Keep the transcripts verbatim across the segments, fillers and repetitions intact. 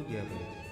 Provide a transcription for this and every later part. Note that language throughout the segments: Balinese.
Diabético.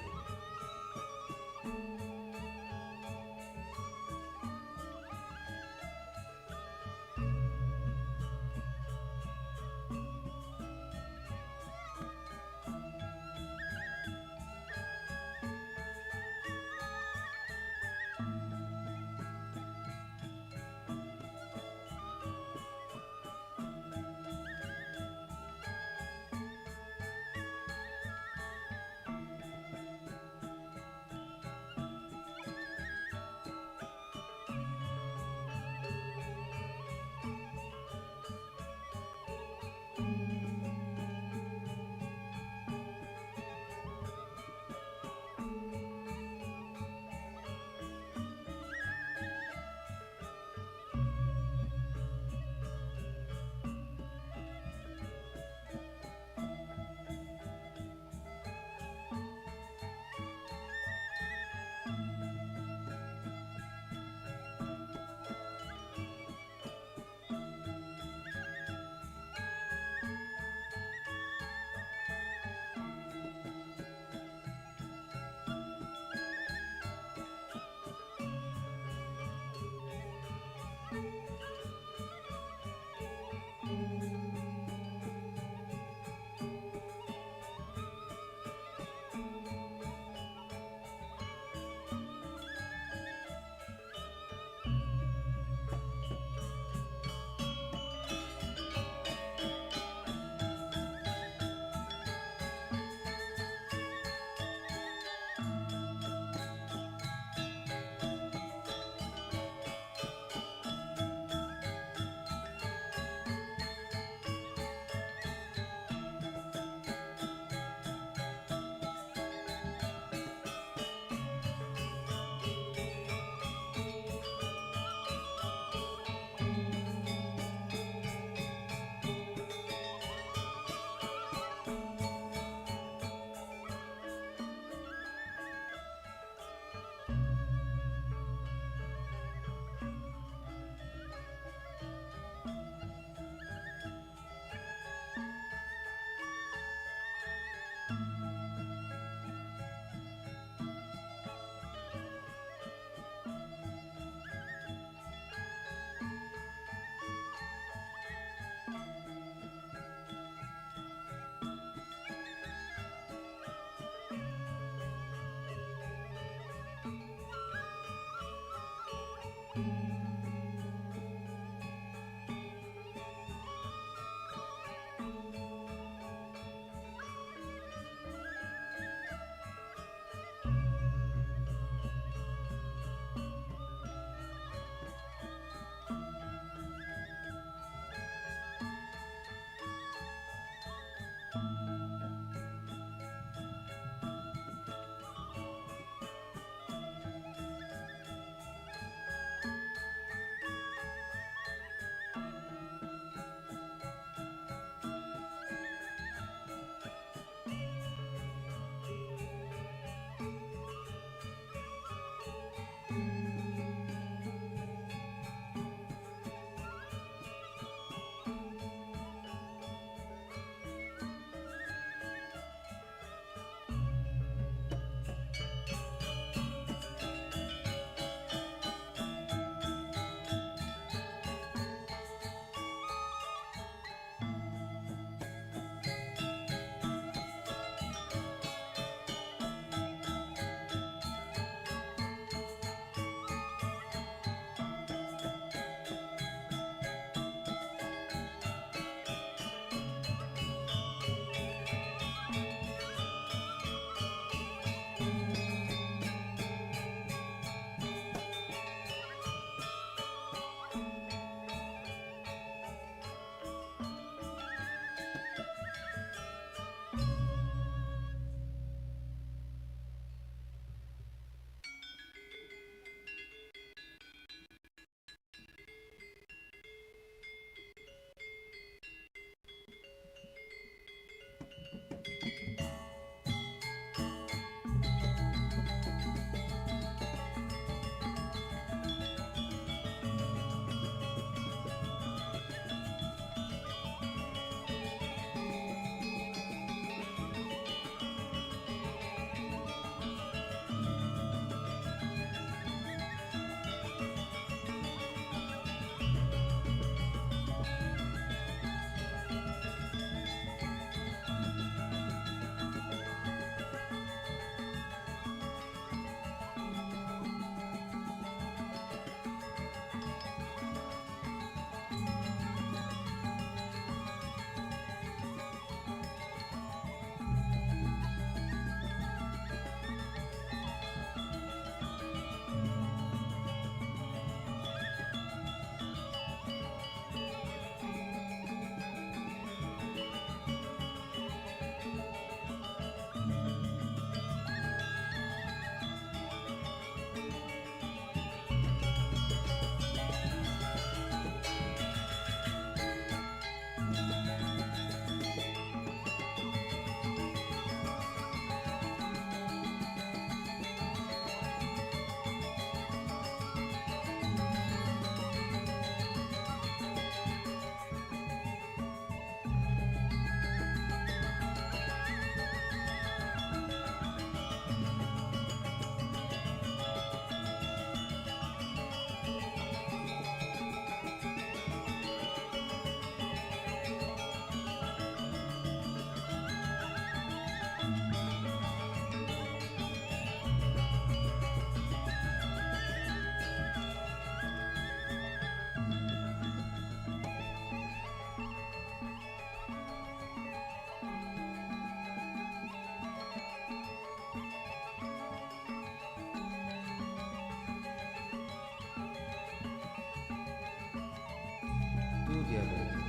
Diabético.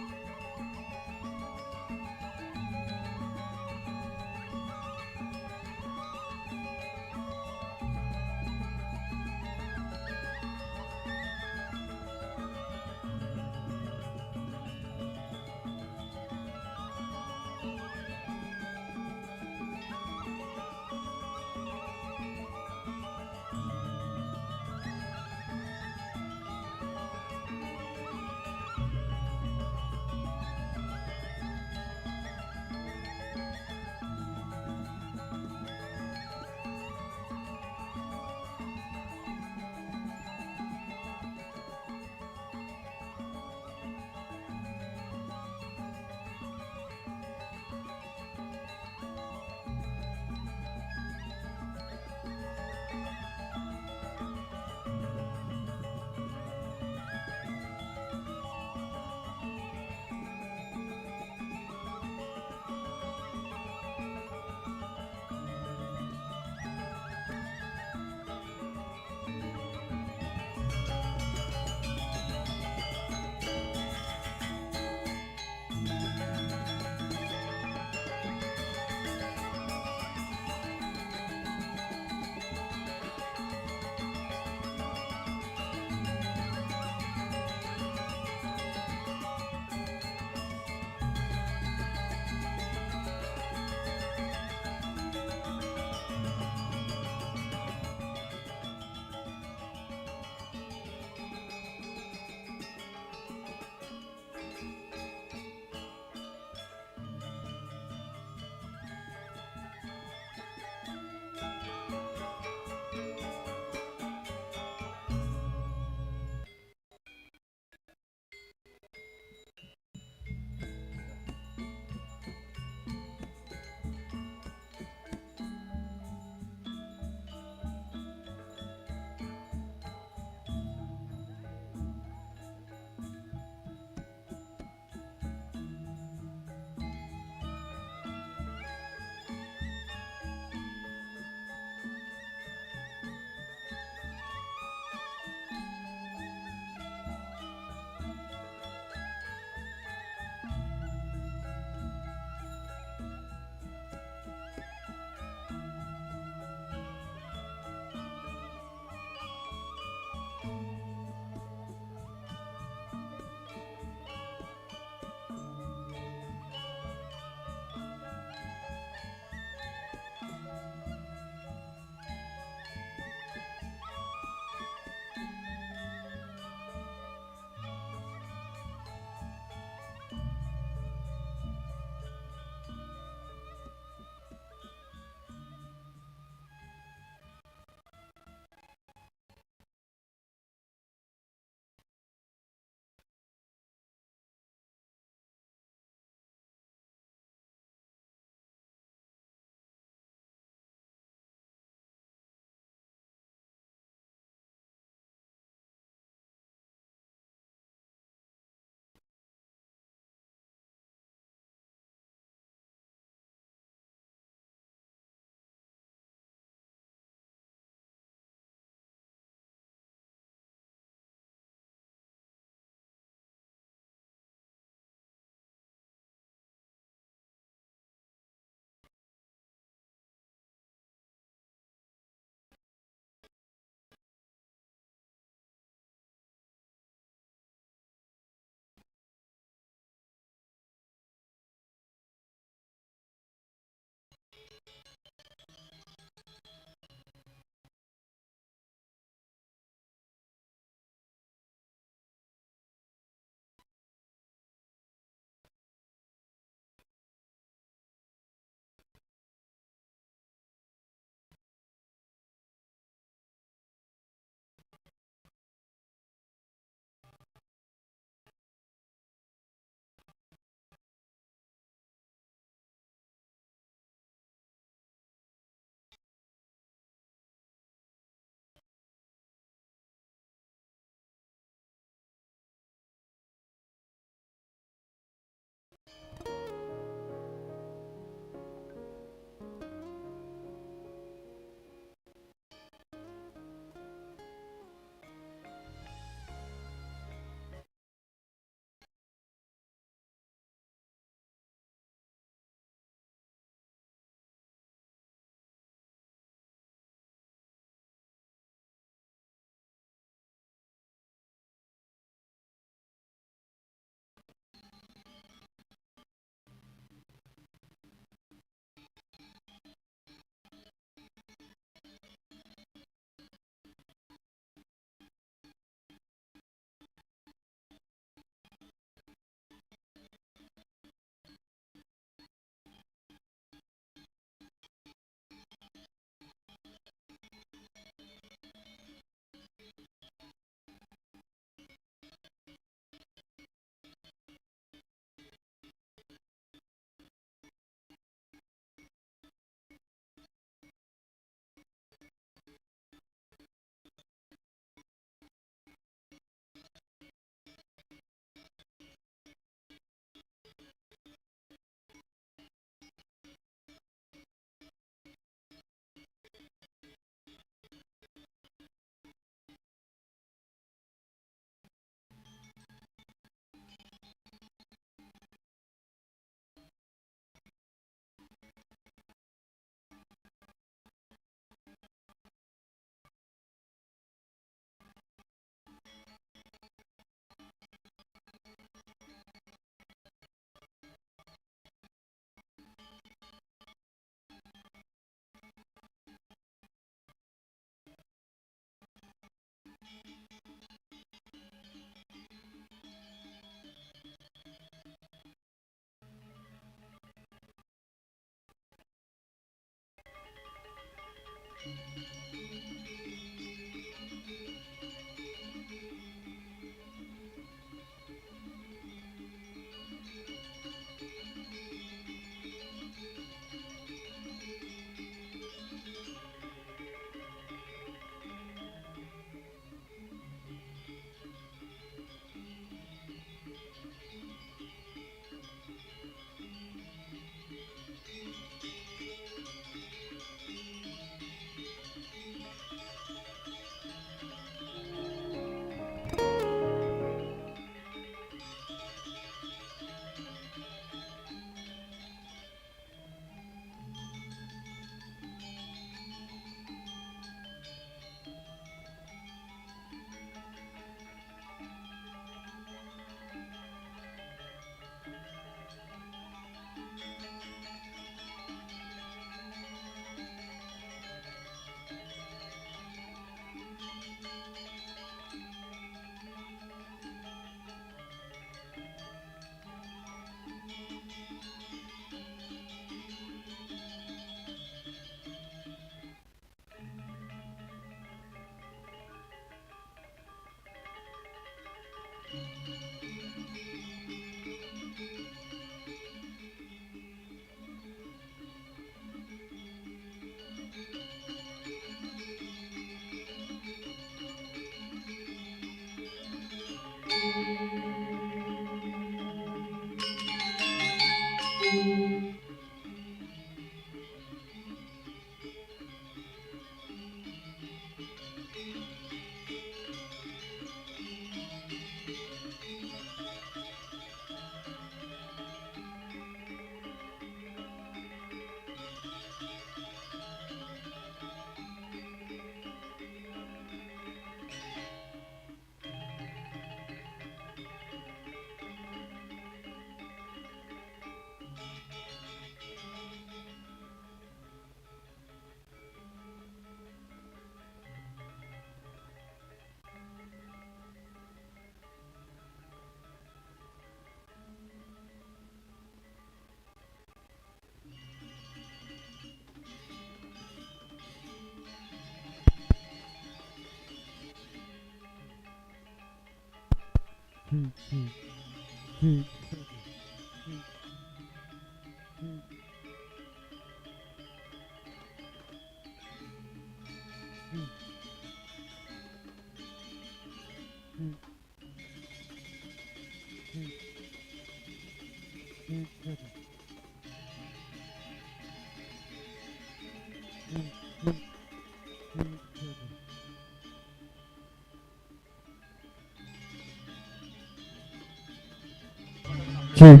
Cek.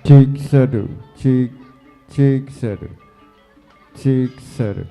Cek satu, cek, cek satu, cek satu.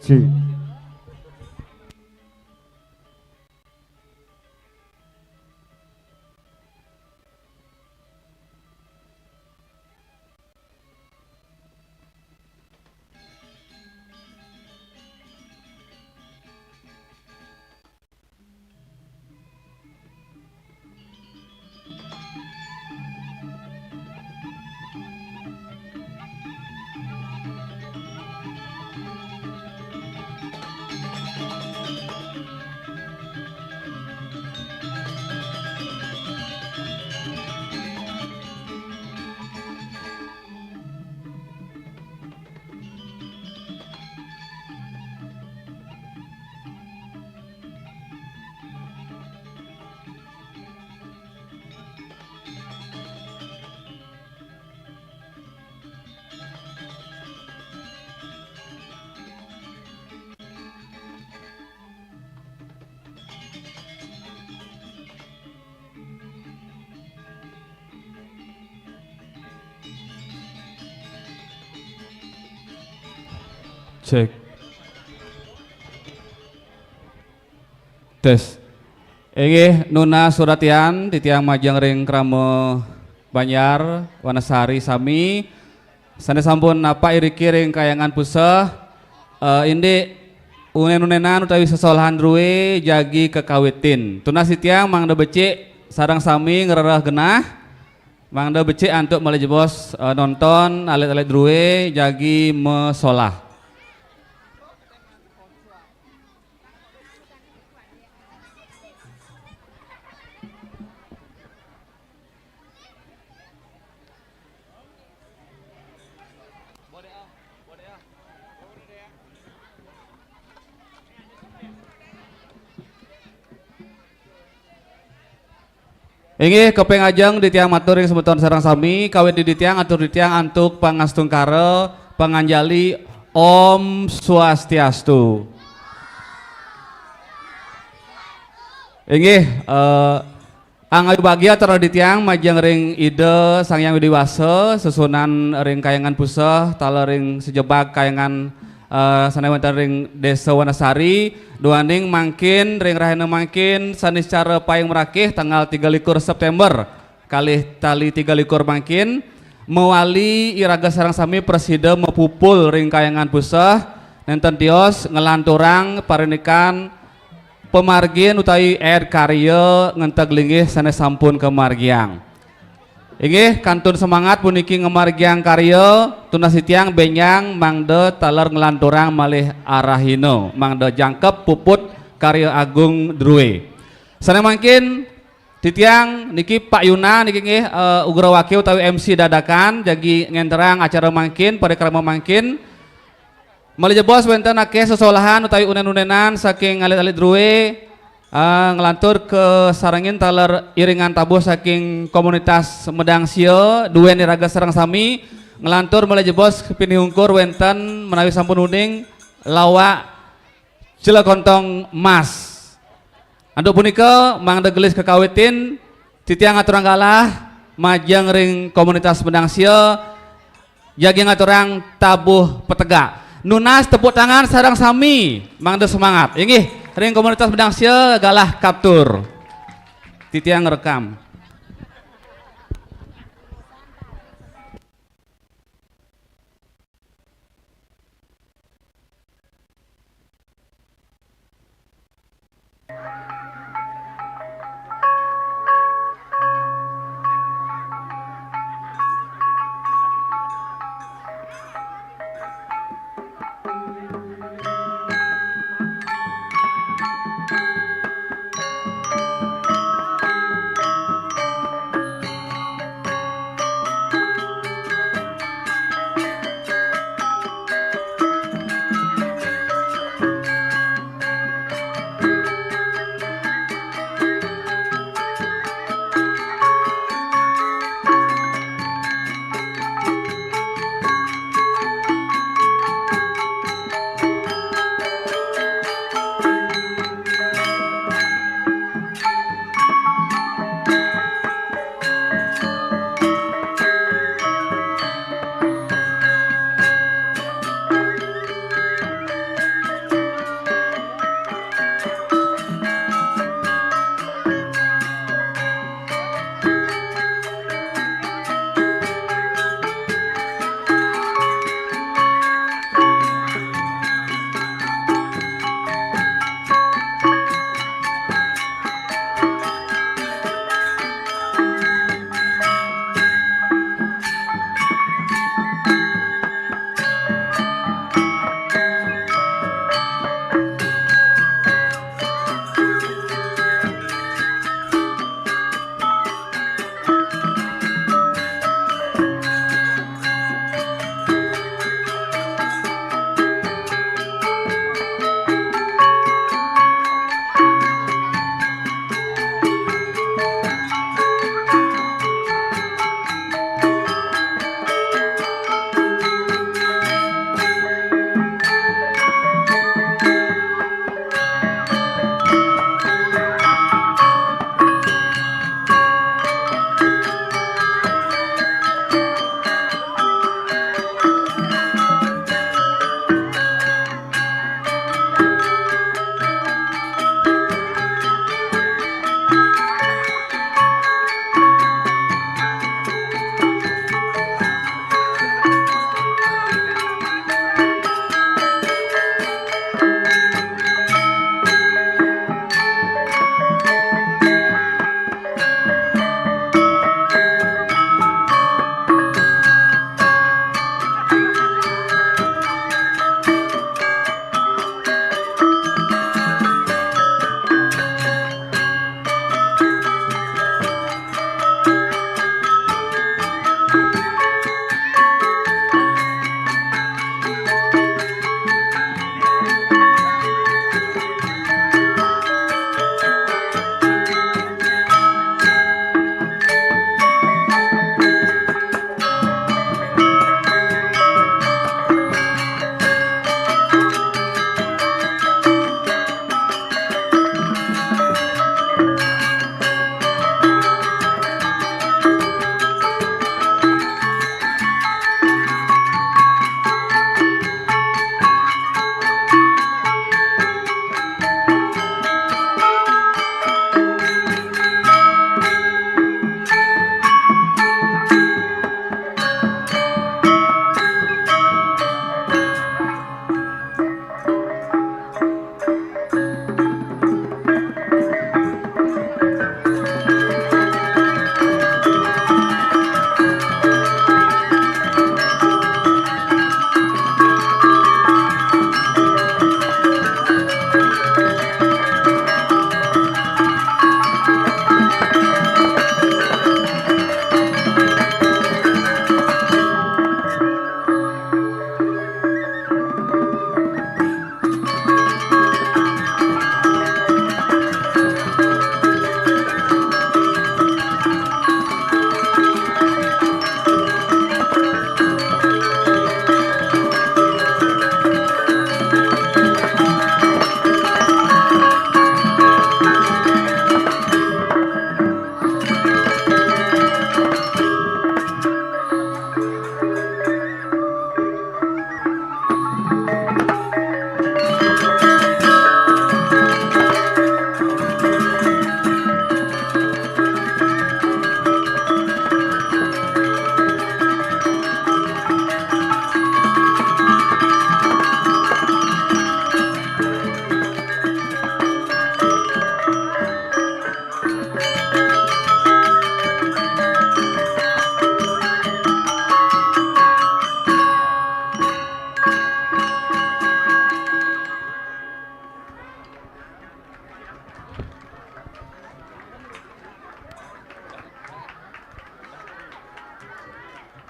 Cek. Cek. Tes. Inggih, nunas suratian titiang majeng ring krama Banjar Wanasari sami. Sané sampun napak iriki ring Kahyangan Puseh, eh, indik unen-unenan utawi sesolahan drué jagi kakawitin. Tunas titiang mangda becik sareng sami ngrereh genah, mangda becik antuk malih jebos, eh, nonton alit-alit drué jagi masolah. Inggih, kaping ajeng titiang matur ring semeton sareng sami, kawit di titiang atur titiang antuk pangastungkara, panganjali. Om Swastiastu. Inggih, eh, angayu bagia taler titiang majeng ring Ida Sang Hyang Widi Wasa, sesuunan ring Kahyangan Puseh, taler ring sajebag kahyangan, eh, sane wenten ring Desa Wanasari, duaning mangkin ring rahina mangkin sane secara paing marakih tanggal tiga likur September, kalih tali tiga likur mangkin, mawali iraga sareng sami prasida mapupul ring Kahyangan Puseh, nenten tios nglanturang parindikan pamargin utawi ed karya ngenteg linggih sane sampun kamargiang. Inggih, kantun semangat puniki ngamargiang karya, tunas titiang benjang mangda taler nglanturang malih arahina, mangda jangkep puput karya agung druwe. Sane mangkin, titiang niki Pak Yuna niki nggih, eh, ugrawakil utawi M C dadakan, jagi ngenterang acara mangkin, parikrama mangkin. Malih jebos wenten akeh sesolahan utawi unen-unenan saking alit-alit druwe, eh, nglantur kasarengin taler iringan tabuh saking komunitas Medang Sia, duwen iraga sareng sami, nglantur malih jebos pinih ungkur wenten menawi sampun uning lawak jela kontong mas. Antuk punika, mangda gelis kakawitin, titiang ngaturang galah majeng ring komunitas Medang Sia, jagi ngaturang tabuh petegak. Nunas tepuk tangan sareng sami, mangda semangat. Inggih, ring komunitas Medang Sia galah katur. Titiang ngrekam.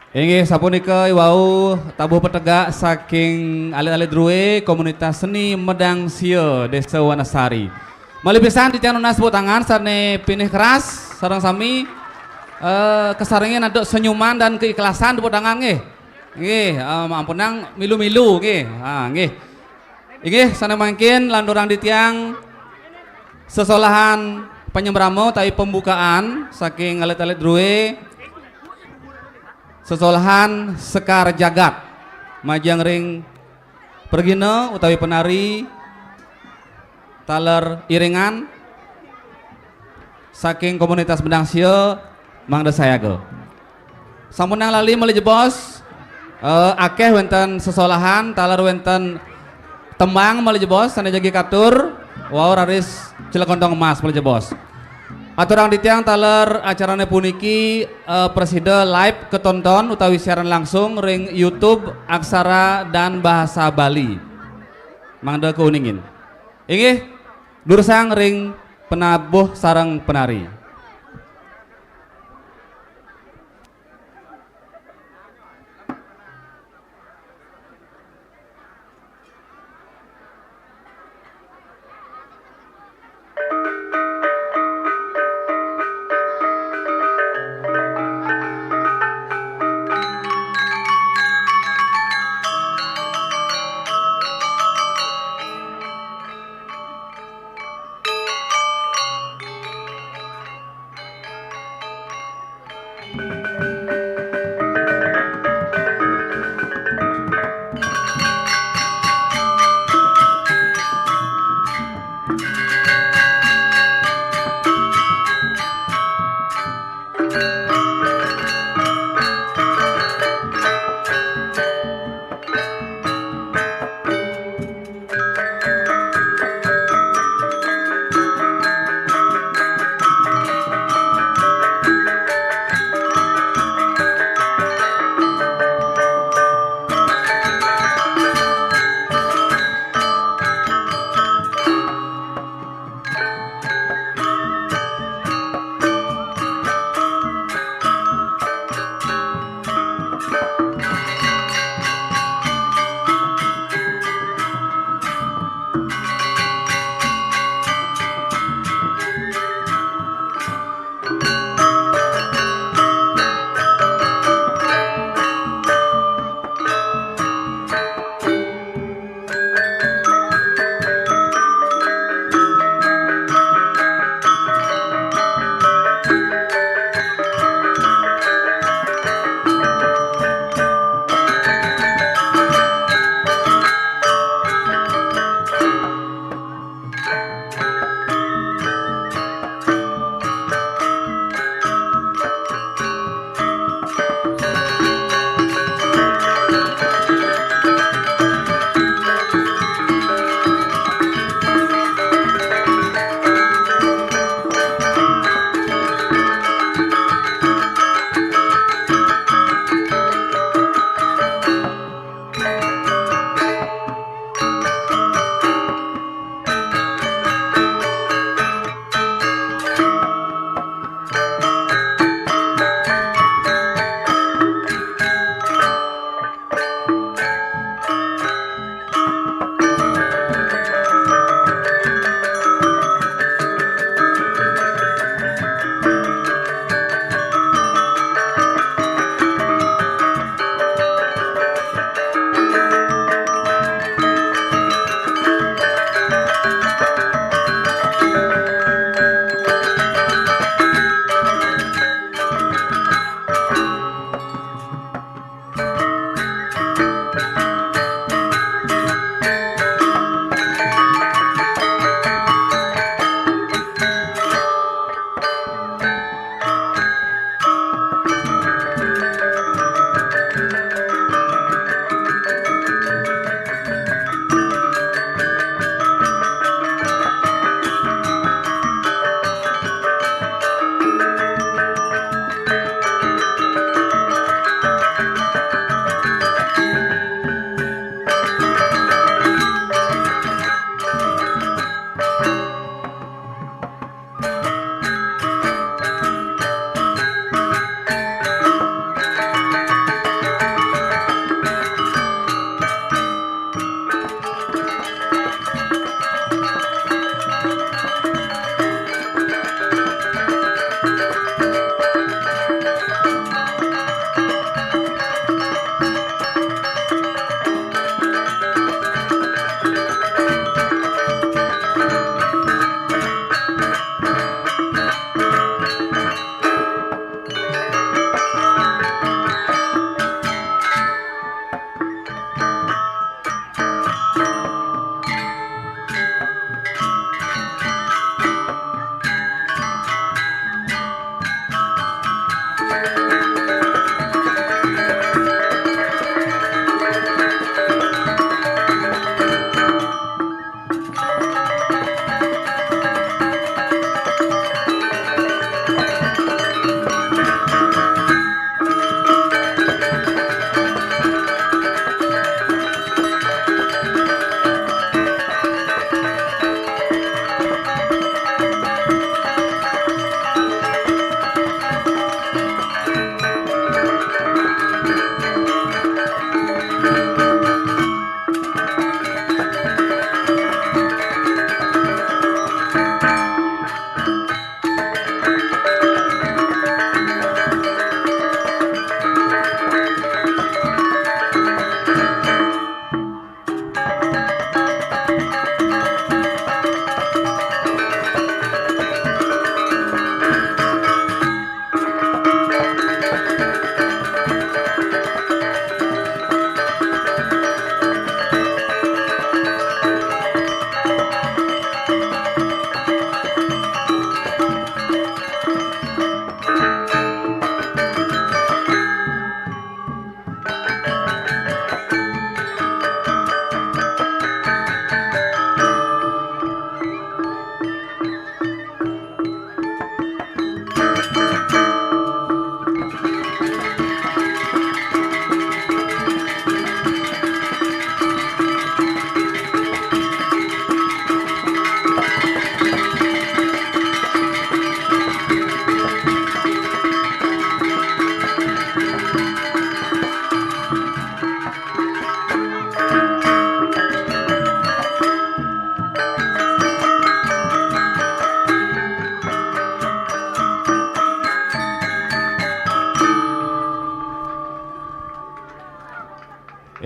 Inggih, sapunika wau tabuh petegak saking alit-alit drué Komunitas Seni Medang Sia Désa Wanasari. Malih pisan titiang nunas tepuk tangan sané pinih keras sareng sami, eh, kasarengin antuk senyuman dan keikhlasan, tepuk tangan nggih. Nggih, eh, ampunang milu-milu nggih. Ha, nggih. Inggih, sané mangkin lanturang titiang sesolahan panyembrama utawi pembukaan saking alit-alit drué, sesolahan Sekar Jagat majeng ring pragina utawi penari taler iringan saking Komunitas Medang Sia, mangda sayaga. Sampunang lali malih jebos, eh, akéh wénten sesolahan taler wénten tembang malih jebos sané jagi katur, wau raris celekontong emas malih jebos. Aturang titiang taler acarané puniki, eh, prasida live katonton utawi siaran langsung ring YouTube Aksara dan Bahasa Bali. Mangda kauningin. Inggih, durusang ring penabuh sareng penari.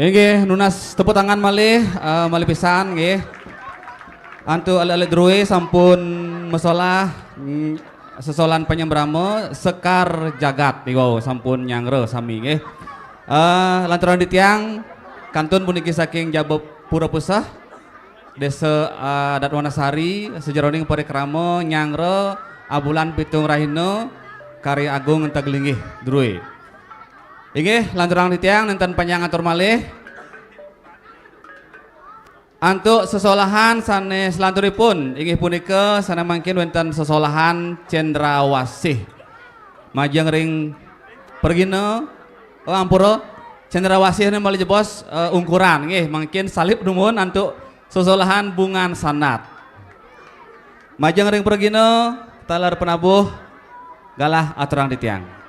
Inggih, nunas tepuk tangan malih, eh, malih pisan nggih. Antuk alit-alit drué sampun masolah, mm, sesolahan panyembrama Sekar Jagat niku sampun nyangra sami nggih. Eh, lanturang titiang kantun puniki saking Jaba Pura Puseh, Désa, eh, Adat Wanasari, sajeroning parikrama nyangra abulan pitung rahina Karya Agung Enteg Linggih drué. Inggih, lanturang titiang nénten panjang atur malih. Antuk sesolahan sané selanturipun inggih punika sané mangkin wénten sesolahan Cendrawasih. Majeng ring pragina, oh, ampura, Cendrawasih ini malih jebos, eh, ungkuran nggih, mangkin salib dumun antuk sesolahan Bungan Sandat. Majeng ring pragina, taler penabuh galah aturang titiang.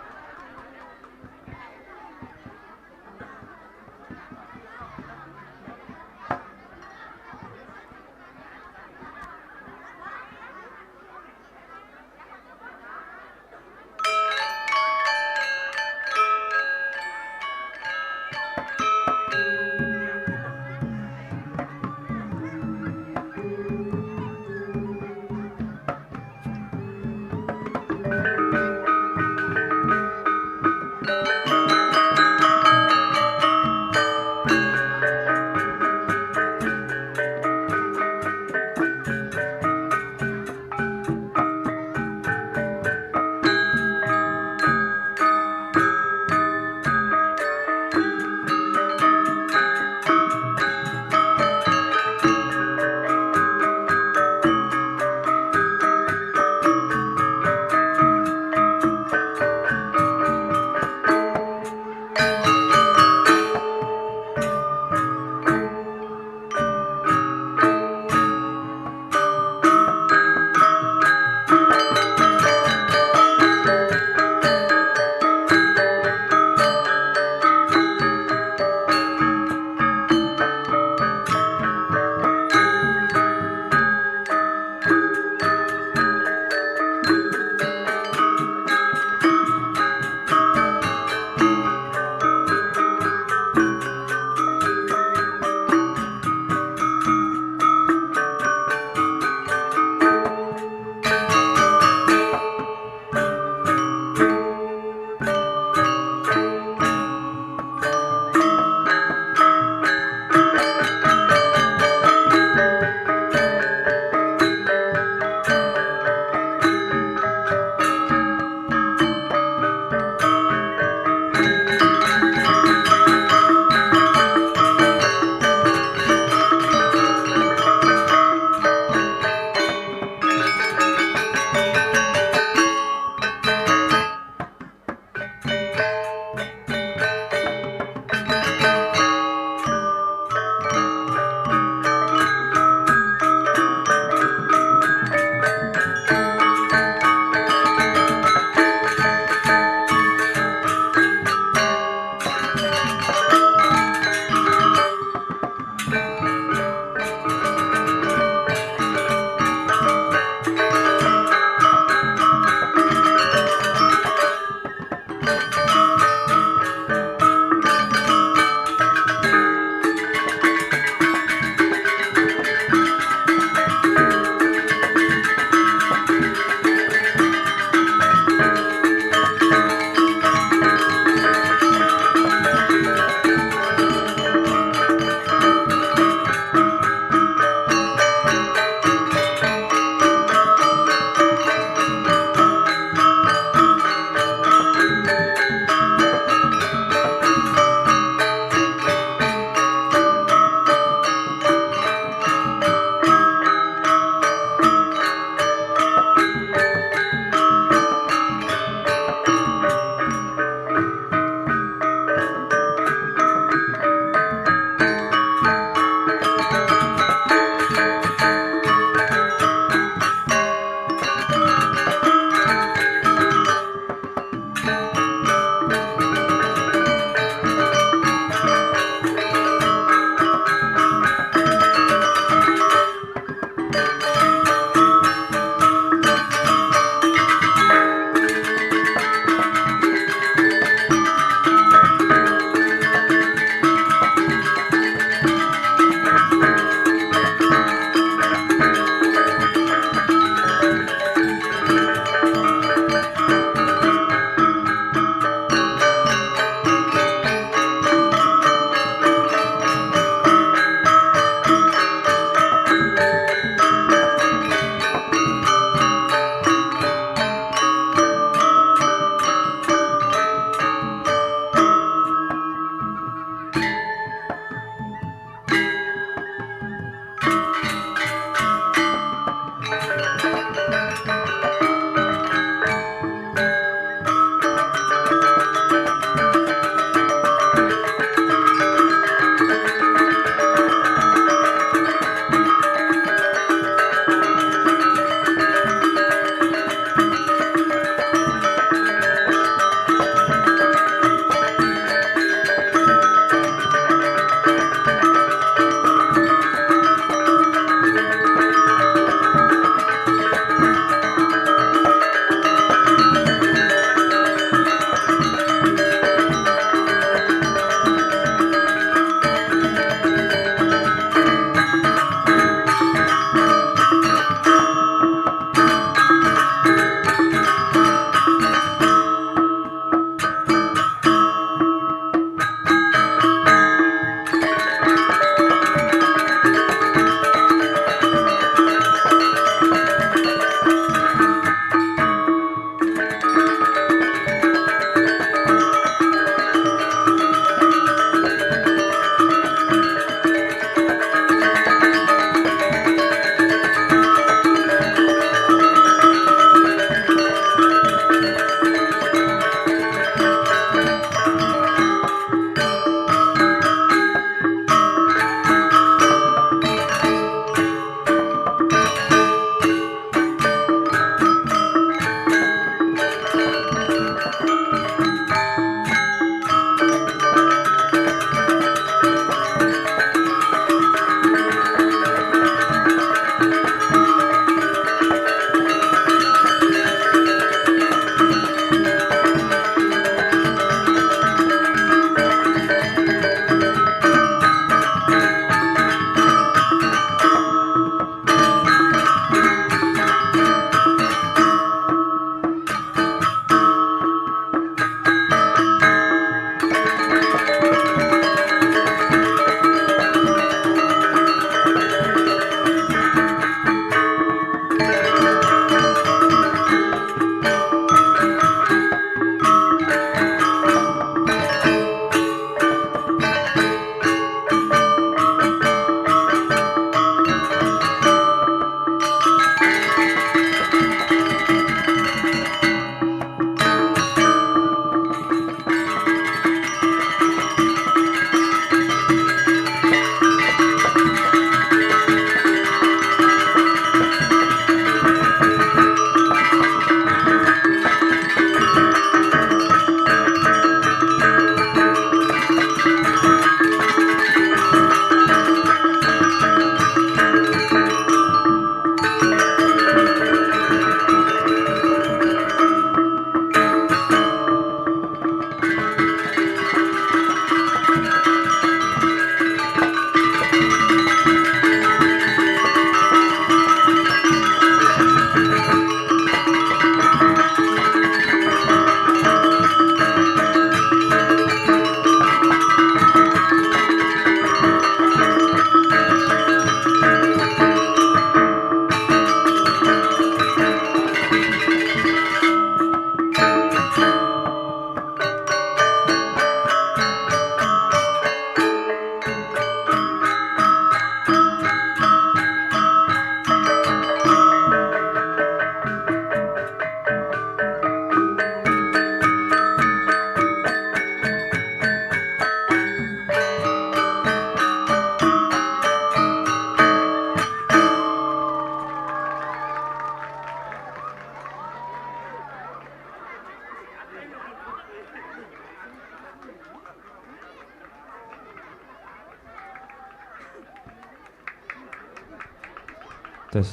Tes.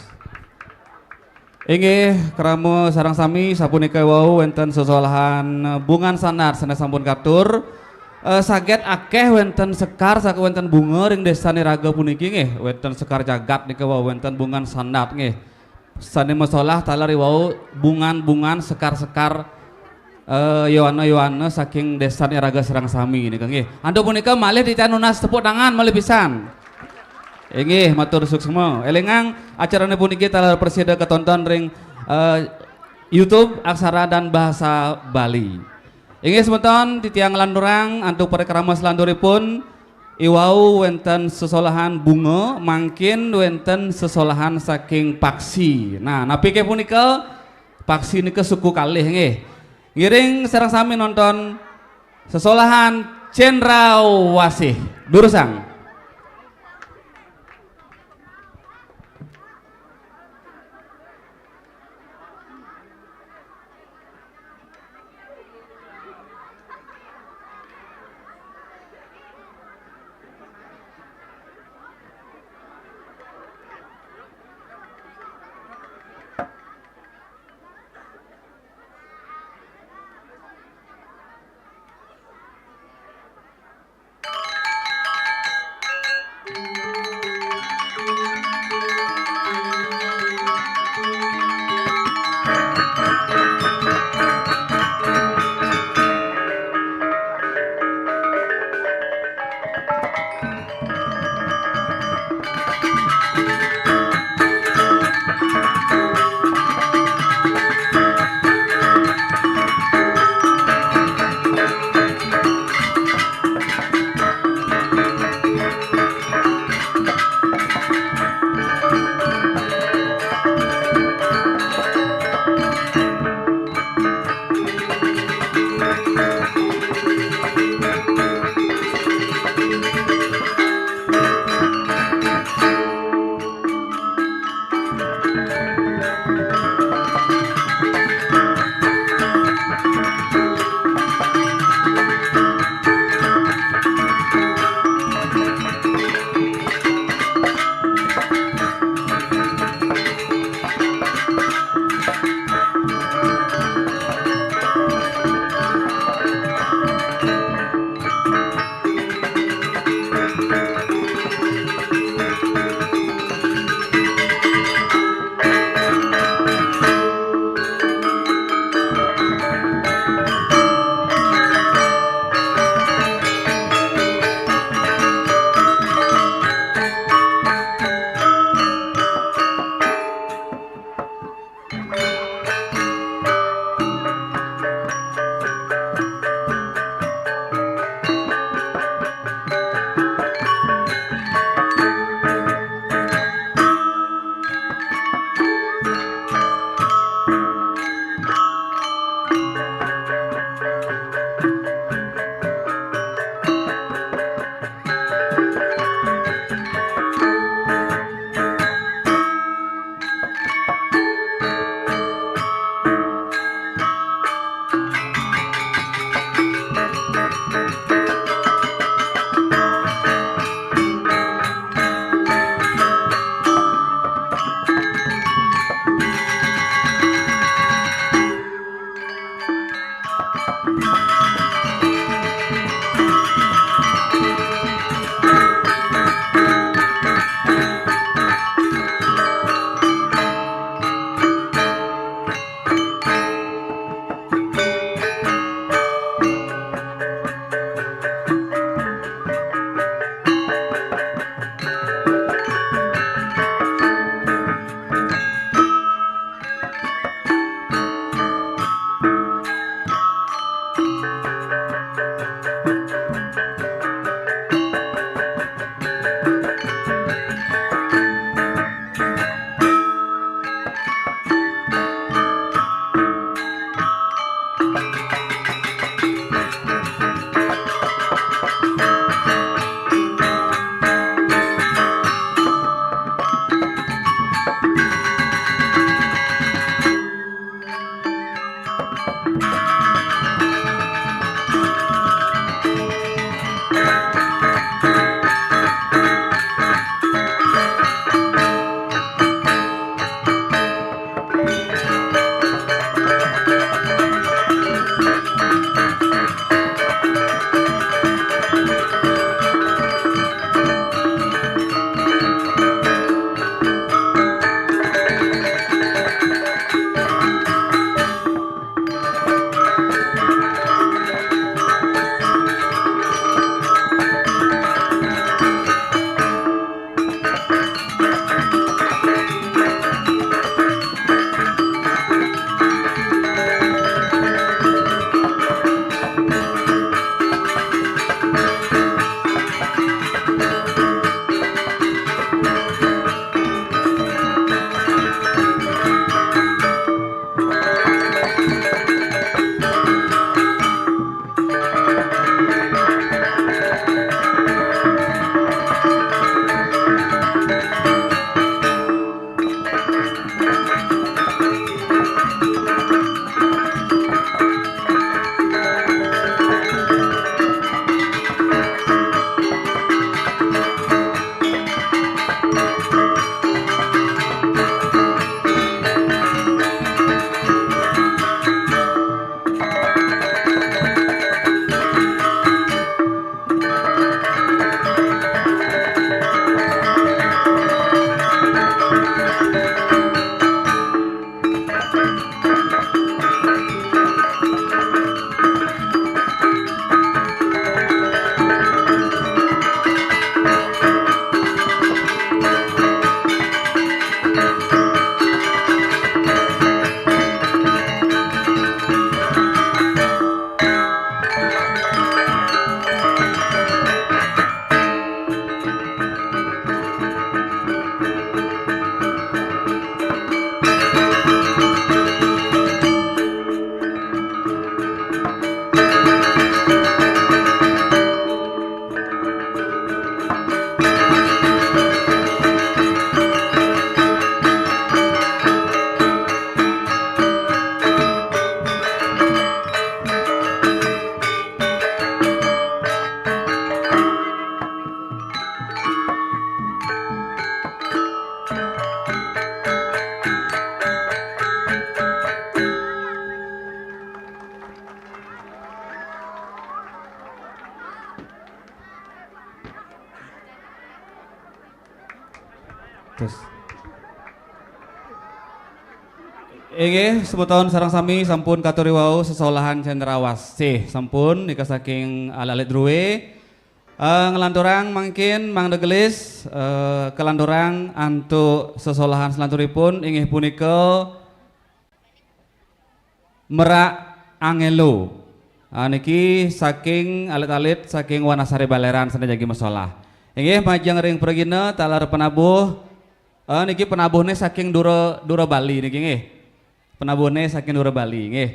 Inggih, krama sareng sami sapunika wau wénten sesolahan Bungan Sandat sané sampun katur. Eh, saged akéh wénten sekar saha wénten bunga ring désané raga puniki nggih. Wénten sekar jagat nika wau wénten Bungan Sandat nggih. Sané masolah taler wau bungan-bungan sekar-sekar eh, yowana-yowana saking désané raga sareng sami nika nggih. Antuk punika malih titiang nunas tepuk tangan malih pisan. Inggih, matur suksma. Élingang acarané puniki taler prasida katonton ring eh, YouTube Aksara dan Bahasa Bali. Inggih semeton titiang lanturang antuk parikrama selanturipun iwau wénten sesolahan bunga, mangkin wénten sesolahan saking paksi. Nah, napi ké punika? Paksi nika suku kalih nggih. Ngiring sareng sami nonton sesolahan Cendrawasih. Durusang. Inggih, semeton sareng sami sampun katuri wau sesolahan cendrawasih. Sampun nika saking alit-alit druwe. Eh, nglanturang mangkin Mang Degelis, eh, kalanturang antuk sesolahan selanturipun inggih punika Merak Angelo. Ah, niki saking alit-alit saking Wanasari Baleran sane jagi mesolah. Inggih majeng ring pragina taler penabuh. Eh, niki penabuhne saking dura, dura Bali niki nggih. Penabuhne saking dura Bali nggih.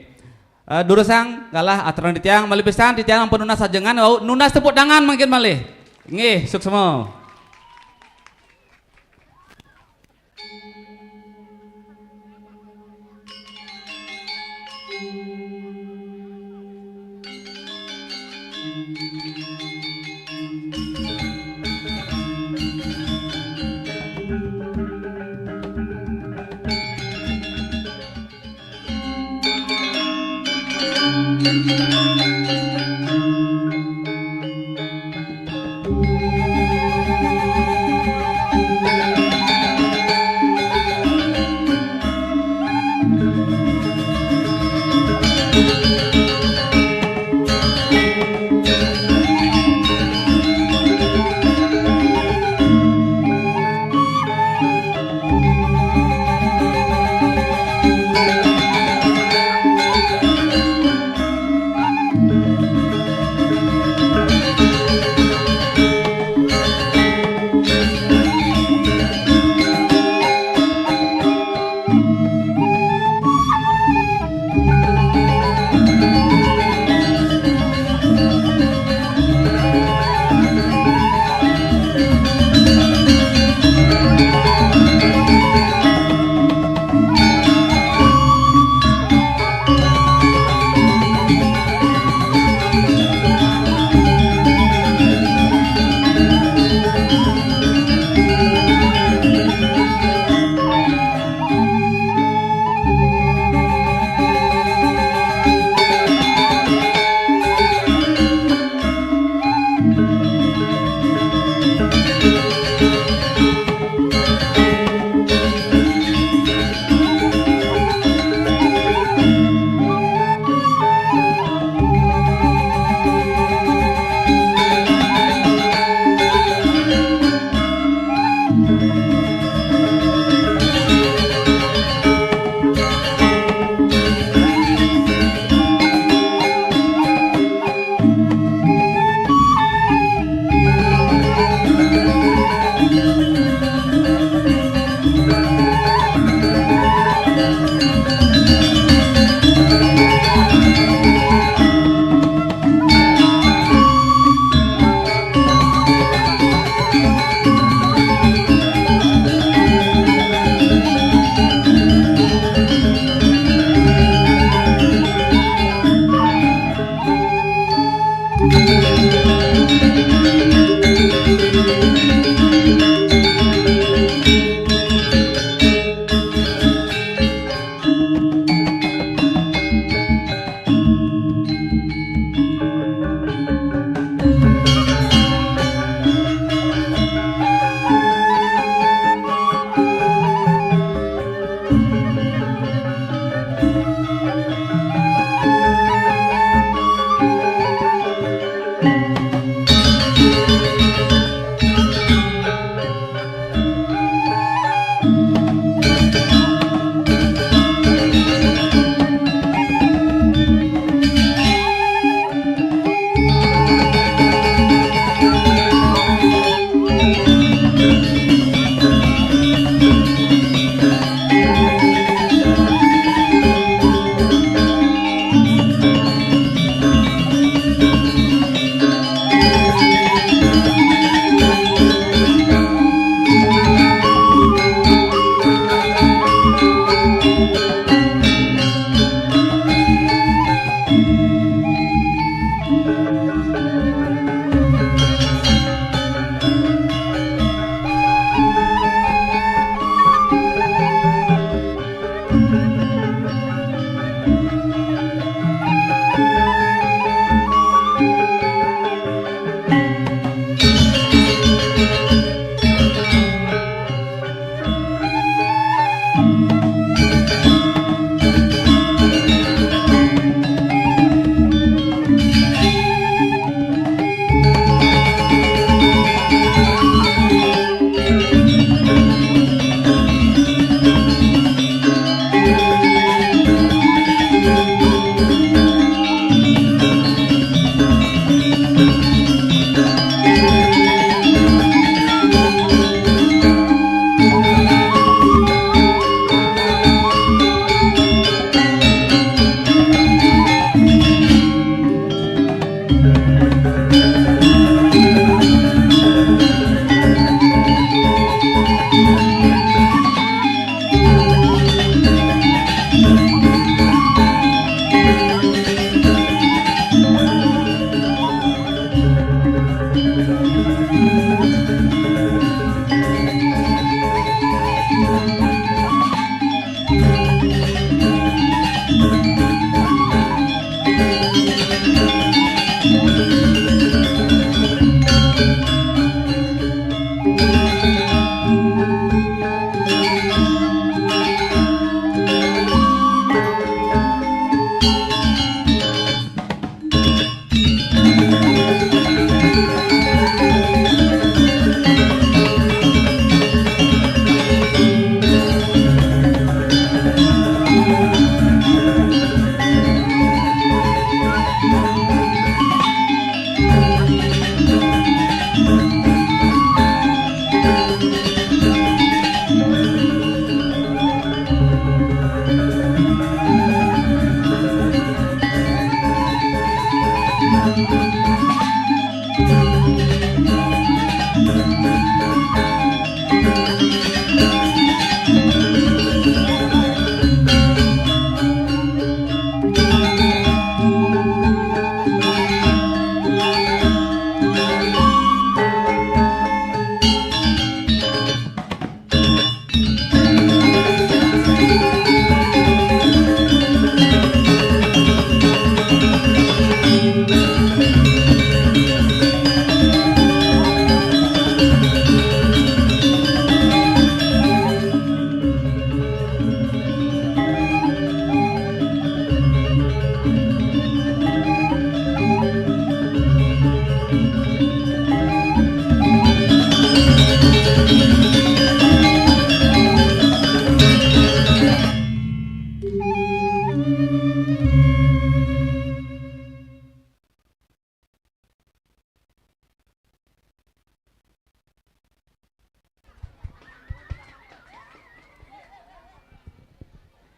Eh, durusang galah aturang titiang malih pisan titiang ampun nunas ajengan wau nunas tepuk tangan mangkin malih. Nggih, suksma.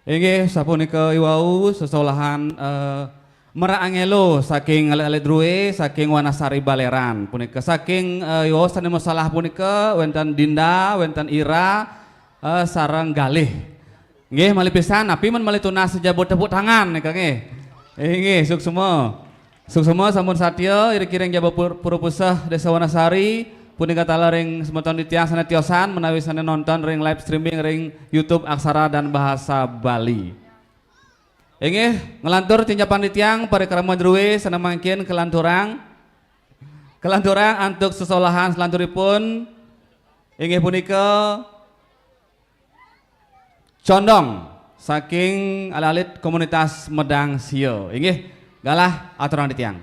Inggih, sapunika iwau sesolahan, eh, Merak Angelo saking alit-alit Drue, saking Wanasari Baleran. Punika saking, eh, iwau sane masalah punika wenten Dinda, wenten Ira, eh, sareng Galih. Nggih, malih pisan, napi men malih tunas jaba tepuk tangan nika nggih. Inggih, suksma. Suksma sampun satya, iring-iring jaba pur-, pura puseh Desa Wanasari, punika taler ring semeton titiang sane tiosan menawi sane nonton ring live streaming ring YouTube Aksara dan Bahasa Bali. Inggih, nglantur tinjapan titiang parikrama Drue sane mangkin kalanturang. Kalanturang antuk sesolahan salanturipun inggih punika condong saking alit-alit komunitas Medang Sia. Inggih, galah aturang titiang.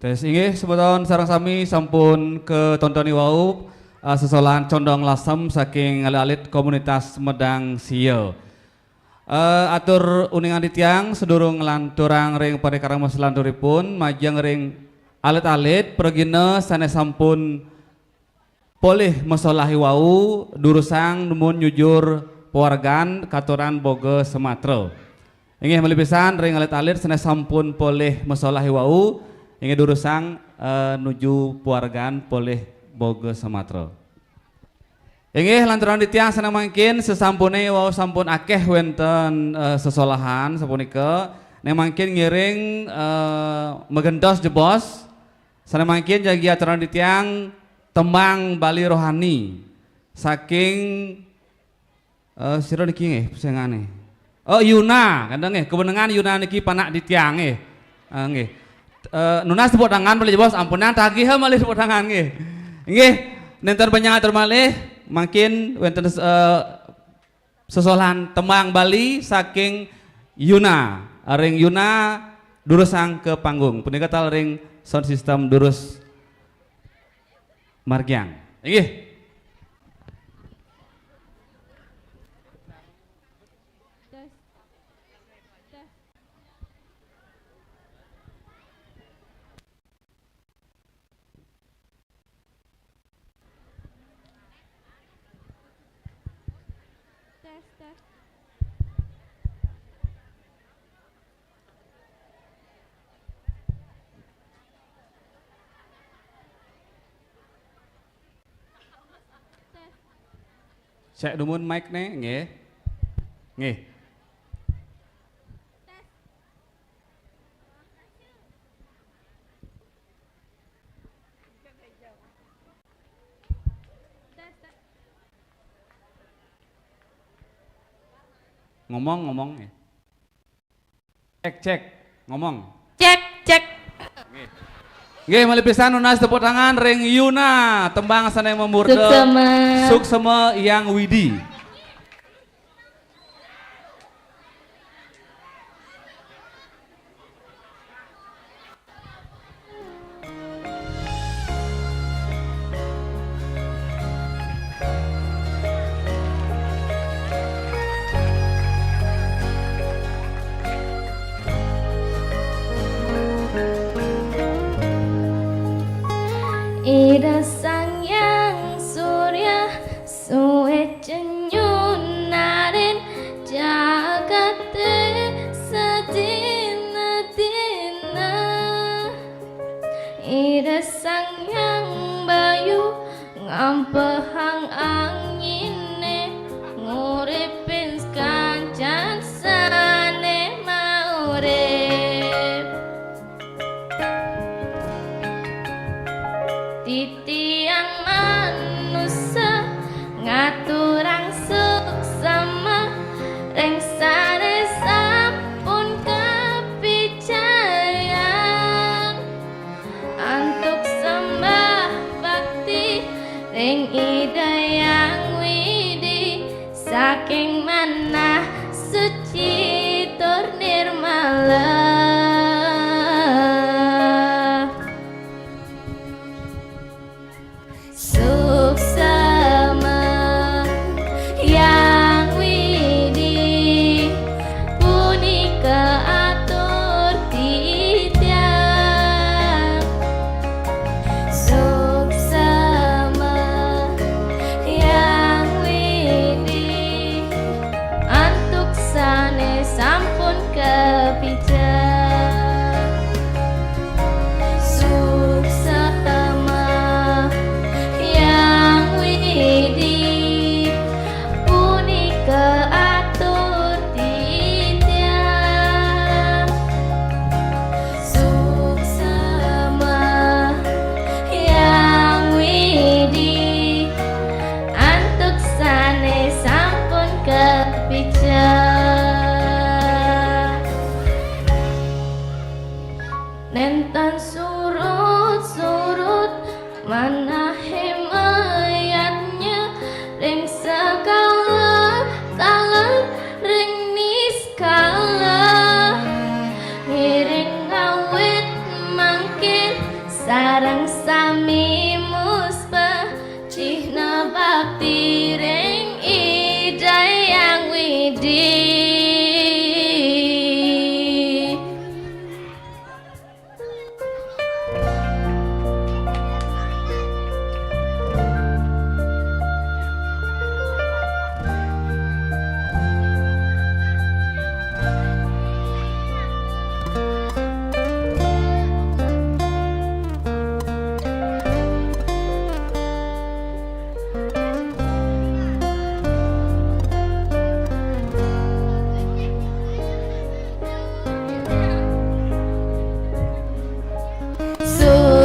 Tes, inggih, semeton sareng sami sampun katontoni wau, eh, sesolahan Condong Lasem saking alit-alit komunitas Medang Sia. Eh, atur uningan titiang sedurung nglanturang ring parikrama selanturipun, majeng ring alit-alit pragina sane sampun polih masolahi wau, durusang dumun nyujur pawargan katuran boga samatra. Inggih malih pisan ring alit-alit sane sampun polih masolahi wau, inggih durusang, eh, nuju pawargan polih boga samatra. Inggih, lanturang titiang sane mangkin, sesampune wau sampun akeh wenten, eh, sesolahan sapunika, ne mangkin ngiring, eh, magentos jebos, sane mangkin jagi aturang titiang tembang Bali rohani saking, eh, sira niki nggih, sengane. Oh, Yuna, kandha nggih, kewenengan Yuna niki panak titiang nggih. Eh, nggih. Eh, nunas tepuk tangan malih jebos, ampunang tagih malih tepuk tangan nggih. Nggih, nenten panjang atur malih, mangkin wenten, eh, sesolahan tembang Bali saking Yuna. Ring Yuna durusang ke panggung. Punika taler ring sound system durus margiang. Inggih. Cek dumun mic ne, nggih. Nggih. Ngomong, ngomong ya. Cek, cek. Ngomong. Cek, cek. Nggih, malih pisan nunas tepuk tangan ring Yuna, tembang sane mamurda Suksema. Suksema Yang Widi. Ida Sang Hyang Surya suwe cenyunarin jagate sadina-dina. Ida Sang Hyang Bayu ngampehang anyine, nguripin kancan sane maurip. Titiang manusa ngaturang suksema ring sane sampun kapicayan. Antuk sembah bakti ring Ida Hyang Widi, saking manah suci tur nirmala. Suksema Hyang Widi, punika atur titiang. Suksema Hyang Widi, antuk sane sampun kapica. Widi.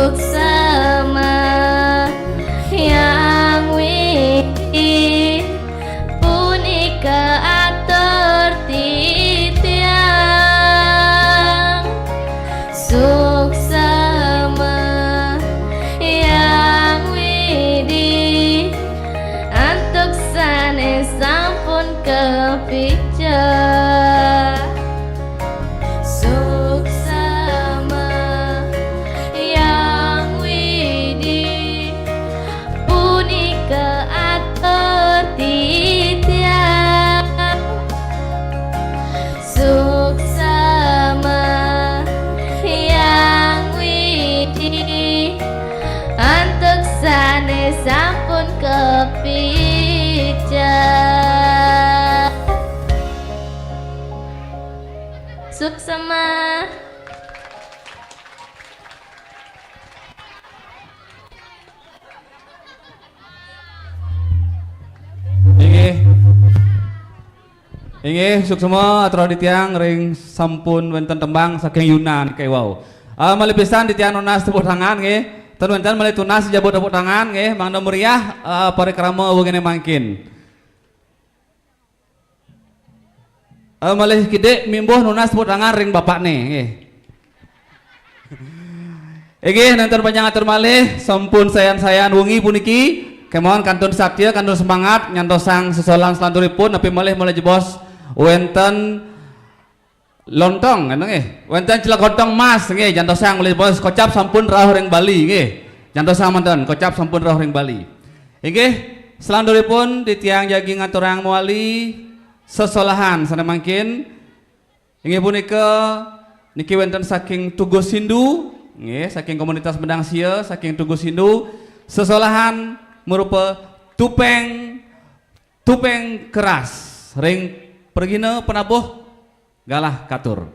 Suksema Hyang Widi punika atur titiang. Suksema Hyang Widi antuk sane sampun kapica. Suksema Hyang Widi punika atur titiang. Suksema Hyang Widi antuk sane sampun kapica. Suksema. Inggih. Inggih, suksema atur titiang ring sampun wenten tembang saking Yunan kewau. Ah, malih pisan titiang nunas tepuk tangan nggih. Ten wenten malih tunas jaba tepuk tangan nggih, mangda meriah, ah, parikrama wengine mangkin. Eh, malih kidik mimbuh nunas tepuk tangan ring bapakne, nggih. Inggih, nenten panjang atur malih, sampun sayan-sayan wengi puniki, kemawon kantun satya, kantun semangat, nyantosang sesolahan selanturipun, napi malih malih jebos wenten lontong, ngene nggih. Wenten celeg lontong emas, nggih, nyantosang malih jebos kocap sampun rauh ring Bali, nggih. Nyantosang manten, kocap sampun rauh ring Bali. Inggih, salanturipun titiang jagi ngaturang mawali sesolahan sane mangkin. Inggih punika niki wenten saking Tugu Sindu, nggih, saking komunitas Medang Sia, saking Tugu Sindu, sesolahan marupa tupeng, tupeng keras ring pragina penabuh galah katur.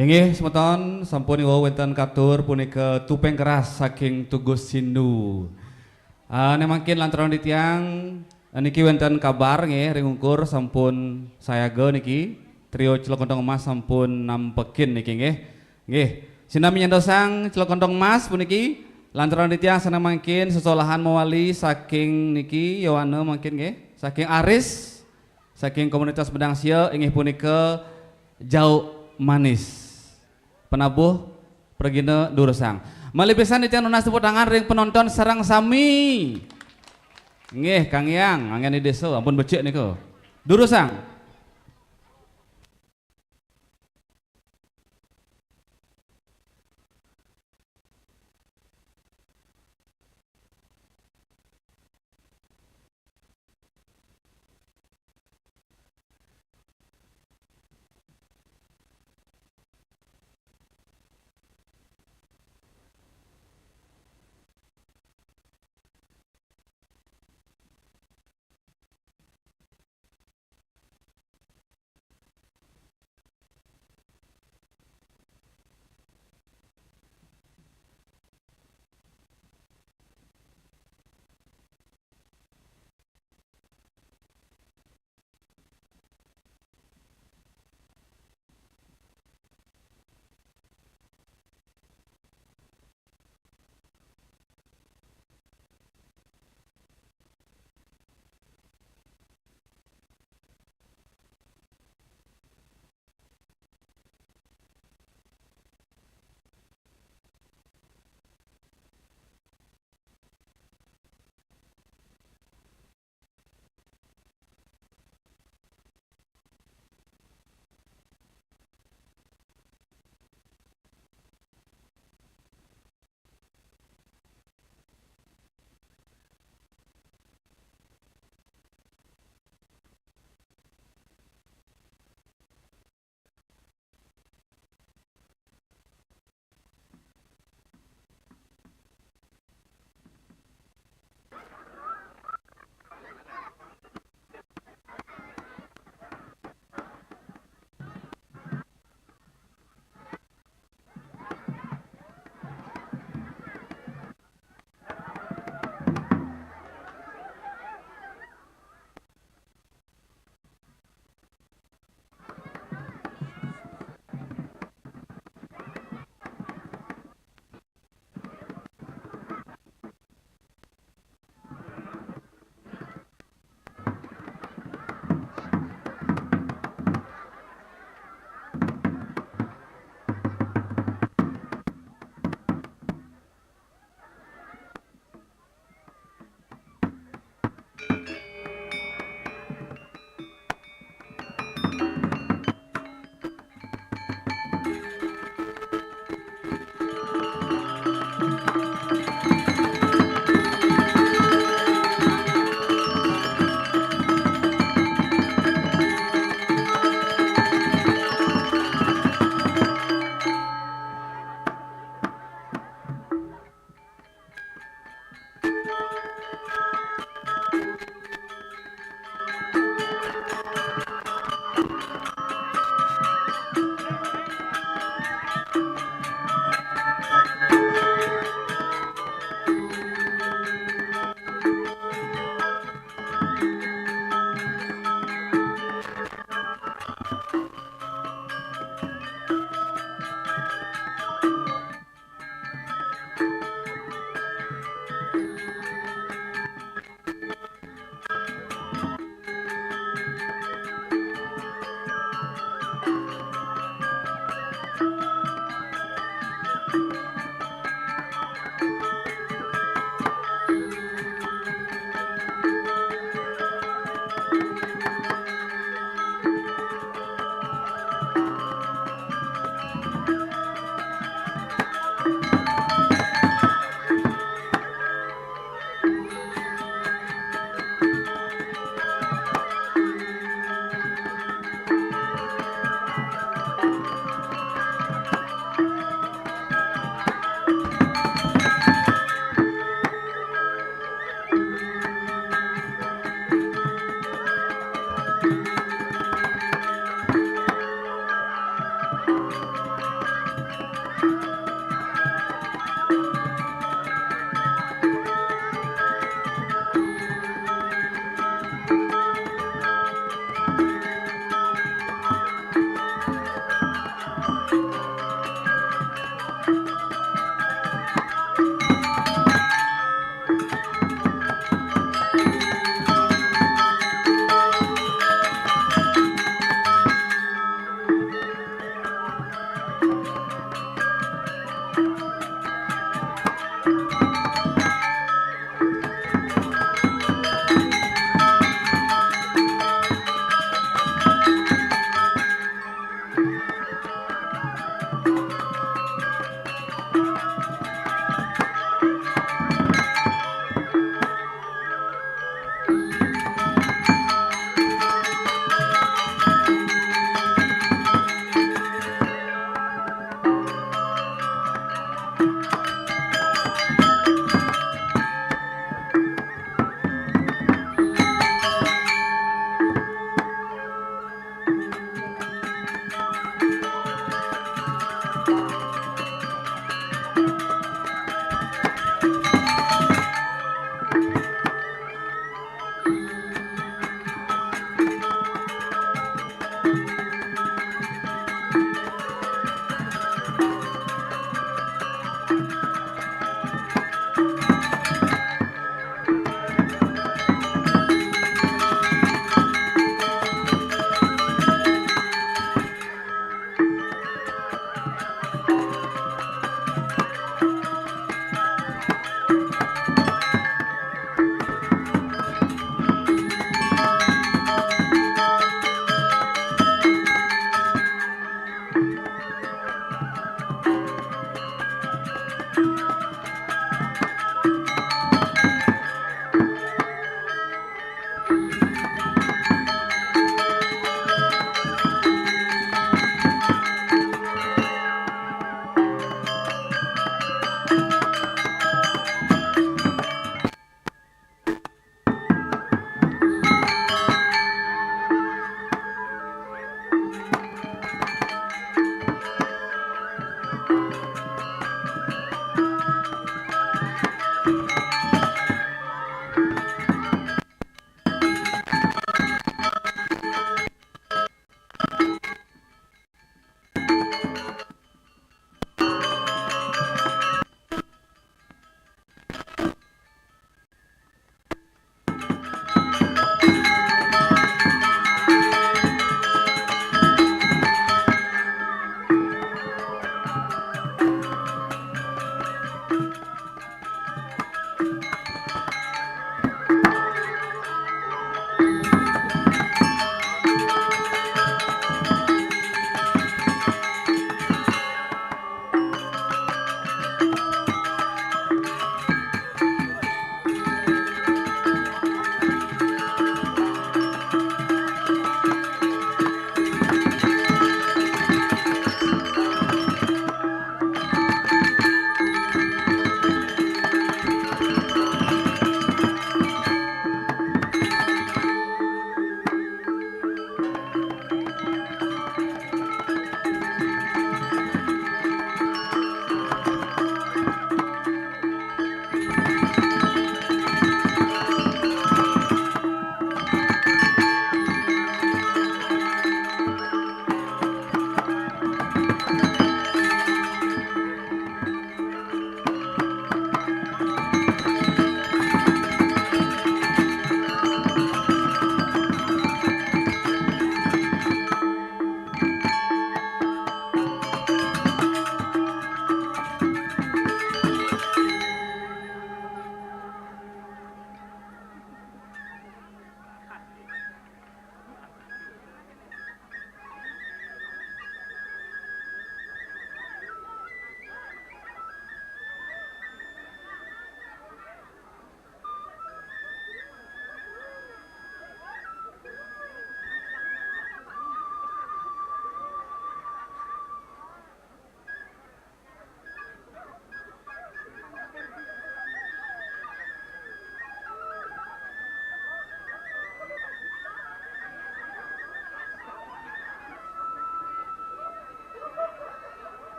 Inggih, semeton, sampun wau wenten katur punika tupeng keras saking Tugus Sindu. Ah, ne mangkin lantaran titiang, niki wenten kabar nggih, ring ungkur sampun sayaga niki, trio Celok Kantong Emas sampun nampekin niki nggih. Nggih, sinami nyandosang Celok Kantong Emas puniki, lantaran titiang sane mangkin sesolahan mawali saking niki, Yowana mangkin nggih, saking Aris, saking komunitas Medang Sia inggih punika Jauk Manis. Penabuh pragina durusang. Malih pisan titiang nunas tepuk tangan ring penonton sareng sami. Nggih, Kang Yang, anggen di desa, ampun becik niku. Durusang.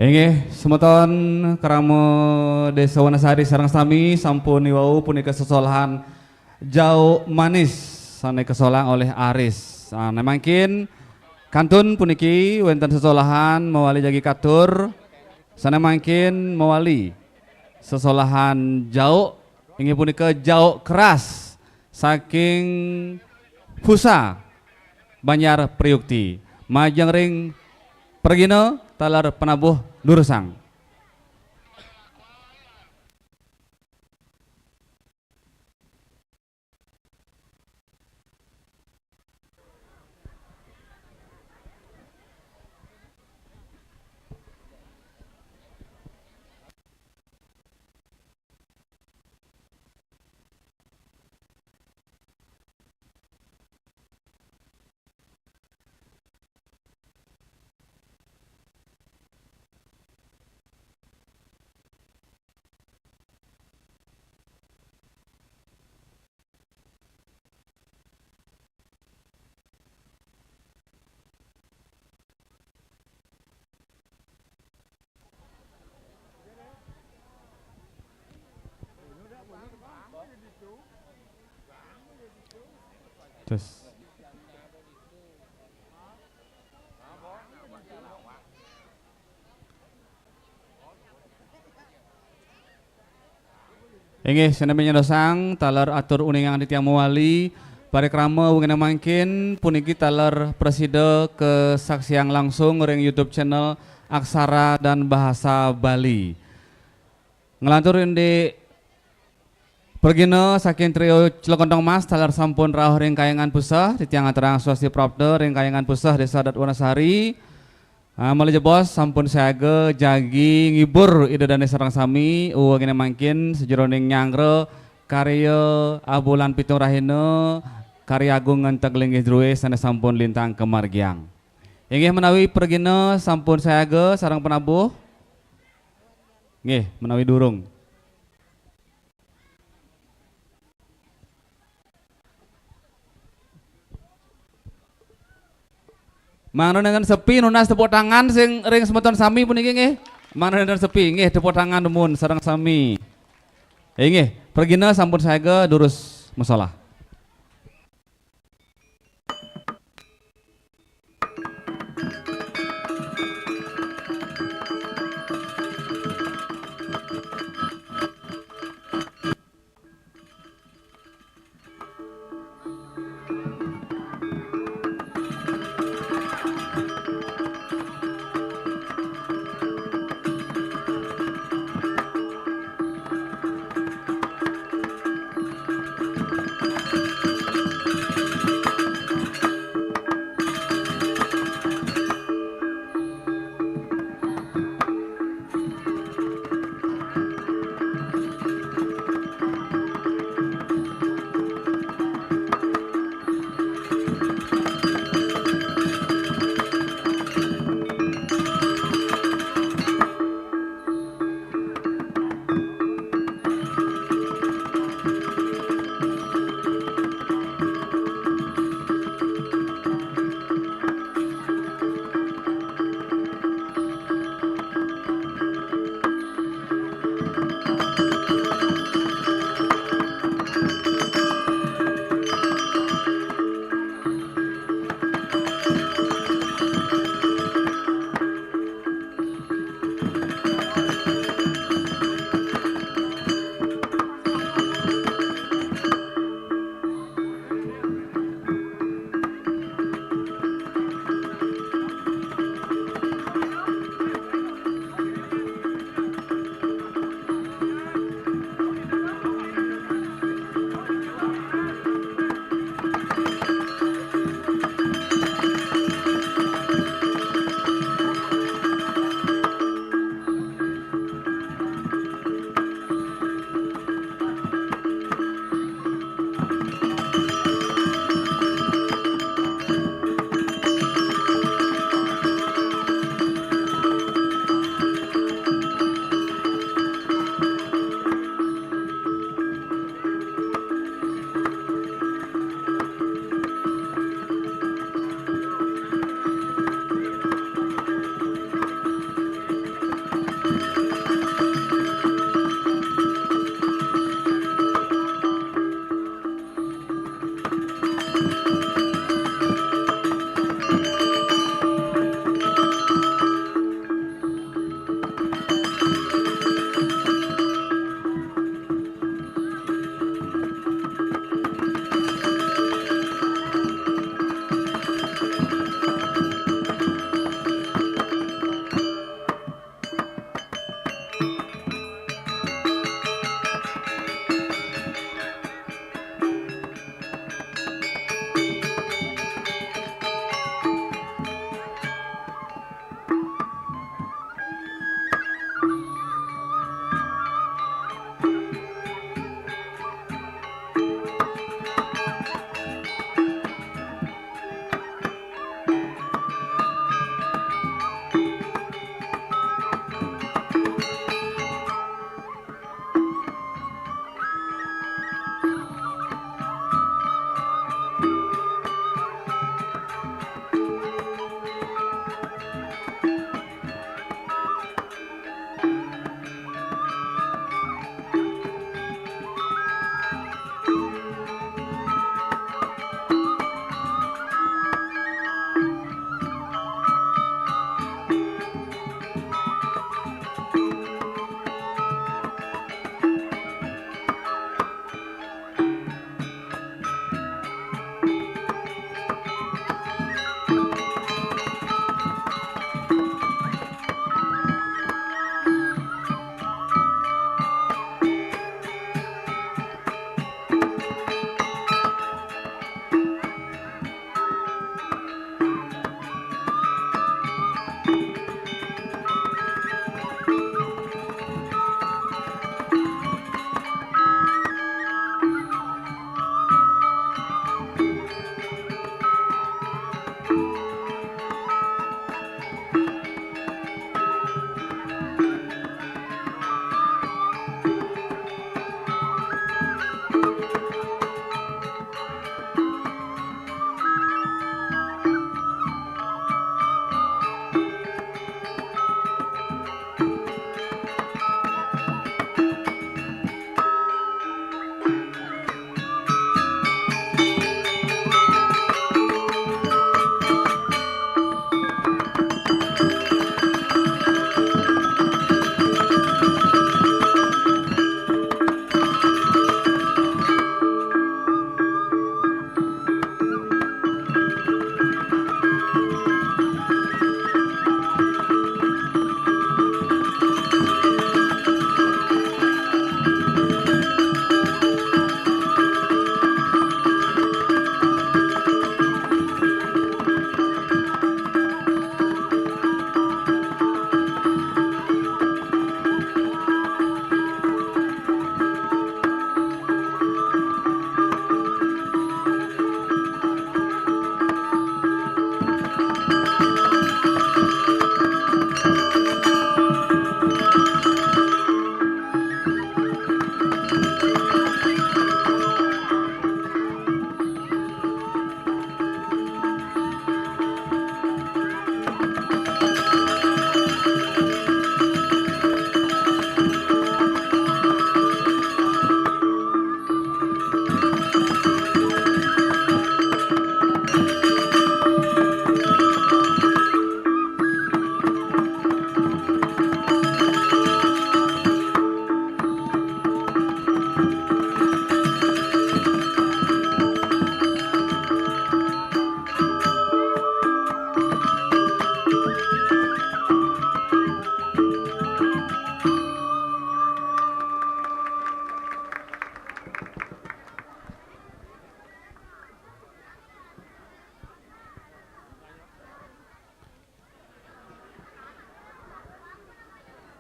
Inggih, semeton krama Desa Wonosari sareng sami sampun niwau punika sesolahan Jauk Manis sane kesolang oleh Aris. Nah, mangkin kantun puniki wenten sesolahan mawali jagi katur, sane mangkin mawali sesolahan jauk, inggih punika jauk keras saking Pusa, Banjar Priukti. Majeng ring pragina taler penabuh durusang. Terus. Inggih, sane nyandosang taler atur uningang titiang mawali, parikrama wengine mangkin puniki taler prasida kasaksiang langsung ring YouTube channel Aksara dan Bahasa Bali. Nglantur indik pragina saking trio Celekontong Mas taler sampun rauh ring Kayangan Puseh, titiang aturang swasti prapta ring Kayangan Puseh Desa Adat Wonosari. Ah, malih jebos sampun siaga jagi ngibur Ida Dane sareng sami, uwegine mangkin sajeroning nyanggra karya Abulan Pitung Rahina, karya Agung Ngenteg Linggih Druwe sane sampun lintang kamargiang. Inggih menawi pragina sampun siaga sareng penabuh? Nggih, menawi durung. Mangda nenten sepi, nunas tepuk tangan sing ring semeton sami puniki nggih. Mangda nenten sepi, nggih tepuk tangan dumun sareng sami. Inggih, pragina sampun saega durus masalah.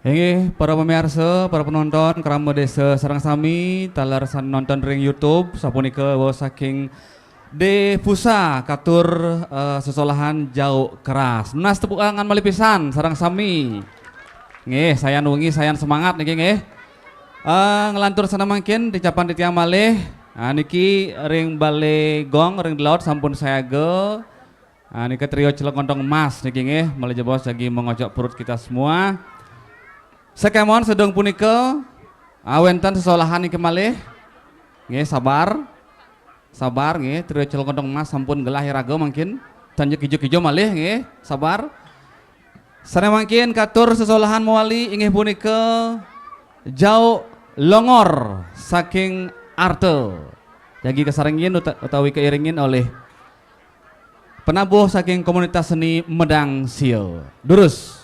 Inggih, para pemirsa, para penonton, krama desa sareng sami, taler sane nonton ring YouTube, sapunika wau saking Depusa katur, eh, sesolahan Jauk Keras. Nunas tepuk tangan malih pisan sareng sami. Nggih, sayan wengi, sayan semangat niki nggih. Eh, nglantur sane mangkin dicapan titiang malih. Nah, niki ring Bale Gong, ring Delaut sampun sayaga. Nah, nika trio Celok Kontong Emas niki nggih, malih jebos jagi mengocok perut kita semua. Sekemon sedeng punika, ah, wenten sesolahan niki malih. Nggih, sabar. Sabar nggih, trio Celok Kontong Emas sampun gelah iraga mangkin. Tan ijo-ijo malih nggih, sabar. Sane mangkin katur sesolahan mawali inggih punika Jauk Longor saking Arta. Jagi kasarengin uta-, utawi kairingin olih penabuh saking komunitas seni Medang Sia. Durus.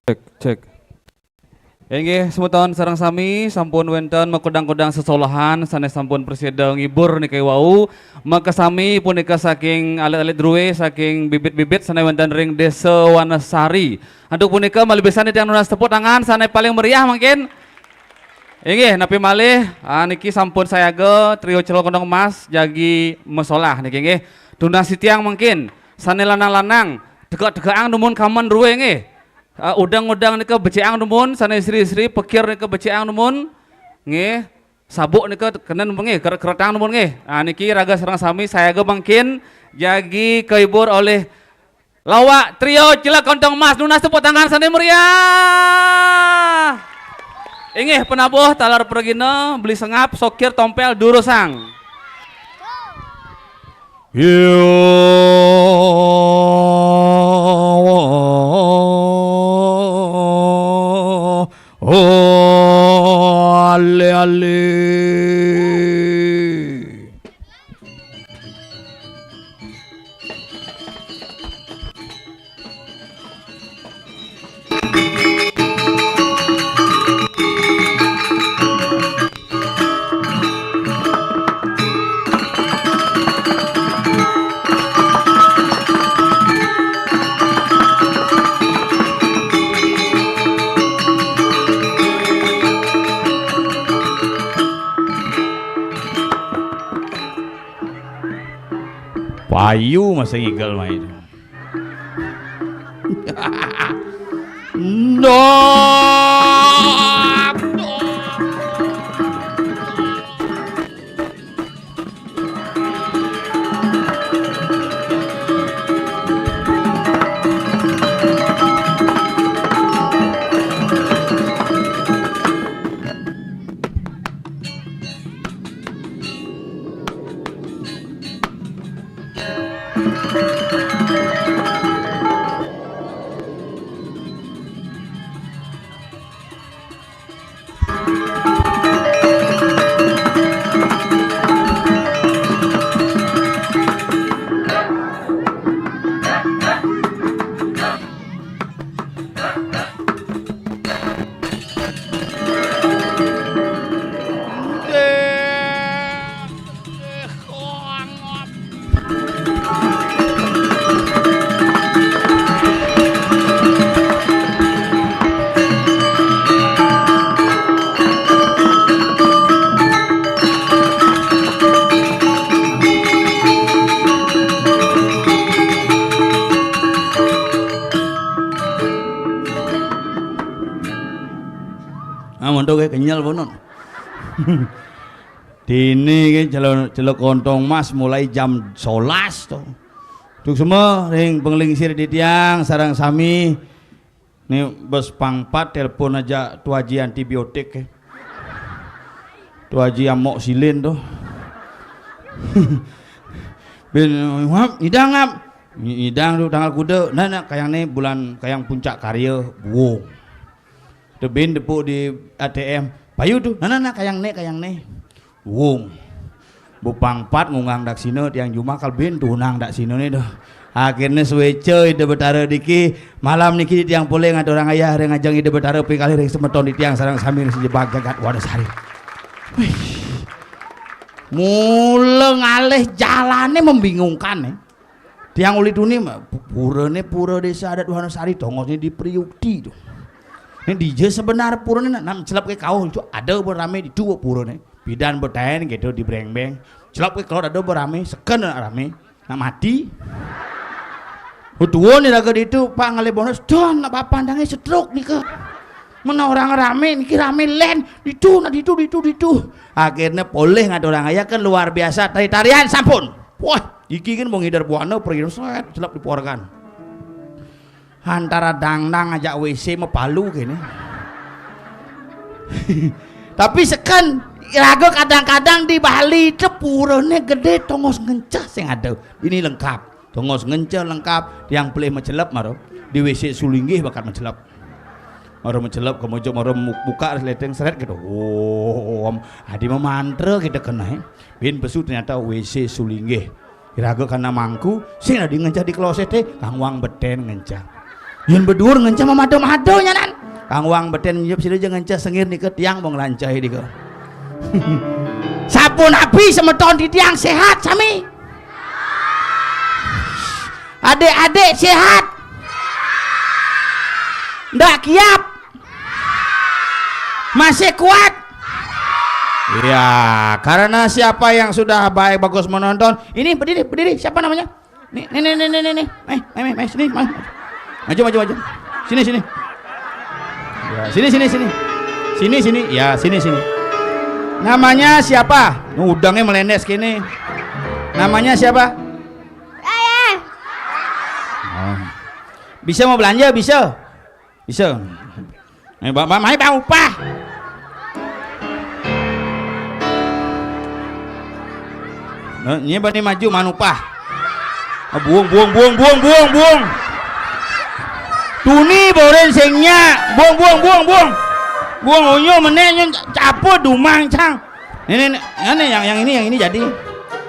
Cek, cek. Inggih, semeton sareng sami sampun wénten makudang-kudang sesolahan sané sampun prasida ngibur nika wau. Makasami punika saking alit-alit druwé, saking bibit-bibit sané wénten ring Désa Wanasari. Antuk punika malih pisan titiang nunas tepuk tangan sané paling meriah mangkin. Inggih, napi malih, ah, niki sampun sayaga trio Celok Kontong Mas jagi masolah niki nggih. Tunas titiang mangkin sané lanang-lanang, tegak-tegakang dumun kamen druwé nggih. Ah, udeng-udeng nika becikang dumun, sané istri-istri pekir nika becikang dumun. Nggih. Sabuk nika kenen dumun nggih, ker-, keretang dumun nggih. Ah, niki raga sareng sami sayaga mangkin jagi kahibur olih lawak trio Celok Kontong Mas, nunas tepuk tangan sané meriah. Inggih penabuh taler pragina, beli sengap, sokir, tompél, durusang. Yo, oh, ale, ale. Payu masih ngigel main. No. Ah, monto kayak kenyal bonon. Dini ki Celok, Celok Kontong Mas mulai jam solas to. Duk semua ring penglingsir titiang sareng sami. Ni bes pangpat telepon aja Tu Haji antibiotik, eh. Tu Haji amoksilin to. Bin, ngap, ngidang ngap. Ngi-, ngidang tu tanggal kuda. Nah, nah, kayang ni bulan, kayang puncak karya, buung. Tu bin tepuk di A T M. Payu tu, nah, nah, nah, kayang ni, kayang ni. Wung. Bupangpat ngunggang daksina tiang jumah kal bin tunang daksina ni tu. Akhirnya sueca Ida Betara diki, malam niki tiang polih ngaturang ayah ring ajeng Ida Betara pingalih ring semeton di tiang sareng sami ring sejebag jagat Wanasari. Wih. Mula ngalih jalane membingungkan, eh. Tiang uli tuni mah, pu-, purane pura desa adat Wanasari, tongosne di Priukti tu. Ni dija sebenar purane nak, nak celep ke kauh tu ada berame di tu purane. Pidan betaen gitu di brengbeng. Celep ke kalau ada berame, seken nak rame. Nak mati. Utuan ni raga ditu, Pak ngalih bonus, don nak papandange setruk nika. Mana orang rame, niki rame len, ditu, nak ditu, ditu, ditu. Akhirnya polih ngaturang ayah kan luar biasa, tari-tarian sampun. Wah, iki kan mau ngider buana, pergi set, celap di porgan. Antara dangdang ajak W C mepalu kene. Tapi seken, raga kadang-kadang di Bali itu purane gede, tongos ngenceh sing ada. Ini lengkap. Tongos ngenceh lengkap, tiang pelih mecelep maro. Di W C sulinggih bakat mecelep. Maro mecelep, kemudian maro mu-, buka leteng seret gitu. Om, adi memantra kita kena, eh. Bin pesu ternyata W C sulinggih. Iraga kana mangku, sing adi ngenceh di kloset, eh, kang wang beten ngenceh. Yén beduur ngenceh mamado-mado nyanan. Kang Wang beten nyup sida ja ngenceh sengir nika tiang mong lanceh dika. Sapunapi semeton titiang sehat sami? Adik-adik sehat? Ndak kiap? Masih kuat? Ya, karena siapa yang sudah baik bagus menonton, ini berdiri, berdiri, siapa namanya? Nih, nih, nih, nih, nih, nih, nih. Mai, mai, mai, mai, sini, mai. Maju, maju, maju. Sini, sini. Ya, sini, sini, sini. Sini, sini. Ya, sini, sini. Namanya siapa? Udangnya melendeh segini. Namanya siapa? Saya. Oh. Bisa mau belanja, bisa. Bisa. Eh, ba-, ba-, mai bang upah. Nah, nyé bani maju man upah. Ah, buung, buung, buung, buung, buung, buung. Tuni boren sing nya. Buung, buung, buung, buung. Buung unyu menék nyun caput dumang cang. Ini, ini, ini yang, yang ini, yang ini jadi.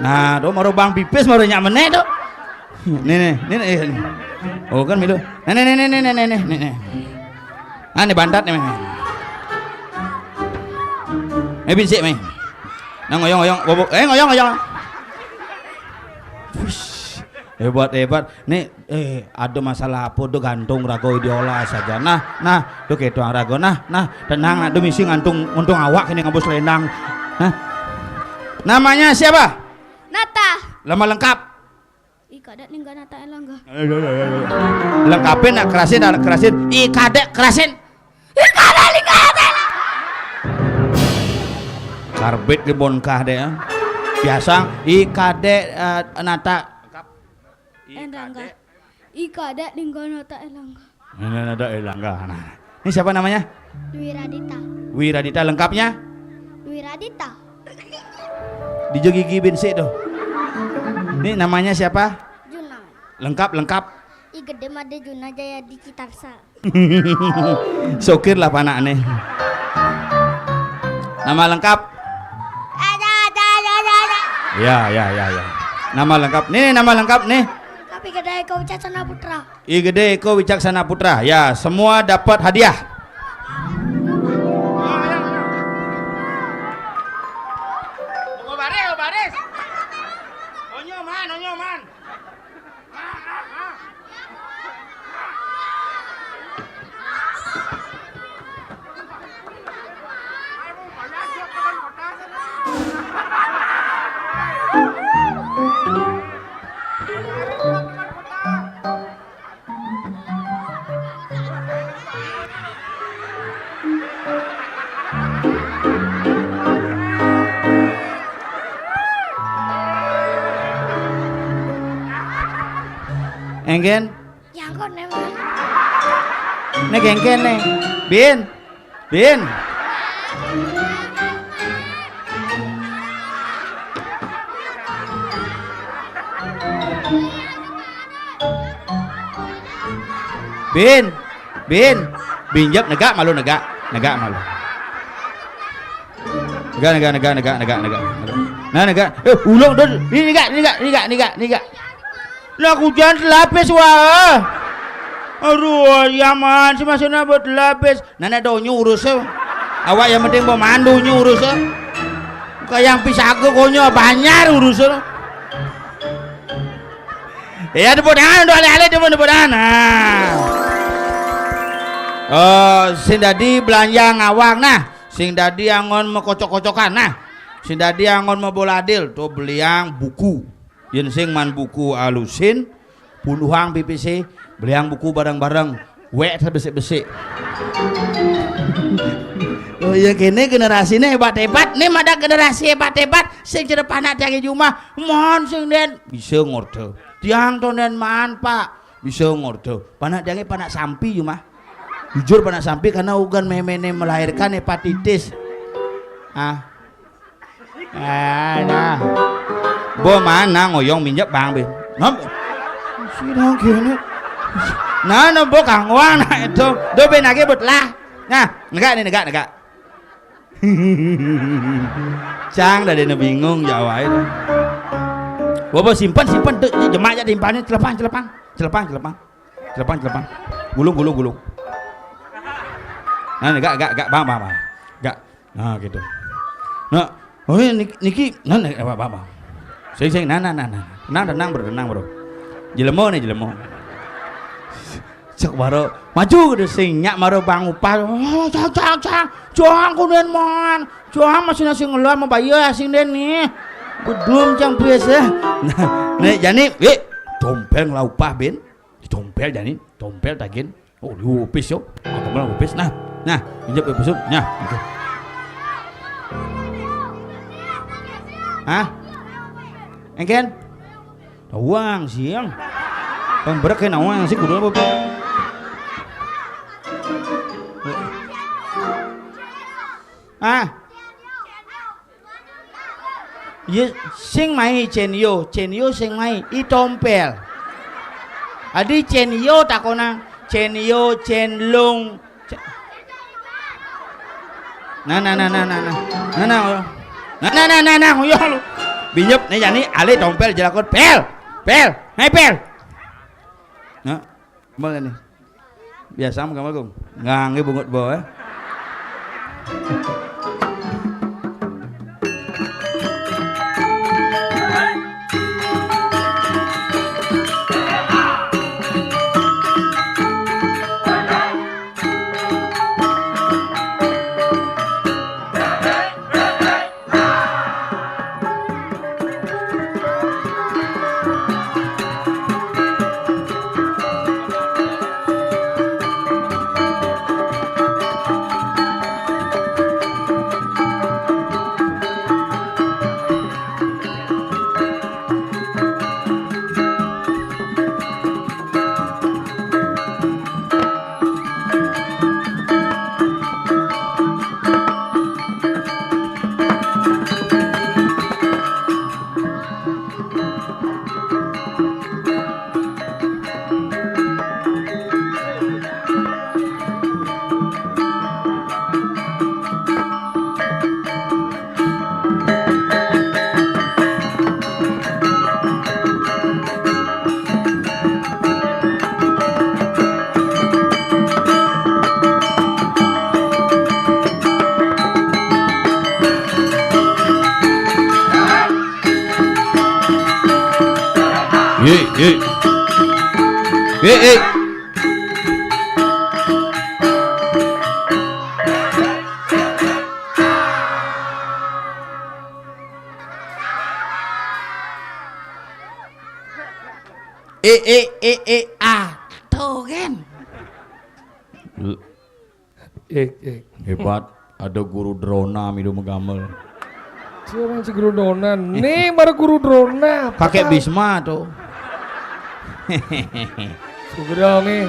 Nah, tuh maro bang pipis maro nyak menék tuh. Nih, nih, nih, nih. Oh, kan milu. Nih, nih, nih, nih, nih, nih, nih, nih, nih. Ah, nih bantat nih, nih. Eh, binsik, nih. Nah, ngoyong, ngoyong, bobok. Eh, ngoyong, ngoyong. Wush. Hebat, hebat. Nih, eh, ada masalah apa tuh gantung rago diolah saja. Nah, nah, tuh kayak tuang rago. Nah, nah, tenang, nak tuh misi ngantung, ngantung awak ini ngabus selendang. Nah. Namanya siapa? Nata. Nama lengkap? Ih, kadék ninggal Nata Elangga. Lengkapin nak kerasin, nak kerasin. Ih, kadék kerasin. Ih, kadék ninggal Nata Elangga. Karbit di bonkah deh, ya. Biasa, ih, kadék, eh, Nata. Lengkap. Ih, Elangga. Kadék. Ih, kadék ninggal Nata Elangga. Ini ada Elangga. Nah. Ini siapa namanya? Wiradita. Wiradita lengkapnya? Wiradita. Di gigi binsik tuh. Ini namanya siapa? Juna. Lengkap, lengkap. I gedé Madé Juna Jaya di Citarsa. Sokir lah panak nih. Nama lengkap? Ada, ada, ada, ada, ada. Ya, ya, ya, ya. Nama lengkap. Nih, nama lengkap nih. Lengkap I Gedé Eko Wicaksana Putra. I Gedé Eko Wicaksana Putra. Ya, semua dapat hadiah. Baris, baris. Onyo man, onyo man. Engken? Nyangkut nih, Bang. Nih, engken nih. Bin. Bin. Bin. Bin. Binjek negak malu negak. Negak malu. Negak, negak, negak, negak, negak, negak. Nah, negak. Eh, ulung dul. Ini negak, negak, negak, negak, negak. Lah, hujan telapis wah. Aduh, yaman, si masuknya buat telapis. Nenek donyu urus tuh. Awak yang penting mau mandu nyu urus tuh. Kayak yang pisaga konyo banyak urus tuh. Ya, tepuk tangan untuk alih-alih, tepuk, tepuk tangan. Nah. Oh, sing dadi belanja ngawang nah. Sing dadi angon mekocok-kocokan nah. Sing dadi angon meboladil tuh beliang buku. Yén sing man buku alusin, punduhang pipisi, beliang buku bareng-bareng, wék sebesik-besik. Oh iya, kéné generasiné hébat-hébat. Né madak generasi hébat-hébat, sing cerep anak tiangé jumah, mon sing den bisa ngorda. Tiang to den maan, Pak, bisa ngorda. Panak tiangé panak sampi jumah. Jujur panak sampi karena ugan méméné melahirkan hepatitis. Ah. Ah, nah. Bo mana ngoyong minjek bang bin. Ngam. Sidang kene. Nah, no bo kangwang nah itu. Do bin lagi bet lah. Nah, negak nih, negak, negak. Cang dari bingung Jawa itu. Bobo simpan, simpan tuh jemak aja timpalnya celepang, celepang, celepang, celepang. Celepang, celepang. Gulung, gulung, gulung. Nah, gak, gak, gak, bang, bang, bang. Gak. Nah, gitu. Nah, oh, ini niki, nah, nah, apa, apa, apa. Sing, sing, nah, nah, nah, nah. Tenang, tenang, bro, tenang, bro. Jelema nih, jelema. Cek baru maju gitu sing nyak baru bang upah. Oh, cang, cang, cang. Cang kunen mon. Cang masih nasi ngeluar mau bayar sing den nih. Bedum cang biasa. Nah, nih jani, wih, dompel ngelah upah bin. Dompel jani, dompel tagin. Oh, lu upis yo. Aku malah upis. Nah, nah, injek upis. Nah, gitu. Hah? Engken? Tawang siang. Pembrek kena uang sih kudu apa? Ah. Ye sing mai Chen Yo, Chen Yo sing mai i tompel. Adi Chen Yo takonang, Chen Yo, Chen Lung. Nah, nah, nah, nah, nah, nah. Nah, nah, nah, nah, nah, nah, yo lu. Binyep nih jani ale tompel jelakon pel. Pel. Hei pel. Nah, kembali nih. Biasa sama kamu, Gung. Ngangge bungut bawa. Ye, ye. Ye, ye. Eh, eh, eh, eh, ah. Tuh kan. Eh, eh. Hebat. Ada guru drona milu megamel. Siapa si guru drona? Nih, baru guru drona. Kakek Bisma tuh. Sugro nih.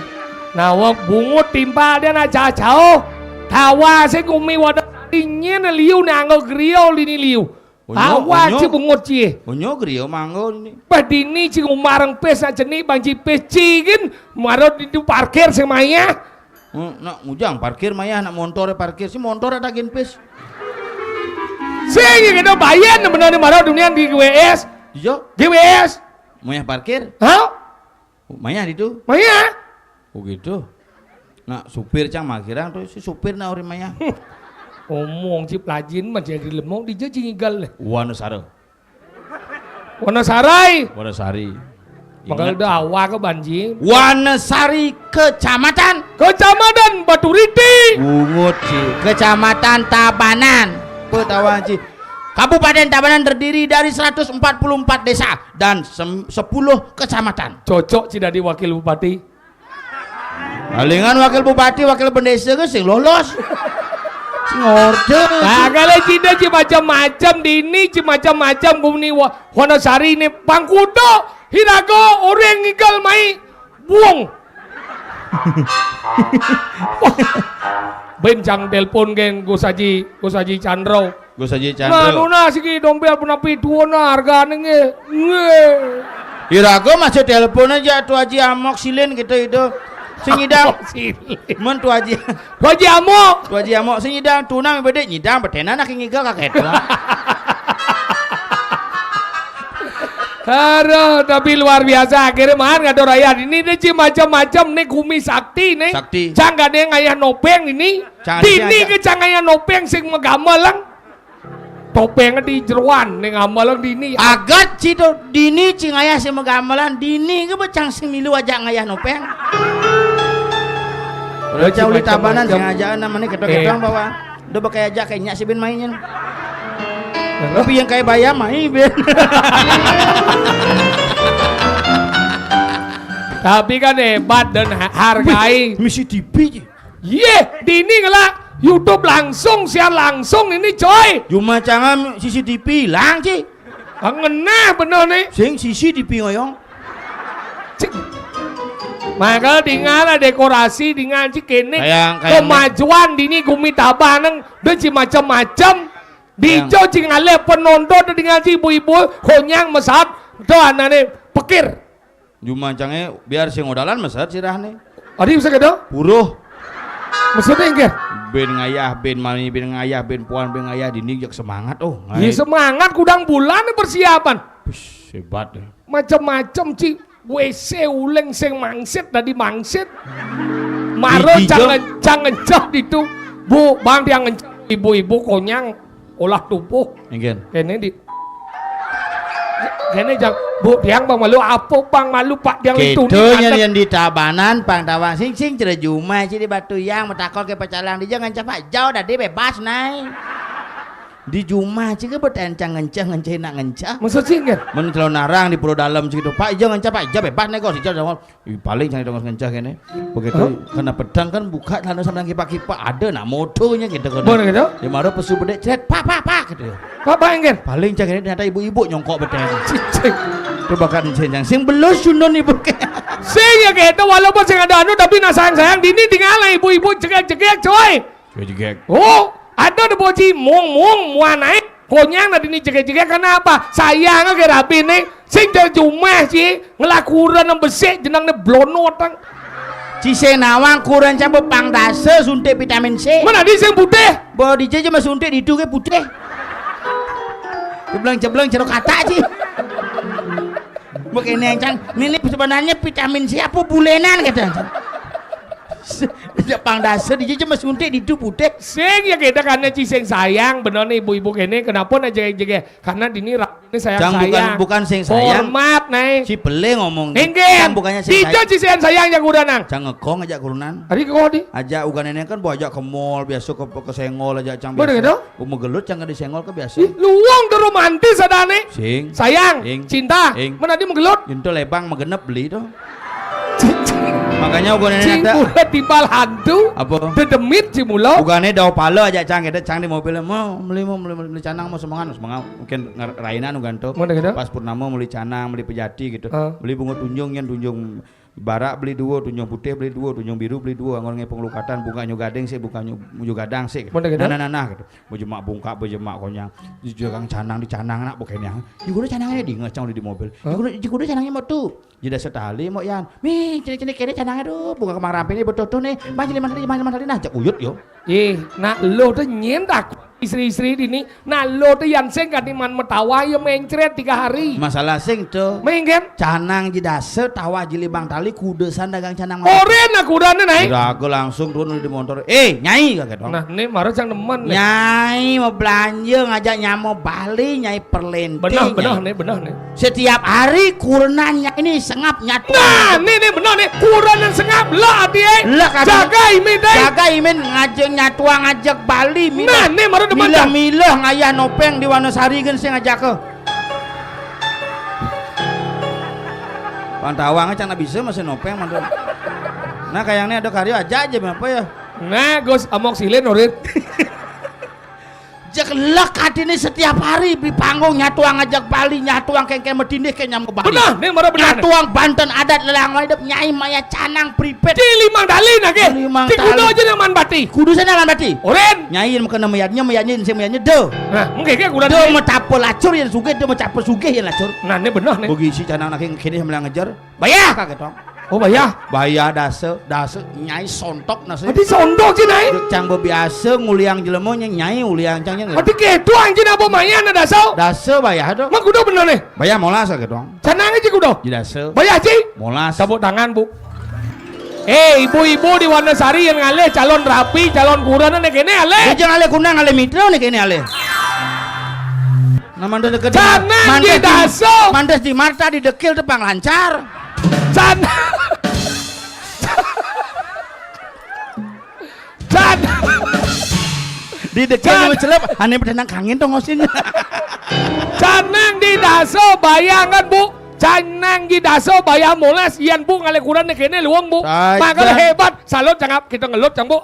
Nawa bungut timpal dia nak jauh. Tawa sih gumi wadah dingin liu nanggo griyo lini liu. Onyo, tawa onyo. Ci bungut ci. Onyo griya manggon ini. Bah dini ci ngumareng pis nak jenik bang ci pis ci gin marot itu parkir sing mayah. Hmm, nak ngujang parkir mayah, nak montore parkir, si montore tagihan pis. Sing gitu bayan bener marot dunia di G W S. Iya. G W S. Mayah parkir? Hah? Mayah ditu? Mayah. Oh gitu. Nah, supir cang makirang tuh si supir nak ori mayah. Omong cip lajin mah jadi lemong di jajing igal leh. Wanasara. Wanasarai. Wanasari. Makanya ingat. Udah awal ke banjir. Wanasari Kecamatan. Kecamatan Baturiti. Bungut sih. Kecamatan Tabanan. Petawa sih. Kabupaten Tabanan terdiri dari seratus empat puluh empat desa dan sem- sepuluh kecamatan. Cocok sih dari wakil bupati. Palingan wakil bupati, wakil bendesa ke sing lolos. Sing orde. Nah, kalau cinta ci macam-macam di ini ci macam-macam gumni wa- Wonosari ini pangkuto hirago orang ngigal mai buang. Bencang telepon geng Gus Haji, Gus Haji Chandra. Gus Haji Chandra. Nah, nuna siki dompel penapi tuona hargane nge. Nge. Irago masih telepon aja Tu Haji Amok silin gitu itu. Sing nyidang. Amok silin. Men Tu Haji. Tu Haji Amok. Tu Haji Amok sing nyidang tuna mi bedek nyidang betena nak ngiga kakek tua. Aduh, tapi luar biasa. Akhirnya mah ngador ayah ini deh, ci, macam-macam nih, gumi sakti nih. Sakti. Cang gak ada yang ayah nopeng ini. Cang ada yang dini ayah. Ke cang ayah nopeng sing magamelang. Topengnya di jeroan nih, gamelang dini. Agat ci to, dini ci ngayah sing magamelang, dini ke becang sing milu ajak ngayah nopeng. Udah, ci, uli tabanan macam-macam. Sing ajak namanya ketok-ketok. Eh. Bawa. Udah pakai ajak kayak nyak si Ben mainnya. Halo? Tapi yang kayak bayam mah, ih, Ben. Tapi kan hebat dan ha-, hargai. Wih, misi T V, ci. Iya, dini ngelak YouTube langsung, siar langsung ini, coy. Cuma cangan C C T V hilang, ci. Ah, ngenah bener nih. Sing C C T V ngoyong. Cik. Maka tinggal dekorasi, tinggal ci kene. Kayak, kayak kemajuan dini gumi tabanang, udah ci macam-macam. Dijo ci ngalih penonton, tinggal ci ibu-ibu konyang mesat, tuh anane pekir. Cuma cangnya biar sing odalan mesat sirahne. Adi bisa gitu? Puruh. Maksudnya enggak? Ben ngayah, ben mami, ben ngayah, ben puan, ben ngayah, dini jak semangat, oh. Iya, semangat, kudang bulan nih persiapan. Push, hebat deh. Macam-macam, ci. W C uleng sing mangsit, tadi mangsit. Maro. Di, di cang, cang ngencah ditu. Bu, bang, tiang ngencah. Ibu-ibu konyang olah tubuh. Nggih. Kene di, kene jang, Bu, tiang bang malu apa, bang malu, Pak, tiang itu. Kita nih yang di tabanan, Pang Tawang, sing, sing, cere jumah, ci, di Batu Yang, metakon ke pecalang, di jangan cepat jauh, tadi bebas, nai. Di jumah, ci, ke beten cang ngencah, ngencah, nak ngencah. Maksud sih, enggak? Men kalau narang di Pulau Dalam, ci, gitu, Pak, jangan cepat, jauh bebas, nego, sih, jauh, jauh. Ih, paling cang dongos ngencah kene. Begitu. Hah? Kena pedang kan buka celana sambil kipak-kipak. Ada nak motonya gitu kan. Mana gitu? Dia marah pesu bedek, cret, pak, pak, pak, gitu. Pak, pak, enggak? Paling cang ini ternyata ibu-ibu nyongkok bedek. Cicing. Itu bahkan sing, sing belus cundon ibu ke. Sing ya gitu, walaupun sing ada anu, tapi nak sayang-sayang, dini tinggal lah ibu-ibu cegek-cegek, coy. Cegek. Oh, ada deh boci, mung, mung, muan naik. Konyang, nah, dini jegek-jegek, kenapa? Sayang ke rabi nih, sing dari jumah, ci, ngelakuran yang besik, jenang nih blono tang. Ci sing nawang kuran cabe pang dasa suntik vitamin C. Mana di sing putih? Bawa di C cuma suntik di itu ke putih. Jebleng-jebleng jeruk kata, ci. Begini yang cang, ini sebenarnya vitamin C apa bulenan, kata. Pang dasa di C cuma suntik di itu putih. Sing ya kita karena ci sing sayang, bener nih ibu-ibu kene, kenapa nak jegek-jegek? Karena dini ra-, ini sayang. Cang bukan, sayang. Bukan sing sayang. Hormat, nai. Ci pele ngomong. Enggak. Cang bukannya sing sayang. Tidak ci sing sayang yang udah nang. Cang ngekong ajak kurunan. Hari kok di? Ajak ugan ini kan bawa ajak ke mall, biasa ke, ke senggol ajak cang. Bener biasa. Gitu? Megelut cang di senggol ke biasa. Ih, luang tuh romantis ada nih. Sing. Sayang, sing, cinta. Sing. Mana dia megelut? Itu lebang megenep beli tuh. Makanya ugan ini cing ada. Udah timbal hantu. Apa? Dedemit ci mula. Ugane dau pala ajak cang, kita cang di mobil, mau beli, mau beli, beli canang, mau semangat, semangat. Mungkin nger-, rainan ugan tuh. Mana gitu? Pas purnama beli canang, beli pejati gitu. Ah. Beli bunga tunjung, yang tunjung barak beli dua, tunjung putih beli dua, tunjung biru beli dua, ngorang ngepung lukatan, bunga nyu gading sih, bunga nyu, nyu gadang sih. Mana gitu? Nah, nah, nah, nah, gitu. Bejemak bungkak, bejemak konyang. Di jagang canang, di canang nak bukannya. Di guru canangnya di ngecang di mobil. Di guru, di guru canangnya mau tuh. Jeda setali mau yan. Mi, cini-cini kene canangnya tuh, bunga kemang rampe ini betul tuh nih. Mas, lima tali, mas, lima tali, nah, cak uyut yo. Ih, nak lo tuh nyen tak istri-istri ini. Nah, lo tuh yang sing kan iman metawa ya mencret tiga hari. Masalah sing tuh. Mungkin canang jedase tawah jilibang tali kudesan dagang canang. Oren aku udah nih, naik. Udah aku langsung turun di motor. Eh, nyai, kata dong. Nah, ini marah cang nemen nih. Nyai mau belanja ngajak nyamo Bali, nyai perlinting. Benar, benar nih, benar nih. Setiap hari kurenan nyai ini sengap nyatu. Nah, nih, nih benar nih. Kurenan sengap lah, ati, eh. Lah, kata jaga imin, deh. Jaga imin ngajak nyatu ngajak Bali. Nah, nih marah demen. Milah-milah ngayah nopeng di Wonosari gen sing ngajak ke. Pantawangnya cang bisa masih nopeng mantu. Nah, kayaknya ada karya aja aja apa ya? Nah, Gus amok silin urit. Jeklek hati ini setiap hari di panggung nyatuang ngajak Bali, nyatuang kengkeng medindih ke nyamuk Bali. Benar, ini marah benar. Nyatuang Banten adat lelang hidup nyai maya canang pripet. Di limang tali nage. Limang tali. Di kuda aja nang man bati. Kudu sana man bati. Oren. Nyai yang kena mayatnya, mayatnya, yang mayatnya deh. Nah, mungkin kayak kuda. Deh, macapa lacur yang sugih, deh, macapa sugih yang lacur. Nah, ini benar nih. Bagi si canang nake kini sambil ngejar. Bayar kagak dong. Oh, bayah. Bayah dasa, dasa nyai sontok nasi. Adi sontok cai, Nyai? Cang babiasa nguliang jelema nya nyai uliang cang nya. Adi kéto anjing apa mayan dasa? Dasa bayah to. Mah kuda bener né. Bayah molas kéto. Canang aja kuda. Ji dasa. Bayah cai. Molas. Tepuk tangan, Bu. Eh, ibu-ibu di Wanasari yang ngalih calon rabi, calon kurenan né kéné alih. Dia jangan alih kunang, alih mitra né kéné alih. Nah, mantes deket di Mar-, Canang mantes di, didasa. Mantes di Marta didekil tepang lancar. Can-, Can-, didekil celep, ané pedenang kangin tongosin. Canang didasa bayangan, Bu. Canang didasa bayah molas, yén Bu ngalih kurenan né kéné luung, Bu. Mangkal hébat, salut cangap, kita ngelut cang, Bu.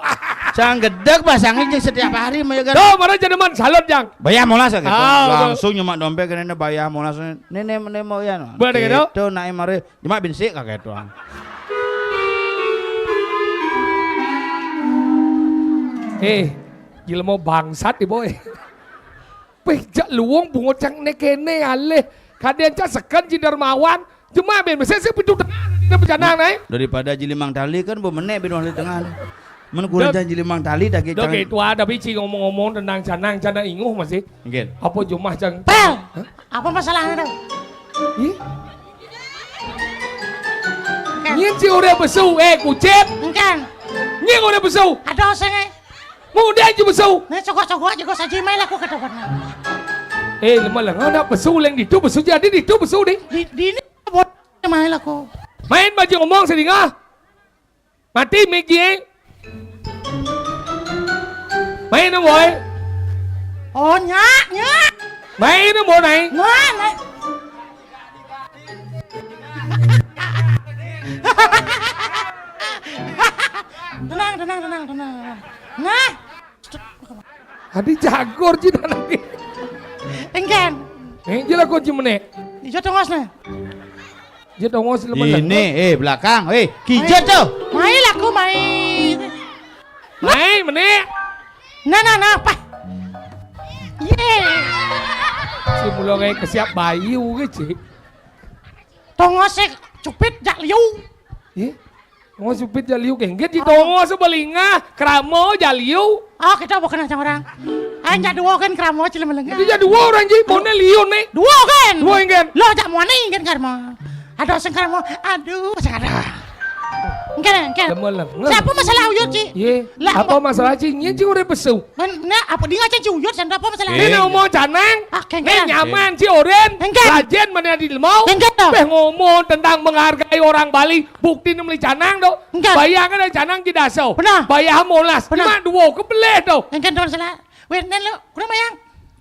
Cang gedeg pasangnya jeung setiap hari mah ya kan. Tuh, mara jeneman salut cang. Bayah molas ya gitu. Ah, betul. Langsung nyemak dompét kéné bayah molas. Néné, néné mau ya. Boleh gitu? Itu naik mari. Cuma binsik kakek doang. Eh, jelema bangsat, Ibu, eh. Péh, jak luung bungut cang né kéné alih. Kadén cang seken Ji Dermawan. Jema ben mesé sih pitu tengah dina pejanang naé. Daripada Ji Limang Tali kan bemenek bin wali tengah. Men kurang Dok. Cang Ji Limang Tali tak Dok, cang. Itu ada bici ngomong-ngomong tentang canang, canang inguh masih. Nggih. Apa jumah cang? Pel. Hah? Apa masalahnya tuh? Ih. Nyén ci urip besu, eh, kucit. Engkén. Nyén urip besu. Ada osengé. Muda aja besu. Nah, cogok-cogok aja gua saji mai laku kata warna. Eh, lemah lengah nak besu leng ditu besu jadi ditu besu deh. Di, di ini buat mai laku. Main baju ngomong sedingah. Mati Mik Ji. Main dong, boy. Oh, nyak, nyak. Main dong, boy, naik. Nah, nah. Tenang, tenang, tenang, tenang. Nah. Adi jagur cina lagi. Engkén. Eh, jelas kunci menek. Ijo tongos nah. Dia dongos lemah. Ini, eh, belakang, eh, kijat tuh. Mai laku, mai. Mai, menek. Nah, nah, nah, pah. Ye. Si mula kayak kesiap bayu ke, Cik. Tongos sih cupit jak liu. Ye. Tongos cupit jak liu, kengget, Cik. Tongos sebelinga, keramo jak liu. Oh, kita bukan macam orang. Ayo, jak dua kan keramo, Cik, lemah lengah. Jadi jak dua orang, Cik. Maunya liu nih. Dua kan? Dua, kan? Lo jak muani kan keramo. Aduh, sing keramo. Aduh, sing ada. Engkén, engkén. Lemah lengah. Siapa masalah uyut, Cik? Ye. Lah, apa masalah, Cik? Nyén, Cik, urip besu. Men, nah, apa dia ngacen ci uyut, sanda apa masalah? Ini ngomong canang. Ah, kengkén. Ini nyaman, Cik, oren. Kengkén. Rajin mana di lemau. Kengkén, toh. Beh, ngomong tentang menghargai orang Bali. Bukti nem beli canang, toh. Kengkén. Bayangkan ada canang di daso. Benar. Bayar molas. Benar. Cuma dua kebeleh, toh. Kengkén, toh, masalah. Wér, nén lo, kurang bayang.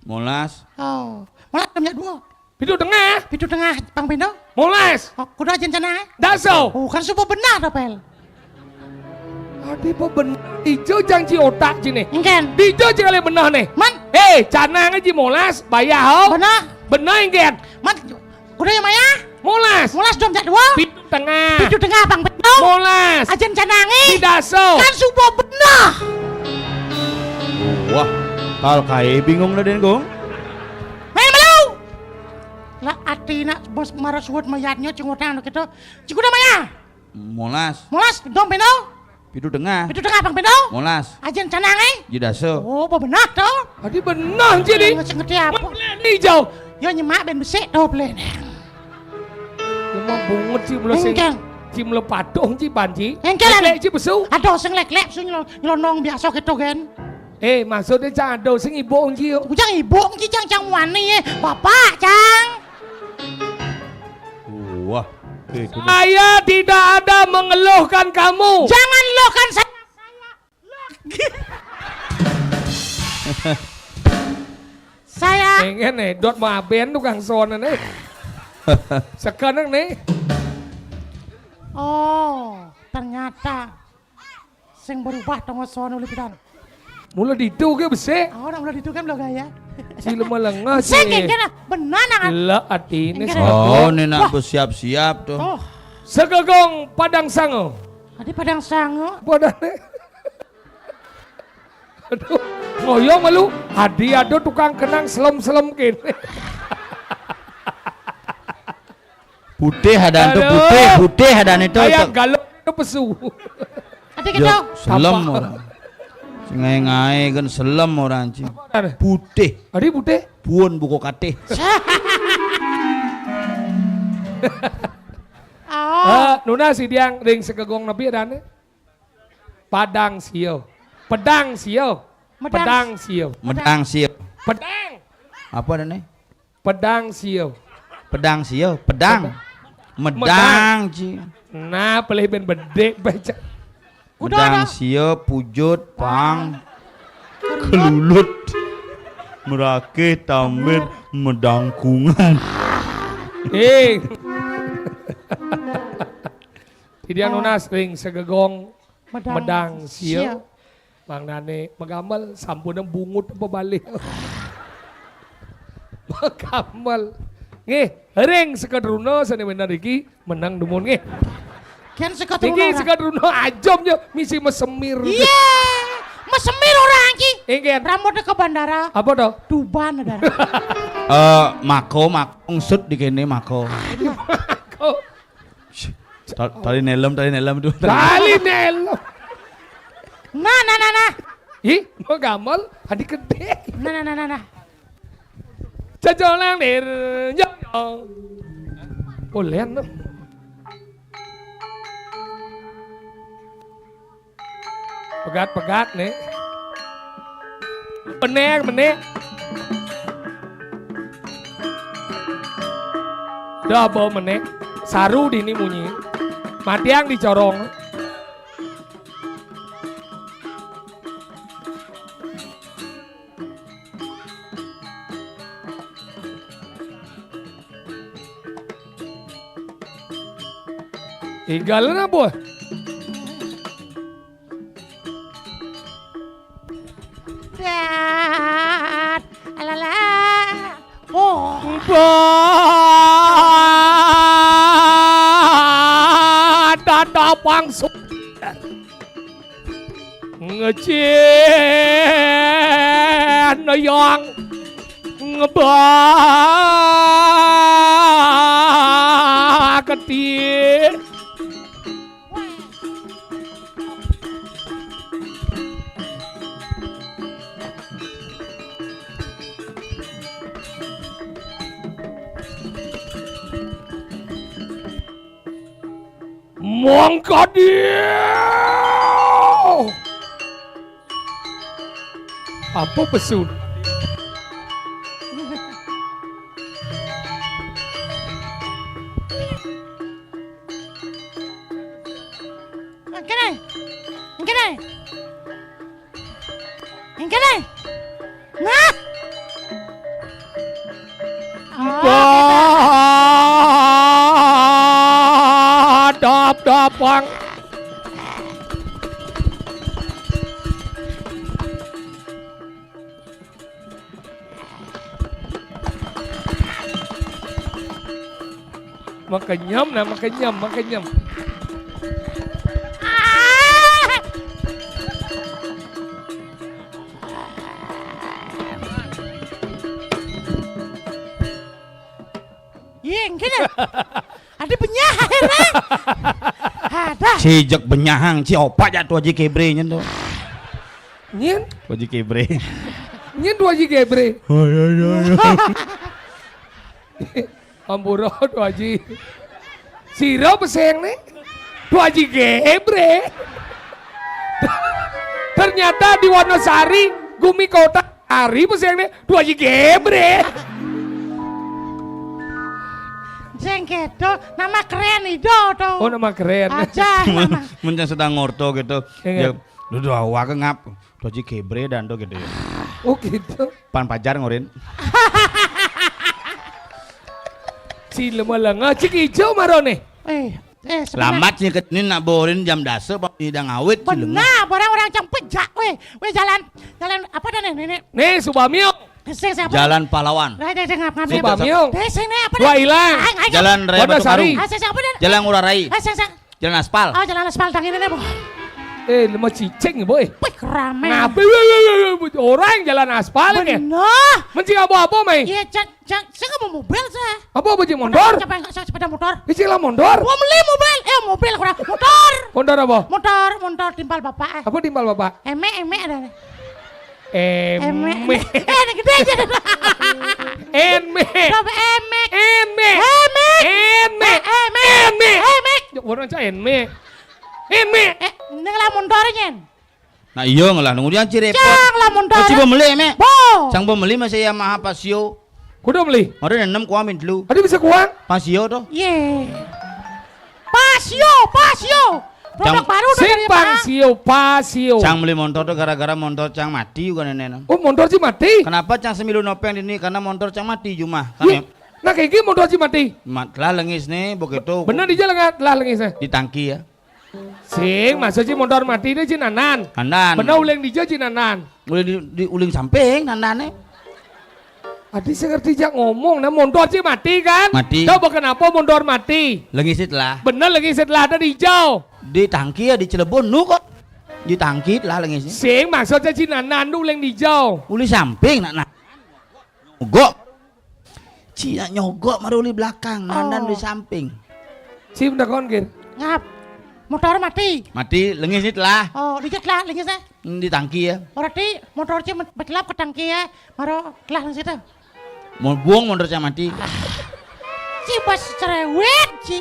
Molas. Oh, molas jam dua. Pitu tengah. Pitu tengah, pang pindho. Molas. Oh, kuda ajen canang, eh? Daso. Oh, kan subuh benar, Pel. Adi apa benar? Ijo janji otak cine. Engkén. Dijo cing kali benar nih. Man. Eh, canang aja molas, bayar ho. Benar. Benar engkén. Man, kuda yang maya? Molas. Molas dom jak dua. Pitu tengah. Pitu tengah, pang pindho. Molas. Ajen canang, eh? Di daso. Kan subuh benar. Wah, kal kae bingung dah den, Gong. Main malu. Lah atina bos mara suwud mayatnya cing utang kitu. Cing kuda maya. Molas. Molas dom pindho. Pitu tengah. Pitu tengah pang pindho. Molas. Ajen canang, eh? Ji daso. Oh, bebenah to. Adi benah ji ni. Ngerti apa? Ni jauh. Yo nyemak ben besik to beli ni. Lemah bungut ci mula sing. Engkén. Ci mula patuh ci banci. Engkén. Lek ci besu. Aduh sing lek-lek sing nyelonong biasa kitu kan. Eh, maksudnya cang ada sing ibu unci yo. Cang ibu unci cang cang muani ye. Bapak cang. Wah. Eh, kena. Saya tidak ada mengeluhkan kamu. Jangan eluhkan saya. Saya. Pengen nih, dot maben tukang sonen nih. Sekarang nih. Oh, ternyata. Sing berubah tongos sono lipitan. Mula ditu ke besik. Oh, nak mula ditu kan lo gaya. Ci lemah lengah ci. Sing kengkén lah. Benar nak. Lah adi ni. Engkén. Oh, ni nak bersiap-siap tu. Oh. Segegong Padang Sango. Adi Padang Sango. Padang ni. Aduh, ngoyong malu. Adi ada tukang kenang selem-selem kene. Putih ada tu, aduh. Putih, putih ada ni tu. Ayam galon tu pesu. Ada ke yo, tu? Selem orang. Sing ngae-ngae kan selem orang, cing. Ada. Putih. Ada putih? Puun buku katih. Oh. Eh, nunas siang ring segegong napi adane? Padang sio. Pedang sio. Medang. Pedang sio. Medang sio. Pedang. Apa adane? Pedang sio. Pedang sio, pedang. Pedang. Medang, ci. Nah, pelih ben bedek baca. Kuda medang ada. Sio, pujut, pang, kelulut, merakih, tamir, medangkungan. Eh. Tidak nunas ring segegong medang, medang sio. Sio. Mangdane magamel sampun bungut apa balik. Magamel. Nggih, ring sekedruna sane bener iki menang dumun nggih. Kan sekedruna. Iki orang. Sekedruna ajom ya misi mesemir. Iya. Mesemir orang iki. Nggih. Rambutnya ke bandara. Apa to? Tuban ada. Eh, mako, mako, ungsut di kene mako. Mako. Shh. Ta-, tali nelem, tali nelem tu. Tali nelem. Nah, nah, nah, nah. Ih, mau gamel, adik gede. Nah, nah, nah, nah, nah. Jajolang dir, jojong. Oh, lian tu. Pegat-pegat nih. Bener, bener. Dah bau menek. Saru dini munyi. Matiang dicorong. Tinggal na, boy. Dat, alala. Oh. Ba, dada pangsu. Ngecen yang ngebaketi. Mangka dia. Apa pesun? Engkene. Engkene. Engkene. Nah. Oh, dap dapang. Makenyem nah, makenyem, makenyem. Ying, kene. Ada benyah akhirnya. Ada. Ci jeg benyahang, ci opak jak tu Haji Kebre nyen tu. Nyen? Tu Haji Kebre. Nyen tu Haji Kebre. Hai, hai, hai, hai. Ampura, Tu Haji. Sira pesengne? Tu Haji Gebre. Ternyata di Wonosari, gumi kota, ari pesengne Tu Haji Gebre. Sing kedo, nama keren itu tuh. Oh, nama keren. Aja. Men, men yang sedang ngorto gitu. Iya. Ya, lu doa wae ngap. Tu Haji Gebre dan tu gitu ya. Oh, gitu. Pan pajar ngorin. Ci lema lenga, cik ijo marone. Eh, eh, sebentar. Lambat sih ke sini nak borin jam dasa, Pak, ini dah ngawit, ci lenga. Benar, barang orang cang pejak, weh. Weh, jalan, jalan apa dah nih, nih, nih? Nih, Subamio. Sing siapa? Jalan Pahlawan. Lah, deh, deh, ngap, ngap, Subamio. Deh, sing nih apa dah? Dua Ilang. Ay, ay, Jalan Raya Batu Karu. Ay, sing siapa dah? Jalan Ngurah Rai. Ay, sing, sing. Jalan aspal. Oh, jalan aspal, tang ini nih, Bu. Eh, lemah cicing, boy. Wih, rame. Ngapain? Orang jalan aspal ini. Bener. Mencing apa-apa, Mai? Iya, cak, cak, saya nggak mau mobil, saya. Apa, apa, cing, motor? Siapa yang, siapa, sepeda motor? Isi lah motor. Mau beli mobil, eh, mobil kurang. Motor. Motor apa? Motor, motor timpal bapak, eh. Apa timpal bapak? Emek, emek ada nih. Emek. Emek. Eh, ada gede aja. Emek. Coba emek. Emek. Emek. Emek. Eh, emek. Emek. Emek. Orang cah emek. Emek. Eh, ini lah motornya. Nah, iya ngelah nunggu dia cirepot. Cang lah motor. Oh, coba beli, Mek. Bo. Cang beli masih Yamaha Pasio. Kudu beli. Ada enam kuamin dulu. Ada bisa kuang? Pasio tuh. Iya. Pasio, Pasio. Produk baru tuh. Sing dari Pasio, Pasio. Cang beli motor tuh gara-gara motor cang mati juga nenek. Oh, motor sih mati? Kenapa cang semilu nopeng ini? Karena motor cang mati, Juma. Kan. Iya. Nah, kayak gini motor sih mati. Mat lah lengis nih, begitu. Bener di jalan lah lengis nih. Di tangki ya. Sing, maksud si motor mati ini si Nanan. Nanan. Bener uling dija si Nanan. Uling di, di uling samping Nanane. Adi sing ngerti jak ngomong, nah motor si mati kan? Mati. Coba kenapa motor mati? Lengisit lah. Bener lengisit lah ada di hijau. Di tangki ya di Cilegon nu kok. Di tangki lah lengisnya. Sing, maksudnya si Nanan tu uling di hijau. Uling samping nak nak. Mogok. Cina nyogok maruli belakang, Nandan di samping. Ci bener kon, Gir. Ngap. Motor mati. Mati, lengis ni telah. Oh, dikit lah, lengis eh. Hmm, di tangki ya. Berarti motor ci betelap ke tangki ya, maro telah lengis itu. Mau buang motor ci mati. Ci pas cerewet, ci.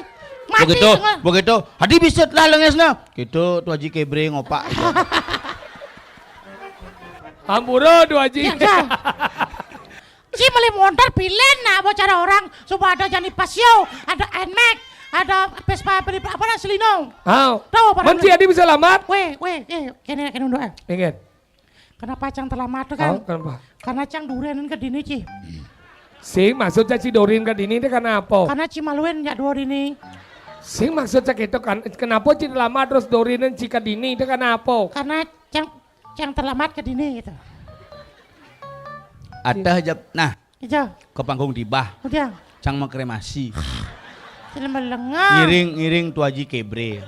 Mati. Begitu, begitu. Hadi bisa telah lengis nah. Gitu, tu Haji Kebre ngopak. Ampura, tu Haji. Ya, ya. Ci meli montor pilih nak apa cara orang supaya ada jani Pasio, ada Nmax, ada Vespa, apa nak Selino. Hau. Tahu apa? Menci adi bisa lamat? Weh, weh, eh, kene kene unduh. Ingat. Kenapa cang terlambat tu kan? Oh, kenapa? Karena cang durenan ke dini ci. Sing, maksud ci dorin ke dini tu karena apa? Karena ci maluin ya dua dini. Sing, maksud ci itu kan kenapa ci terlambat terus dorinan ci ke dini tu karena apa? Karena cang Cang terlambat ke dini gitu. Ada aja nah. Ijo. Ke panggung tibah. Udah. Cang mau kremasi. Sila melengah. Ngiring ngiring tu Haji Kebre.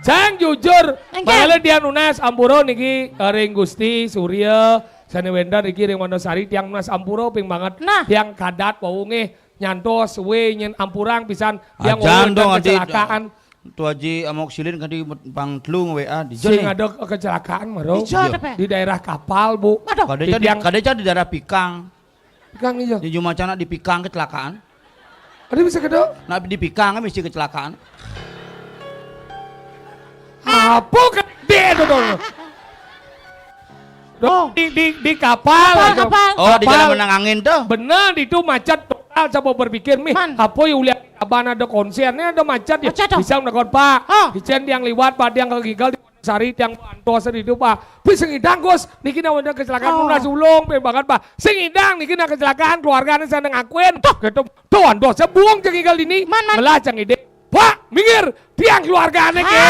Cang jujur. Bala dia nunas ampura niki ring Gusti Surya Sani Wenda niki ring Wonosari tiang nunas ampura ping banget. Nah. Tiang kadat wau nggih. Nyantos we nyen ampurang pisan yang ajan dong adi kecelakaan. Tu Haji Amok Silin kadi pang telu nge-W A di sing ada kecelakaan maro. Di daerah Kapal, Bu. Aduh. Kade di daerah Pikang. Pikang iya. Di Jumacana di Pikang kecelakaan. Ada bisa kedo? Nah di Pikang mesti kecelakaan. Apa gede itu dong? Oh. Di, di, di kapal. Kapal, kapal. Oh, di jalan menang angin tuh. Bener, itu macet total. Coba berpikir, mih. Apa yang ulian abang ada konser, ini ada macet ya. Macet tuh. Bisa menakon, Pak. Oh. Icen yang liwat, Pak, yang kegigal di Sari, yang antos itu, Pak. Bisa ngidang, Gus. Niki namanya kecelakaan lunas ulung, pe banget, Pak. Sing ngidang, niki nak kecelakaan, keluarganya saya ngakuin. Tuh. Gitu. Tuh, antos, saya buang cenggigal ini. Man, man. Melah cengide. Pak, minggir, tiang keluargane ke.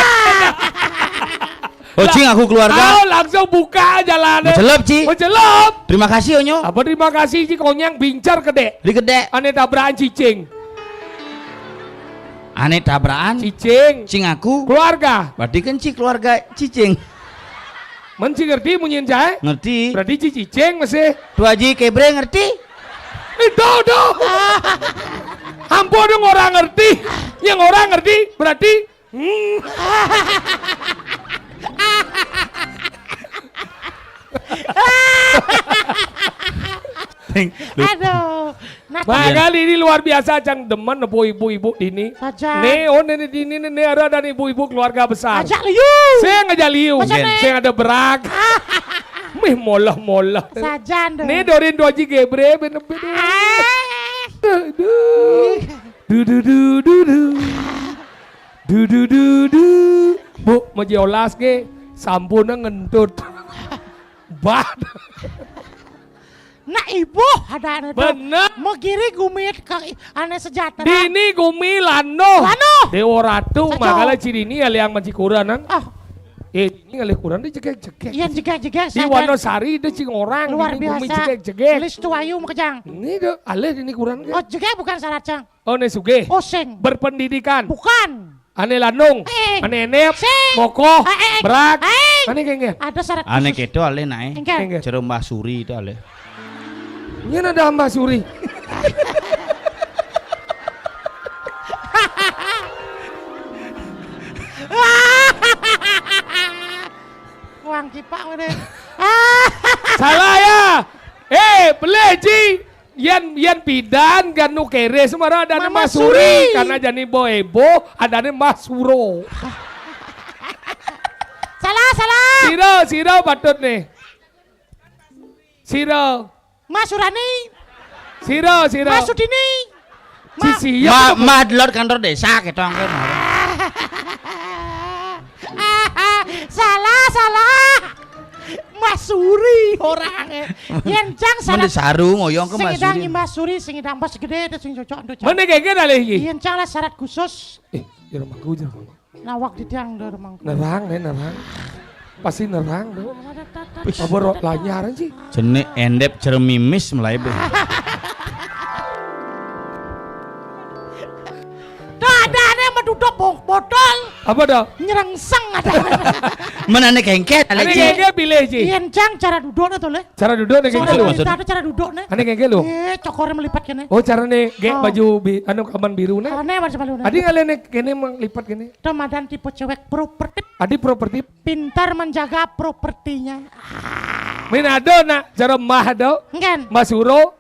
Oh, Cing, aku keluarga. Oh, langsung buka jalannya. Mencelep, Ci. Mencelep. Terima kasih, Onyo. Apa terima kasih, Ci? Konyang bincar gede. Di gede. Ane tabrakan cicing. Ane tabrakan. Cicing. Cing aku. Keluarga. Berarti kan Ci keluarga cicing. Men Ci ngerti munyin jae? Ngerti. Berarti Ci cicing masih. Tu Haji Kebre ngerti? Itu tuh. Ampun dong orang ngerti. Yang orang ngerti berarti hmm. Aduh. Nah, makanya ini luar biasa cang demen nepu ibu-ibu dini. Saja. Nih, oh ini dini nih ada dan ibu-ibu keluarga besar. Ajak liu. Saya ngajak liu. Saya ada berak. Mih molah-molah. Saja. Nih dorin doji gebre bener-bener. Aduh. Du du du du du. Du du du du. Bu, meji olas ge sampuna ngentut. Bah. Nak ibu ada anu tuh. Bener. Megiri gumit ke ane sejahtera. Dini gumi lano. Lano. Dewa Ratu makala ci dini ya liang meji kuran kan. Ah. Eh, ini ngalih kuran di jegek-jegek. Iya jegek-jegek. Di Wonosari di cing orang. Luar biasa. Jegek-jegek. Lis tuayu makejang. Ini do alih dini kuran. Oh jegek bukan syarat cang. Oh, ne sugih. Oh, sing. Berpendidikan. Bukan. Ane lanung, eh, ane enep, sing, mokoh, eh, eh, eh, berak. Eh. Ane kengken. Ada syarat khusus. Ane keto ale nae. Engke. Kengken. Jero Mbah Suri itu ale. Nyen ada Mbah Suri. Wang kipak ngene. Salah ya. Eh, pelih, Ji. Yen, yen pidan ganu kere semara adane Mbah Suri. Karena jani bo ebo, adane Mbah Suro. Salah, salah. Sira, sira patut nih. Sira. Mas Surani. Sira, sira. Mas Sudini. Sisi ya. Ma, ma delok kantor desa ketong. Salah, salah. Mas Suri orang. Yen cang syarat. Mende saru ngoyong ke Mas Suri. Sing idang Mas Suri, sing idang Mas gede, sing cocok, cocok. Mene kengken ale iki. Yen cang lah syarat khusus. Eh, jero mangku, jero mangku. Nawak di tiang do mangku. Nerang, nih, nerang. Pasti nerang do. Apa rok lanyar sih? Jenik endep cermimis mulai be. Tuh ada ane meduduk bo-, botol. Apa dah? Nyerengseng ada. Menane kengken, ale. Ane kengken pilih, Ji. Yen cang cara dudukne to, le. Cara duduk nih kengken lo. Cara duduk nih. Ane kengken lo. Eh, cokore melipat kene. Oh, carane gek baju bi-, anu kaban biru nih. Ane baju biru nih. Adi ngale nih kene melipat kene. Temadan tipe cewek properti. Adi properti. Pintar menjaga propertinya. Min ado nak cara mah do. Engken. Mas Uro.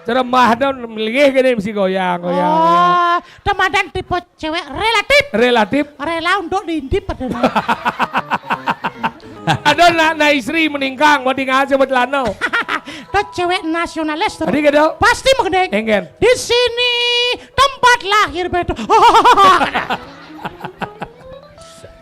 Cara mah do melih kene mesti goyang, goyang, goyang. Oh, temadan tipe cewek relatif. Relatif. Rela untuk diintip padahal. Ado nak, nak istri meningkang, mau tinggal coba celana. Tuh cewek nasionalis tuh. Adi kedo. Pasti mengenai. Engken. Di sini tempat lahir beto.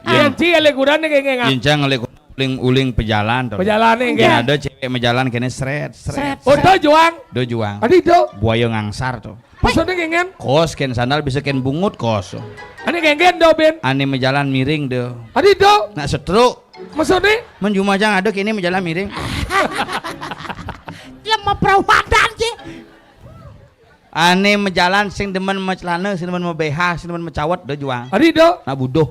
Yen ci ale kurane kengken, ah. Yen cang ale uling, uling pejalan to. Pejalan nih, kan? Ada cewek mejalan kene sret, sret. Sret. Oh, do juang. Do juang. Adi do. Buaya ngangsar to. Maksudnya kengken? Kos ken sandal bisa ken bungut kos. Ane kengken do, Ben. Ane mejalan miring do. Adi do. Nak setruk. Maksudnya? Men jumah cang ada kene mejalan miring. Lemah perawatan sih. Ane mejalan sing demen mecelana, sing demen mebeha, sing demen mecawet do juang. Adi do. Nak buduh.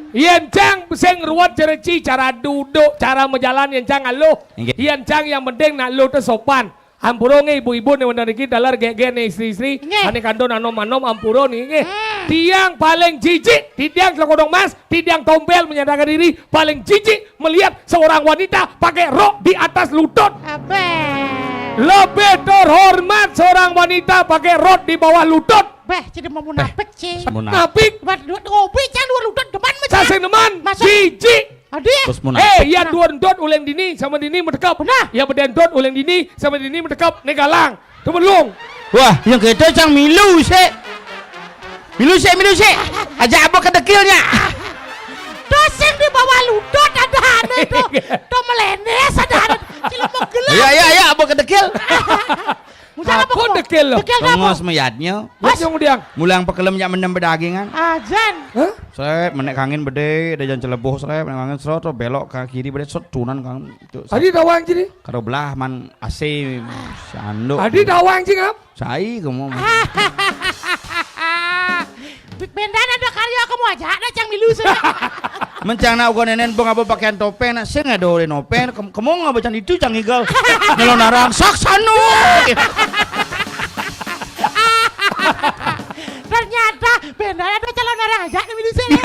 Yen cang sing ruwet cereci cara duduk, cara mejalan yen cang aluh. Inggih. Yen cang yang penting nak luh te sopan. Ampura nggih ibu-ibu nih wonten iki dalar gek-gek nih istri-istri. Inggih. Ane kandon anom-anom ampura nih nggih. Hmm. Tiang paling jijik, tiang Tlokodong Mas, tiang tompel menyatakan diri paling jijik melihat seorang wanita pakai rok di atas lutut. Abeh. Lebih terhormat seorang wanita pakai rok di bawah lutut. Beh, jadi mau munafik, Ci. Munafik. Buat dua ngopi, cang dua lutut depan, Mas. Sasing demen. Masuk. Jijik. Adi. Terus munafik. Eh, ya dua entut uleng dini sama dini metekep. Benar. Ya beda entut uleng dini sama dini metekep. Nih galang. Tuh belum. Wah, yang kita cang milu sih. Milu sih, milu sih. Aja apa kedekilnya. Tuh sing di bawah lutut ada ane tuh. Tuh melenes ada ane. Cilok mau gelap. Iya, iya, iya, apa kedekil? Musa apa kok? Dekil lo. Dekil apa? Tongos meyatnya. Mas. Mas yang diang. Mulang pekelem yak mendem pedagingan. Ajan. Hah? Srep, menek kangin bede, ada jalan celeboh srep, menek kangin srot, terus belok ke kiri bede, srot tunan kang. Itu. Adi tawang jadi. Karo belah man A C sanduk. Adi tawang jing am. Sai kamu. Bendan ada karya kamu aja, ada cang milu sana. Mencang nak uga nenen bong apa pakaian topeng nak sing ada oleh nopeng, kem-, kemong apa can itu cang igal. Nyelon narang saksanu. Ternyata bendan ada calon narang aja nih milu sana.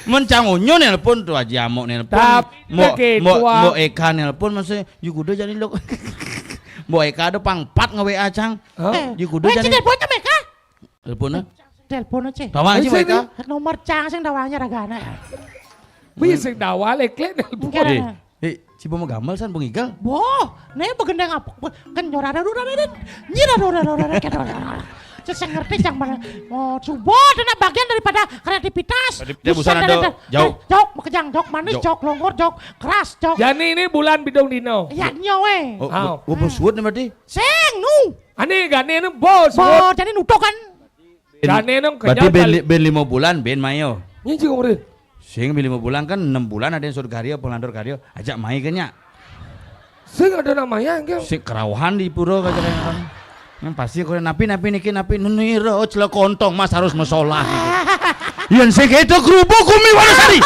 Mencang unyu nelpon tuh Haji Amok nelpon. Tapi Mbok, gitu, Mbok, ah. Mbok Eka nelpon masih, "Yu kudu jadi lo." Mbok Eka ada pang empat nge-W A cang. Hah? Eh, yu kudu eh, jadi. Nelpon aja Meka. Telepon, ah. Telepon aja. Tawang aja Ayo, mereka. Sini. Nomor cang sing tawangnya ragana. Wih, sing tawang lekle nelpon. Enggak. Eh, eh, cibo mau gamel san pengigal. Boh, nih begendang apa? Be-, kan nyora ada dura ada. Nyira dura dura ada. Cek ngerti cang mana? Oh, coba ada bagian daripada kreativitas. Kreativitas busan ada, ada. Jauh. Eh, jauh, makejang, jauh manis, jauh. Jauh longor, jauh keras, jauh. Jani ini bulan bidung dino. Iya, nyawe. Oh, oh, suwet nih berarti. Sing, nu. Ane gane ne bos. Bos, jadi nutuh kan. Gane ne berarti kenyal ben kali. Li-, ben lima bulan, ben mayo. Nyinci umur. Sing ben lima bulan kan enam bulan ada yang suruh karya, pengelantur karya. Ajak mai ke nya. Sing ada namanya, enggak? Sing kerauhan di pura kata orang. Hmm, pasti kowe napi, napi niki, napi nunira celaka ontong, Mas harus masolah niki. Yen sing keto kerupuk Umi Wonosari.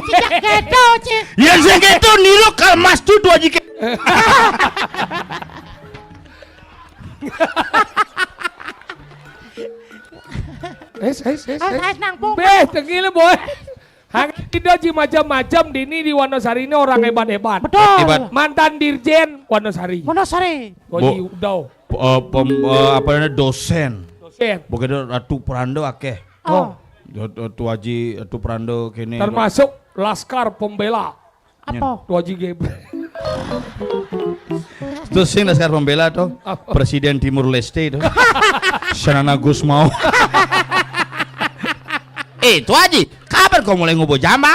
Cicak keto, Cik. Yen sing keto niru Kal Mas tu, tu aji ke. Es, es, es, Ais, es. Ais nangpung. Beh, tengil, boy. Hang tidak ji macam-macam dini di Wonosari ini orang hebat-hebat. Betul. Hebat. Mantan Dirjen Wonosari. Wonosari. Boji Bo- Udau. P- eh, pem- eh, apa namanya, dosen. Dosen. Begitu Ratu Peranda akeh. Oh. Oh. Tu, tu, tu Haji Ratu Peranda kene. Termasuk Laskar Pembela. Apa? Tu Haji Gebre. Terus sing Laskar Pembela tu, apa? Presiden Timur Leste tu. Shanana Gusmao. Eh, tu Haji, kapan kau mulai ngubo jambang?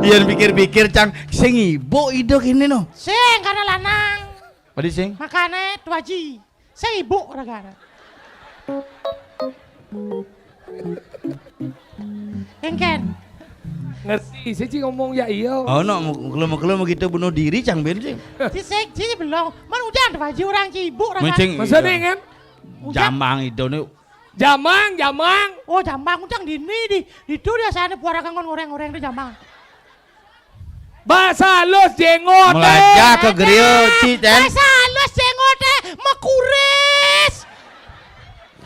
Yen pikir-pikir, Cang, sing ibu ido kene no. Sing, karena lanang. Tadi sing? Makane tu Haji. Sing ibu gara-gara. Engken. Ngerti, siji ngomong ya iya. Oh, no, mukelo-mukelo begitu bunuh diri, Cang Ben sing. Si sing, si belum. Man ujan tu Haji orang cibuk, orang. Mencing. Masa nih, kan? Ujan. Jambang itu nih. Jambang, jambang. Oh, jambang ucang dini di, di tu dia sana puara kangon orang-orang tu jambang. Bahasa halus jengot. Melajah ke griya, Ci, ten. Bahasa halus jengot, eh, mekuris.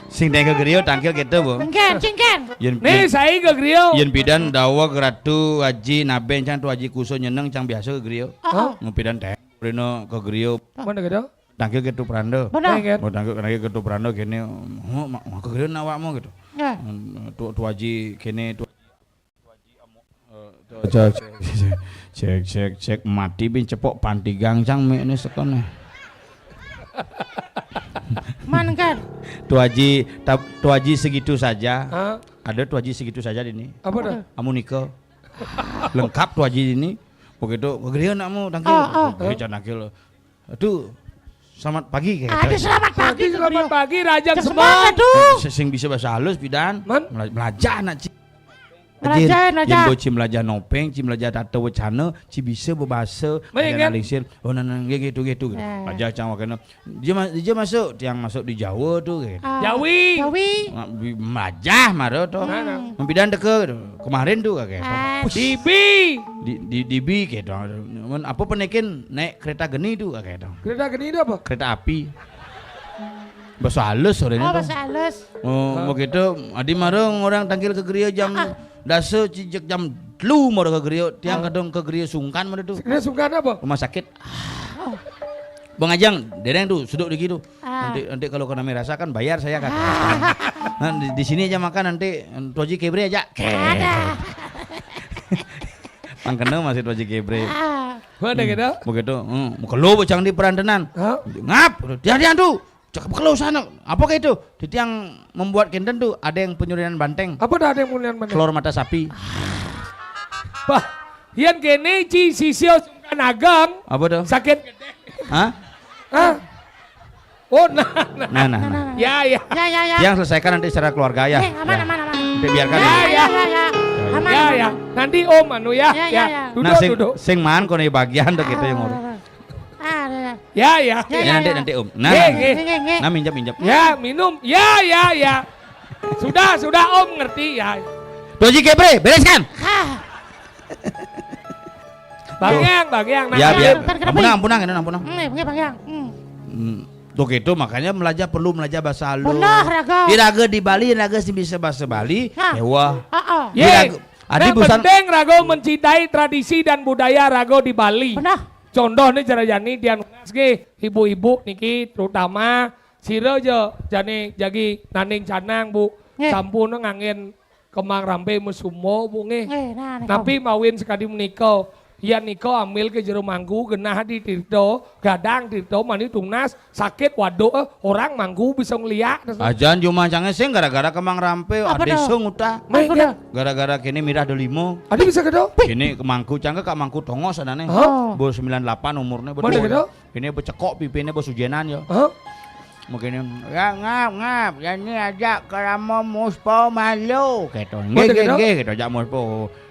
Sing dek ke griya tangkil gitu, Bu. Engken, cingken. Yen Nih, yen, saya ke griya. Yen bidan daweg Ratu Haji Naben, Cang, tu Haji Kuso nyeneng, Cang, biasa ke griya. Oh, oh. Ngepidan teh. Rino ke griya. Mana gitu? Tangkil gitu Pranda. Benar. Engken. Oh, tangkil, tangkil gitu Pranda kene, "Oh, ma-, ma-, ke griya awakmu," gitu. Ya. Hmm, tu, tu Haji kene, tu Cek, cek, cek, cek, cek, mati bin cepok panti gangcang mek ini sekon, eh. Man kan? Tu Haji, tap-, tu Haji segitu saja. Hah? Ada tu Haji segitu saja dini. Apa dah? Amu nika. Lengkap tu Haji dini. Begitu, ke griya anakmu, tangkil. Ah, ah. Oke, can tangkil. Aduh, selamat pagi, kayak gitu. Aduh, selamat pagi, Aduh, selamat pagi, Rajan Cek Seman. Seman, aduh. Sing, sing bisa bahasa halus, pidan. Man? Mela-, melajah anak, Ci. Melajah, Ajin, melajah. Yen bo ci melajah nopeng, ci melajah tata wacana, ci bisa bebasa, Baik, ada kan? Lingsir. Oh, nah, nah, gitu, gitu, gitu. Nah. Melajah cang wakena. Dia ma-, dia masuk, tiang masuk di Jawa tu, gitu. Ah, Jawi. Jawi. Ma-, bi-, melajah mara tu. Nah, nah. Mempidan teka tu. Kemarin tu, kayak gitu. Ah. Dibi. Di, di, dibi, kayak gitu. Men apa penekin naik kereta geni tu, kayak gitu. Kereta geni tu apa? Kereta api. Bahasa halus sore ini Oh, tu. Bahasa halus. Oh, ah. Begitu. Adi marung orang tangkil ke griya jam Ah, ah. dasa, cijek jam telu mara ke griya. Tiang Ah. kadang ke griya sungkan mara tu. Griya sungkan apa? Rumah sakit. Oh. Bang Ajang, dereng tu, suduk di gitu. Ah. Nanti, nanti kalau kena merasa kan bayar saya kan. Ah. Nah, di, di sini aja makan nanti, tu Haji Kebre aja. Ada. Pang kena masih tu Haji Kebre. Ah. Mana Hmm. gitu? Begitu. Hmm. Mukelo bocang di perantenan. Hah? Ngap, dia, dia tu. Cakap kalau sana, apa kayak itu? Titiang membuat kenten tu, ada yang penyulinan banteng. Apa dah ada yang penyulinan banteng? Telur mata sapi. Bah, yen kene ci sisio sungkan ageng. Apa tu? Sakit. Hah? Hah? Oh, nah, nah. Nah, nah, nah. Ya, ya. Ya, ya, ya. Yang selesaikan nanti secara keluarga ya. Eh, aman, Ya. aman, aman. Nanti biarkan Ya, ini. ya. Ya, ya, ya. Aman, Ya, aman. ya. Nanti Om anu ya. Ya, ya, Ya. ya. Duduk, Nah, sing, duduk. sing man kono bagian tu kita yang ngurus. Ah, ah, ah. Ah, ya, ya. Ya, ya. Ya, Ya, ya, nanti, ya. nanti, Om. Nah, Nggih, nah. nggih. Nggih, nggih, nggih. Nah, minjam, minjam. Ya, minum. Ya, ya, ya. Sudah, sudah, Om ngerti ya. Doji Kebre, bereskan. Hah. Bagian, bagian. Ya, Nah, biar. Ntar kenapa? Ampunang, ampunang, ini ampunang. Hmm, nggih, bagian. Hmm. Hmm. Tuh gitu, makanya melajah perlu melajah bahasa halus. Benar, raga. Iraga di Bali, iraga sing bisa bahasa Bali, Nah. Dewa. Heeh. Ye. Iraga, adi Nah, busan penting raga mencintai tradisi dan budaya raga di Bali. Benar. Contoh nih cara jani tiang nunas nggih, ibu-ibu niki terutama sira ja jani jagi naning canang, Bu. Nggih. Sampun nganggen kemang rampe mesuma, Bu, nggih. Nggih, nah, nika. Napi mawin sakadi menika? Yan nika ambil ke jero mangku genah di tirta, gadang tirta mani tunas, sakit waduk, eh, orang mangku bisa ngeliak. Ajan jumah cange sing gara-gara kemang rampe, Apa ade to? sing utah. Apa to? Gara-gara kene mirah delima. Ade bisa kedo? Kene ke mangku cange kak mangku tongos anane. Hah? Bo sembilan delapan umurne, bo Mana tua. kedo? Kene becekok pipine bo sujenan ya. Hah? Mungkin ya ngap ngap, jani ajak kerama muspa malu gitu. Nggih, Betul, nggih, gitu? nggih, gitu ajak muspa.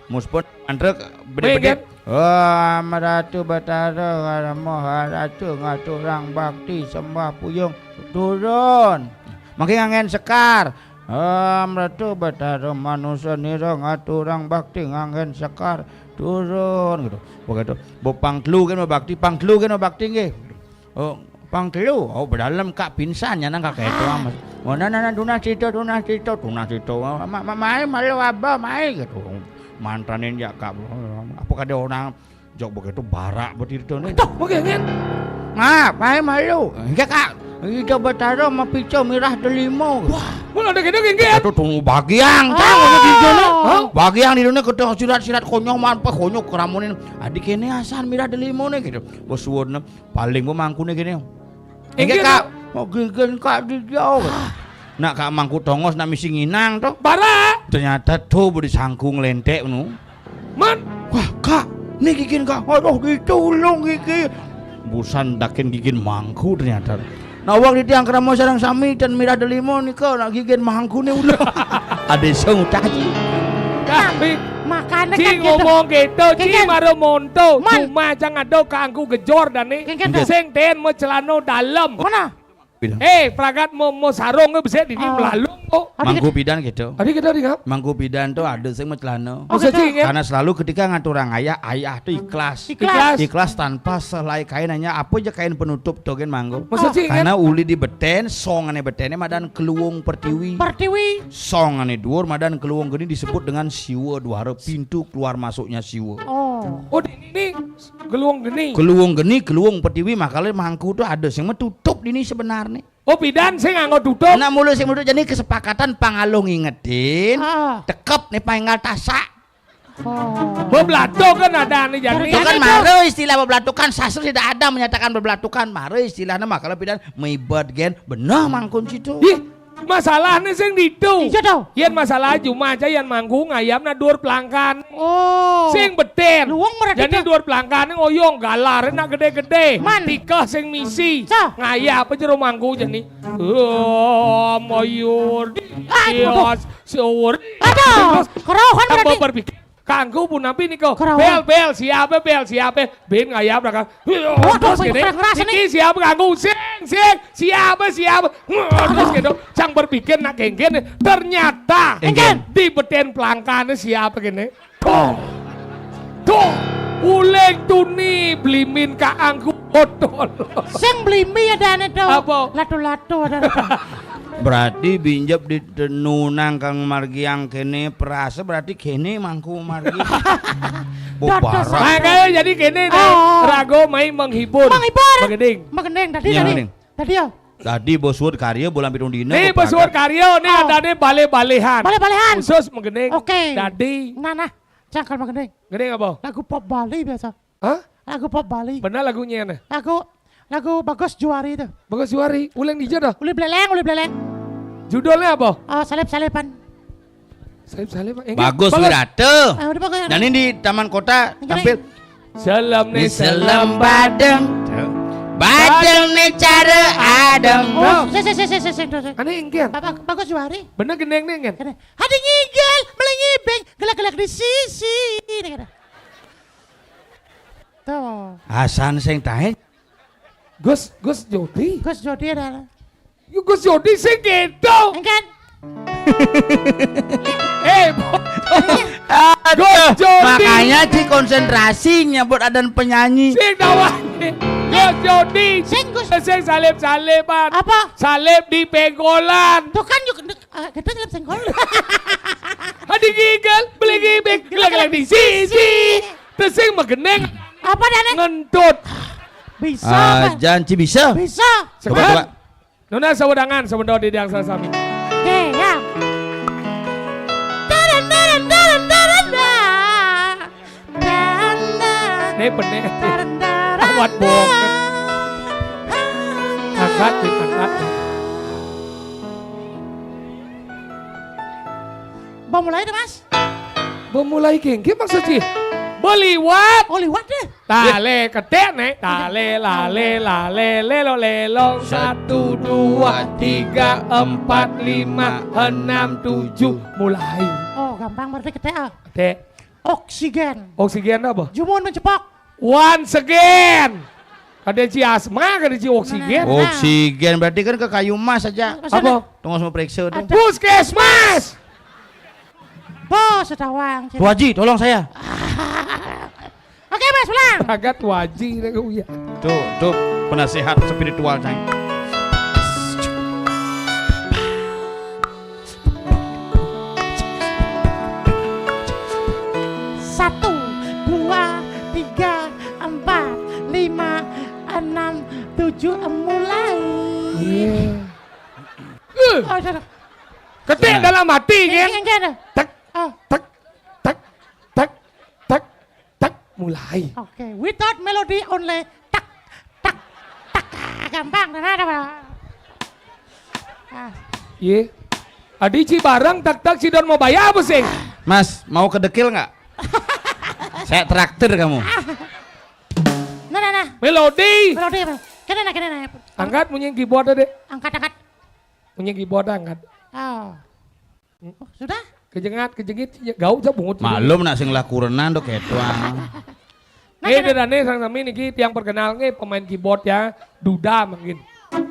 Muspa antre Baik, gede-gede. kan? Om Ratu Betara Karama Ratu ngaturang bakti sembah puyung turun. Mangke nganggen sekar. Om Ratu Betara manusa nira ngaturang bakti nganggen sekar turun gitu. Begitu. Bu pang telu kan bakti, pang telu kan bakti nggih. Oh, pang telu. Oh, bedalem Kak pingsan nyanang Kak itu amat. Oh, nah, nah, nah, tunas cita, tunas cita, tunas cita. Ma, ma, mai malu aba, mai gitu. Mantanin ya Kak. Apa kada orang jok begitu barak betirtone. Tuh, mungkin kan? Maaf, mai malu. Enggak Kak. Ida Betara mapica mirah delima. Wah, mun ada gitu nggih. Itu tunggu bagiang, Kang, ngono di dunia. Hah? Bagiang di dunia ketemu sirat-sirat konyong, mampe konyong keramunin. Adi kene asan mirah delimone gitu. Bos suwun paling mangkune kene. Enggak, Kak. Mau gegen Kak di jauh. Nak Kak mangku tongos nak misi nginang to. Bara. Ternyata tuh budi sangkung lentek nu. Man. Wah, Kak, ini gigin Kak. Aduh, gitu ulung gigi. Busan dakin gigin mangku ternyata. Nah, wong di tiang krama sareng sami dan mirah delima nika nak gigin mangku ne ulung. Ade sing utah, Ci. Tapi Makane Ci kan gitu. Ngomong gitu, Ci. Kengken. Maro monto. Man. Cuma aja ngado kangku gejor dane. Kengken, Kengken. Sing ten mau celana dalam. Mana? Pidan. Eh, pragat mau, mau sarung bisa di Oh. Melalung kok. Adi Mangku pidan gitu. Adi kita ringat. Mangku pidan tuh ada sing mau celana. Oh, Masa gitu. Ci, kan? Karena selalu ketika ngaturang ayah, ayah tuh ikhlas. Ikhlas. Ikhlas tanpa selai kain, hanya apa aja kain penutup tuh kan mangku. Masa Oh. Ci, kan? Karena uli di beten, songane betene madan keluung pertiwi. Pertiwi. Songane dhuwur madan keluung geni disebut dengan siwa dwara, pintu keluar masuknya siwa. Oh. Oh, di ini keluung geni. Keluung geni, keluung pertiwi, makanya mangku tuh ada sing metutup di ini sebenarnya. Oh, pidan sing nganggo tutup. Nah, mulu sing metutup jadi kesepakatan pangaluh ngingetin. Ah. Tekep nih panggal tasak. Oh. Beblatuh kan ada nih jadi. Itu kan Ada. Mara istilah beblatukan, sastra tidak ada menyatakan beblatukan. Mara istilahnya mah kalau pidan mibet gen bener mangkun situ. Ih, masalahnya sing ditu. Iya toh. Yen masalah cuma aja yang manggung ayam na dur pelangkan. Oh. Sing betin. Luwung merek Jadi itu. Dur pelangkan ngoyong galar nak gede-gede. Man. Tikah sing misi. Sah. Ngayap aja rumangku jadi. Oh, mayur. Ay, waduh. Yos, suri. Aduh, kerauhan Tambah berarti. Berpikir. Kanggo punapi nika. Kerawan. Bel, bel, siapa bel, siapa? Bin ngayap dah kan. Waduh, terus gini, keren ngeras ini. Iki siapa kanggo? Sing, sing, siapa, siapa? Terus gitu, sang berpikir nak genggen. Ternyata Genggen. Di beten pelangkane siapa gini? Tuh. Tuh. Uling tuni blimin kaanggo botol. Sing blimi ya dane to. Apa? Latu-latu ada. Berarti binjep di tenunang kang margiang kene perasa berarti kene mangku margi. Dados. Bobarang. Makanya jadi kene nih, Oh. Rago main menghibur. Menghibur. Mengending. Mengending tadi Iya, tadi. Mengending. Tadi ya. Tadi bos word karya bulan pitung dina. Nih bos word karya nih Oh. Adane bale-balehan. Bale-balehan. Khusus mengending. Oke. Tadi. Nah, nah. Cangkal mengending. Gending apa? Lagu pop Bali biasa. Hah? Lagu pop Bali. Benar lagunya nih. Lagu lagu Bagus Juari itu. Bagus Juari, ulang di dah. Uli Beleleng, Uli Beleleng. Judulnya apa? Oh, Salib-Saliban. Salib-Saliban. Eh, Bagus Bagus. Wirata. Ah, udah Bagus. Dan ini di Taman Kota Ini tampil. Selem nih, selem badeng. Badeng nih cara adem. Oh, sik, sik, sik, sik, sik, sik. Ane engkian. Bapak Bagus Juari. Bener gendeng nih, engkian. Kene, "Hadi ngigel, melengibing, gelak-gelak di sisi." Ini kene. Tuh. Hasan sing tahe. Gus, Gus Jodi. Gus Jodi ada. Yuk, Gus Jodi sing gitu. Engken. Eh, Aduh, Gus Jodi. Makanya di konsentrasi nyebut adan penyanyi. Sing dawane. Gus Jodi. Sing, Gus. Sing salib-saliban. Apa? Salib di pengkolan. Tuh kan yuk, ah, kita salib senggol. Hadi ngigel, beli ngibing, gelak-gelak di sisi. Terus sing megeneng. Apa dane? Ngentut. Bisa, Ah, Pak. Janci bisa. Bisa. Coba, Sekarang. Coba. Nona sawedangan sebentar di diang sami. Oke, ya. Taran, taran, taran, taran, da. Taran, da. Nih, bener. Taran, taran, Awat da. Bohong. Angkat, angkat. Mau mulai deh, Mas. Mau mulai kengke maksud sih? Beliwat. Oh, liwat deh. Tale ketek nek, tale lale lale lelo lelo satu dua tiga empat lima enam tujuh mulai. Oh, gampang berarti ketek ah. Ketek. Oksigen. Oksigen apa? Jumun mencepok. Once again. Kada ci asma, kada ci oksigen. Nah. Oksigen berarti kan ke kayu emas aja. Maksudnya? Apa? Tunggu semua periksa tu. Ada. Puskesmas. Bos, tawang. Tuh Haji, tolong saya. Oke, Mas, pulang. Ragat waji dah kau ya. Tuh, tuh penasehat spiritual, Cang. Satu, dua, tiga, empat, lima, enam, tujuh, mulai. Iya. Oh, sudah. Ketik dalam hati, kan? Ini, ini, ini. Tek, oh, tek, tek, tek, tek, tek, mulai. Oke, without melody, only tak, tak, tak. Ah, gampang, nah, nah, nah. Ah. Ye. Adi ci barang tak tak sidon mau bayar apa sih? Mas, mau kedekil nggak? Saya traktir kamu. Nah, nah, nah. Melodi. Melodi, melodi. Kena, nah, kena, nah. Angkat bunyi keyboard deh. Angkat, angkat. Bunyi keyboard angkat. Oh. Oh, sudah? Kejengat, kejengit, gau ja bungut. Malum nak sing lah kurenan tu ketua. Nah, eh, kena. Dedane sang sami niki tiang perkenal nggih pemain keyboard ya, Duda mungkin.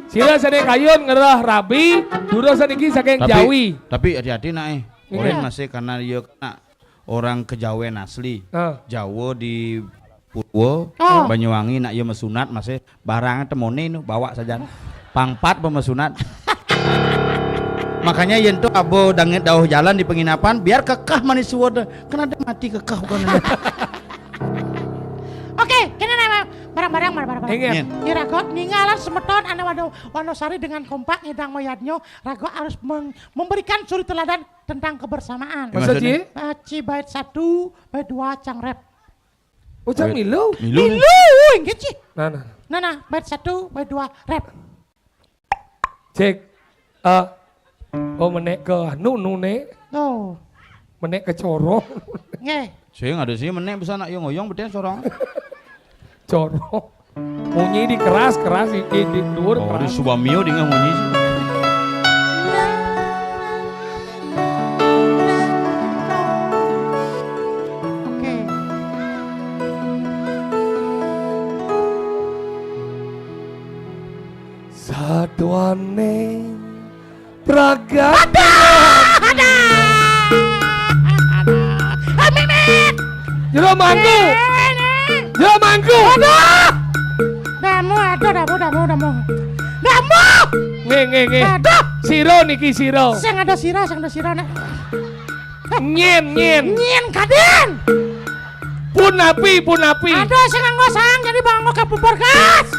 Sira sane kayun ngerah rabi, Duda saniki saking Jawi. Tapi hati-hati nak eh. Iya. Orang masih karena dia kena orang kejawen asli. Ah. Jawa di Purwo, oh. Banyuwangi nak ya mesunat masih barang temone nu bawa saja. Pangpat pemesunat. Makanya yen tu abo dangit dauh jalan di penginapan biar kekeh manis suwud. Kan ada mati kekeh bukan. Oke, kene nama barang-barang, barang-barang. Iya. Iraga ningalan semeton ane Wano-, Wanosari dengan kompak ngedang mayadnyo, raga harus meng-, memberikan suri teladan tentang kebersamaan. Maksud, Ji? Baci bait satu, bait dua, cang rep. Oh, cang milu? Milu. Milu, inggih, Ji. Nah, nah. Nah, nah, bait satu, bait dua, rep. Cek. Eh, oh, menek ke anu, nu, Nek. Oh. Menek ke corong. Nggih. Sing ada sih menek bisa nak yo ngoyong beten corong. Corong. Munyi di keras, keras di, di, di dhuwur, oh, keras. Di Subamio dengan munyi. Oke. Satuane Pragat. Aduh, aduh, aduh. Ah, Mimit. Jero mangku. Eh, eh. Jero mangku. Aduh. Damu, aduh, damu, damu, damu. Damu. Nggih, nggih, nggih. Aduh. Sira niki sira. Sing ada sira, sing ada sira nek. Nyen, nyen. Nyen kadin. Punapi, punapi. Aduh, sing nganggo sang jadi banggo ke bubur gas.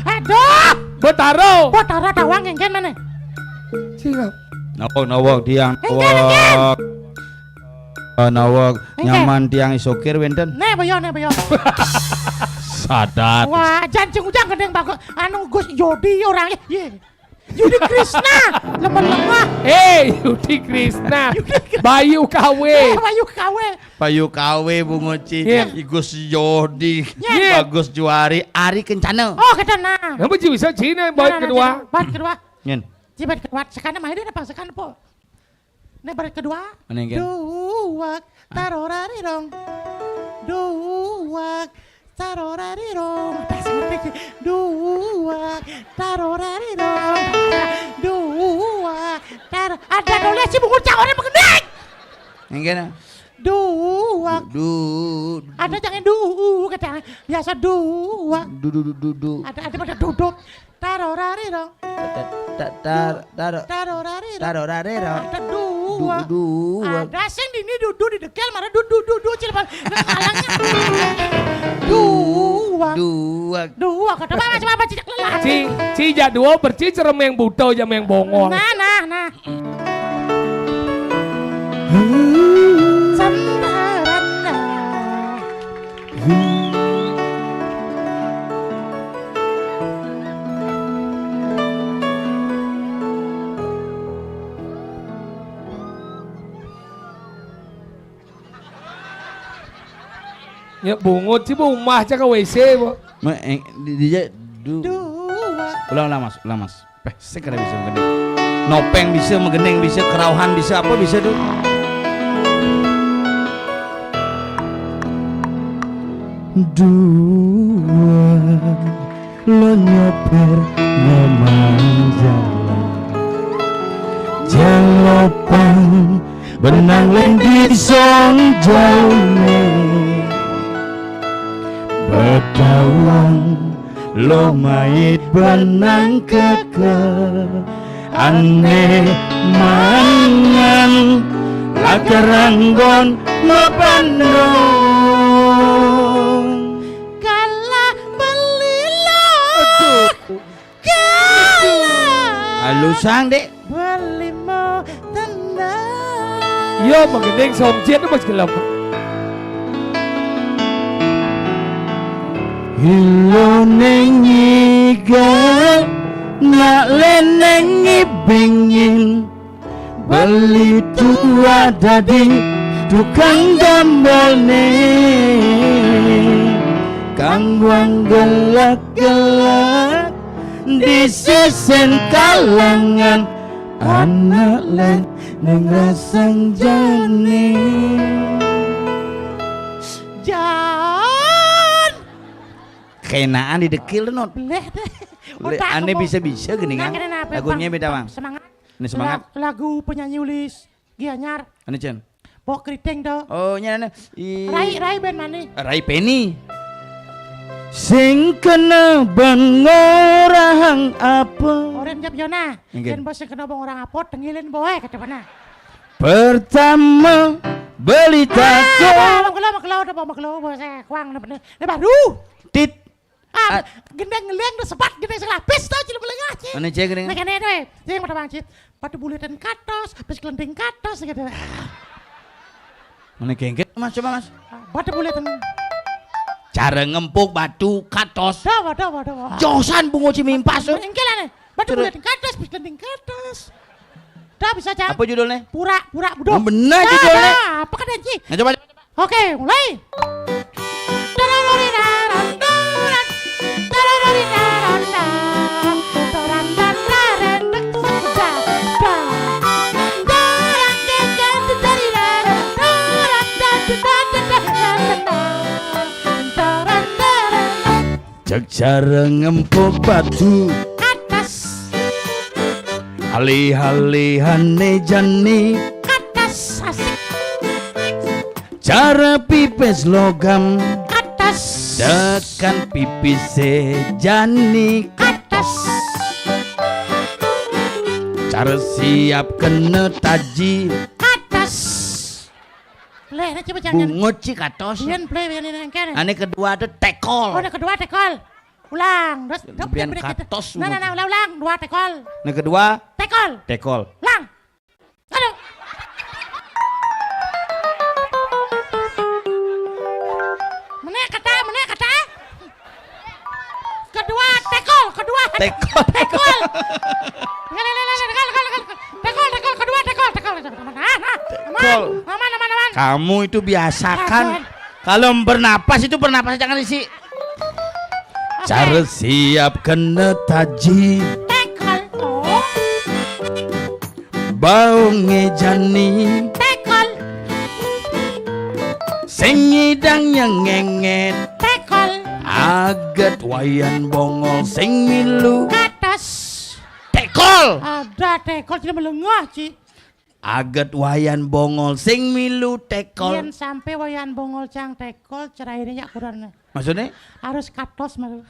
Aduh. Betaro. Betaro tawang engken mana? Siap. Nawak, nawak tiang, engken, engken. Nawak. Eh, nawak. Engken. Nyaman tiang isokir wenten. Nek boyo, nek boyo. Sadat. Wah, jancing ujang gendeng bagus. Anu Gus Yodi orangnya. Ye. Yudi Krisna, lemah-lemah. Eh, Yudi Krisna. Yudi Krisna. Bayu Kawe. Eh, Bayu Kawe. Bayu Kawe, Bungo Ci, iya. Igus Yodi, iya. Bagus Juari, Ari Kencana. Oh, kita nah. Napa ji bisa Cina bait kedua? Bait kedua. Nyen. Ji bait kedua. Sekarang mah ini apa sekarang po? Ini bait kedua. Mana yang kan? Duwak, tarorarirong. Duwak, tarorarirong. Apa sih ngerti? Duwak, tarorarirong. Duwak, tar-, ada nulis si bungut cawane mengendek. Yang kan? Duwak. Du, du, du. Ada jangan du, kata biasa duwak. Du, du, du, du, du. Ada, ada pada duduk. Tarorari dong. Ta-, ta-, ta-, taro-, tarorari dong. Tarorari dong. Ada dua. Du-, dua. Ada sing dini dudu di dekel, mana du-, du-, du-, du, cilepan. Nang alangnya. Dua. Dua. Dua, kata apa, coba apa, cicak lelah. Ci, ci jak dua, perci cerem yang buta, jam yang bongol. Nah, nah, nah. Sembarang dah. Nya bungut sih, Bu, umah cak ke W C, Bu. Ma-, eh, di, di, du- Dua. Ulang, ulang, Mas, ulang, Mas. Peh, sing kada bisa magending. Nopeng bisa, magending bisa, kerauhan bisa, apa bisa tuh? Dua lo nyopir memang jalan. Jalopang benang leng di song jaune. Betawang lo mait benang keke. Ane mangan lakaranggon mapandong. Kalah beli lo. Aduh. Kalah. Alusang, Dek. Beli mau tenang. Yo, magending somjet mas gelem. Ilo neng igal, nak leneng ibingin. Beli tua dadi tukang gambalne. Kang buang gelak-gelak di sisen kalangan. Anak len neng rasang jane. Jan. Kenaan di dekil, Not. Beleh deh. Ane bisa-bisa gini kan. Lagunya beda, Bang. Semangat. Ini semangat. Lagu penyanyi Ulis Gianyar. Ane, Cen. Bok keriting do. Oh, nya ane. Rai, Rai band mana? Rai Penny. Sing kena bengorahang apa? Orang jawab Yona. Yen bos sing kena bengorahang apa, tengilin boe, kata mana? Pertama, beli tako. Mau kelo, mau kelo, udah mau kelo, bos, eh, kuang, bener. Ini baru. Tit. Ah, gendeng ngeleng dah sepat, gendeng selapis tau, cili melengah, cik. Mana cek gendeng? Nah, kene deh. Cik, mata bang, cik. Batu buletan katos, pis kelending katos, gitu. Mana kengket, Mas? Coba, Mas. Batu buletan. Cara ngempuk batu katos. Dawa, dawa, dawa. Josan bungo cimimpas, tuh. Engkel aneh. Batu buletan katos, pis kelending katos. Dah bisa, Cak. Apa judulnya? Pura, pura, budo. Oh, benar judulnya. Apa kan, Cik? Nah, coba. Oke, mulai. Cek cara ngempuk batu. Katas. Alih-alihane jani. Katas, asik. Cara pipis logam. Katas. Tekan pipise jani. Katas. Cara siap kena taji. Katas. Leh, nah, coba jangan. Bungut ci katos. Yen play, yen ini engke. Ane kedua ada tekol. Oh, ane kedua tekol. Ulang. Terus, terus, biar terus, terus. Katos. Nah, nah, nah, ulang, ulang. Dua tekol. Ane kedua. Tekol. Tekol. Ulang. Aduh. Mana kata, mana kata? Kedua, tekol, kedua. Tekol. Tekol. Tekol, tekol, tekol, kedua, tekol, tekol. Aman, aman, aman, aman, aman. Kamu itu biasakan. Aman. Kalau bernapas itu bernapas jangan isi. Oke. Cara siap kena taji. Tekol. Oh. Baunge jani. Tekol. Sing ngidang nyengenget. Tekol. Aget wayan bongol sing milu. Katos. Tekol. Ada tekol, tidak melengah, Ci. Aget wayan bongol sing milu tekol. Yen sampe wayan bongol cang tekol, ceraine nyak kurang. Maksudnya? Harus katos malu.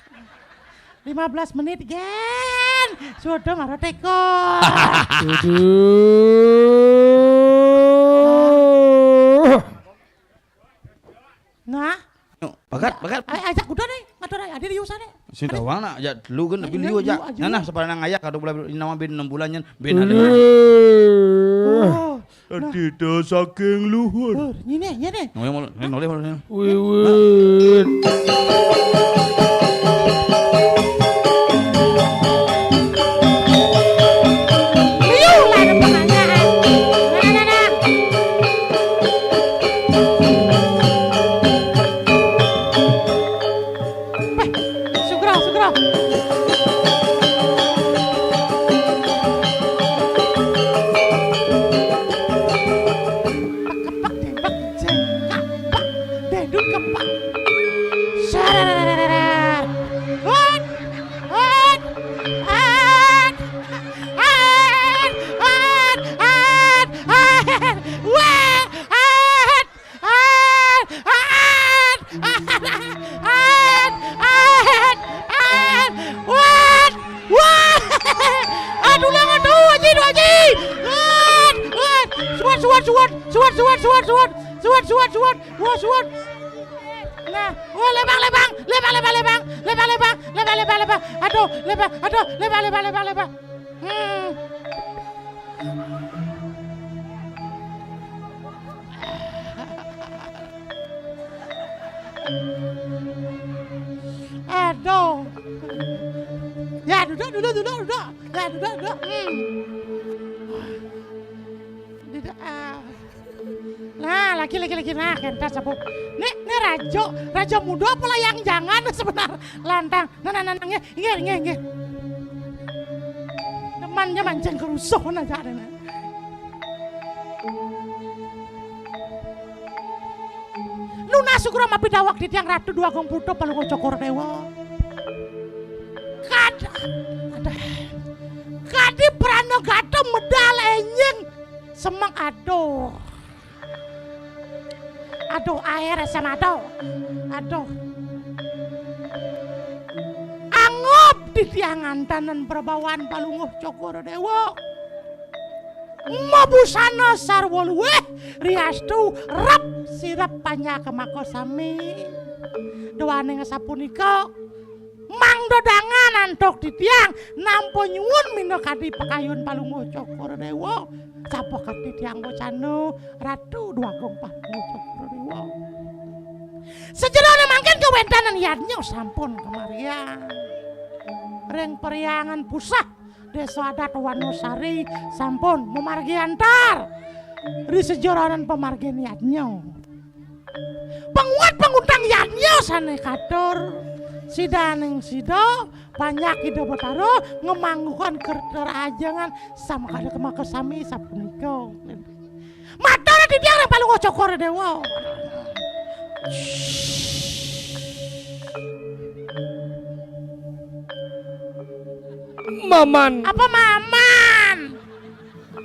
Lima belas menit, Gen. Sudah marah tekol. Aduh. Nah. Yuk, bakat, bakat. Ay, ajak udah deh, ngatur aja. Adi liu sana. Sing tawang nak, ajak lu kan, tapi liu aja. Nah, nah, sepanang ayak, kalau bulan, nama bin enam bulan, nyen, bin ada. Oh, nah. Tidak saking luhur. Hur, nyine, nyine. Noleh, noleh, noleh, noleh. Wiwit. Liu lah ada pertanyaan. Nah, nah, nah. Weh, sugro, sugro. Kepak, kepak, dembak, jeng, kapak, denduk, kepak. Suwun, suwun, suwun, suwun, suwun. Suwun, suwun, suwun. Wah, suwun. Nah, wah, lebang, lebang, lebang, lebang, lebang, lebang, lebang, lebang, lebang. Aduh, lebang, aduh, lebang, lebang, lebang, lebang. Hmm. Aduh. Ya, duduk, duduk, duduk, duduk. Ya, duduk, duduk. Hmm. Duduk, ah. Nah, lagi, lagi, lagi. Nah, kentas apa? Nek, nek rajo, rajo muda apa lah yang jangan sebentar lantang. Nah, nah, nah, nah, nggih, nggih, nggih, nggih. Demannya mancing kerusuhan aja ada, nah. Nunas ugra mapidaweg titiang Ratu Dwagung Putra Palungguh Cokor Dewa. Kad-, aduh. Kadi pranagata medal enjing semeng, aduh. Aduh, air asam, aduh. Aduh. Anggep titiang ngantanen prabawan Palungguh Cokor Dewa. Mabusana sarwa luwih, riastu rep sirep panjaka makasami. Duaning sapunika, mangda dangan antuk titiang nampa nyuwun minakadi pakayun Palungguh Cokor Dewa. Sapunika titiang wacana Ratu Dwagung Palungguh Cokor Dewa. Sajeroning mangkin kawéntenan yadnya sampun kamargiang. Ring Parhyangan Puseh Désa Adat Wanasari sampun mamargi antar ri sajeroning pamargin yadnya. Panguwat pangutang yadnya sané katur, sidaning sida panjak Ida Batara ngamangguhang kerta rahajengan samakada makasami sapunika. Matur titiang ring Palungguh Cokor Dewa. Maman. Apa maman?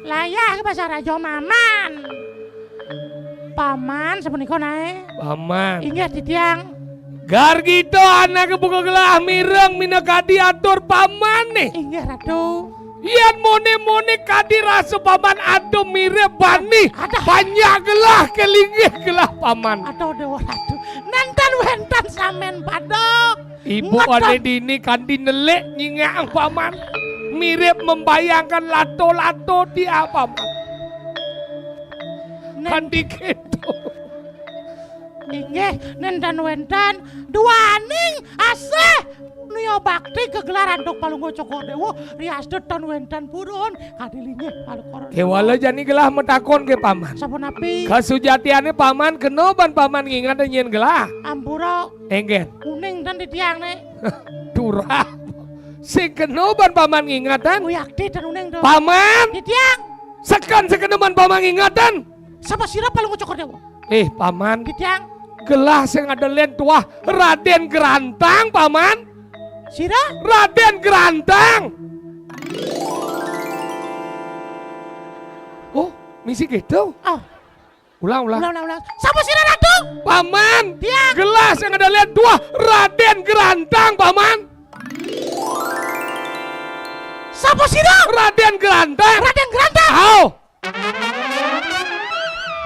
Layah ke basa raja maman. Paman sapunika naé. Paman. Inggih titiang. Gargita anaké buka gelah mireng minakadi atur pamané. Inggih Ratu. Yén moné-moné kadi rasa paman ada mirip bani. Aduh. Panjak gelah ké linggih gelah paman. Aduh Déwa Ratu. Nénten wénten samén pada. Ibu ngeten. Ané dini kanti nelik nyingak paman. Mirip membayangkan lato-lato dia paman. Nén- Kanti kéto. Inggih, nénten wénten duaning asih nuya bakti gegelar antuk Palungguh Cokor Déwa, riastu ten wénten purun kadi linggih palekor. Kéwala jani gelah matakon ké paman. Sapunapi? Kasujatiané paman kena ban paman nginget nyén gelah. Ampura. Éngkén. Uning ten titiang né. Turah. Sing kena ban paman ngingetan. Uyakti ten uning to. Paman. Titiang. Seken sing kena ban paman ngingetan. Sapa sira Palungguh Cokor Déwa? Eh, paman. Titiang. Gelah sing ada lén tuah Radén Grantang, paman. Sira? Radén Grantang. Oh, misi gitu. Oh. Ulang, ulang. Ulang, ulang, ulang. Sapa sira, Ratu? Paman. Tiang. Gelah sing ada lén tuah Radén Grantang, paman. Sapa sira? Radén Grantang. Radén Grantang. Aoh.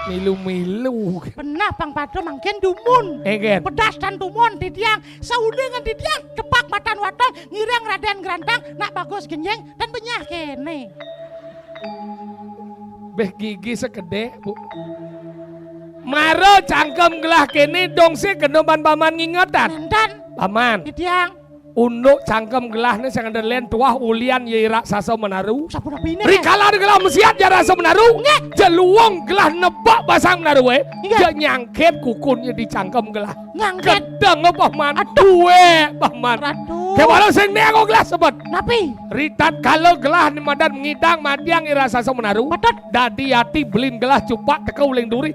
Milu-milu. Benah pang pada mangkin dumun. Éngkén. Pedas tan dumun titiang. Saundingan titiang tepak matan waton ngiring Radén Grantang nak bagus genjing dan benyah kéné. Béh gigi sekedék, Bu. Mara cangkem gelah kéné dong sing kena ban paman ngingetan. Nénten. Paman. Titiang. Unduk cangkem gelahné sing ada lén tuah ulian yé raksasa menaru. Sapunapiné? Rikala ada gelah mesiat ja raksasa menaru. Nggih. Jeluung gelah nebak basang menaru, eh. Nggih. Ja nyangkit kukunnya di cangkem gelah. Nyangkit. Gedeng apa, Man? Aduh. Duwé, Bah Man. Aduh. Kéwala sing né aku gelah sebet. Napi? Ritatkala gelah né madan ngidang matiang i raksasa menaru. Patut. Dadi ati belin gelah cupak teka uling duri.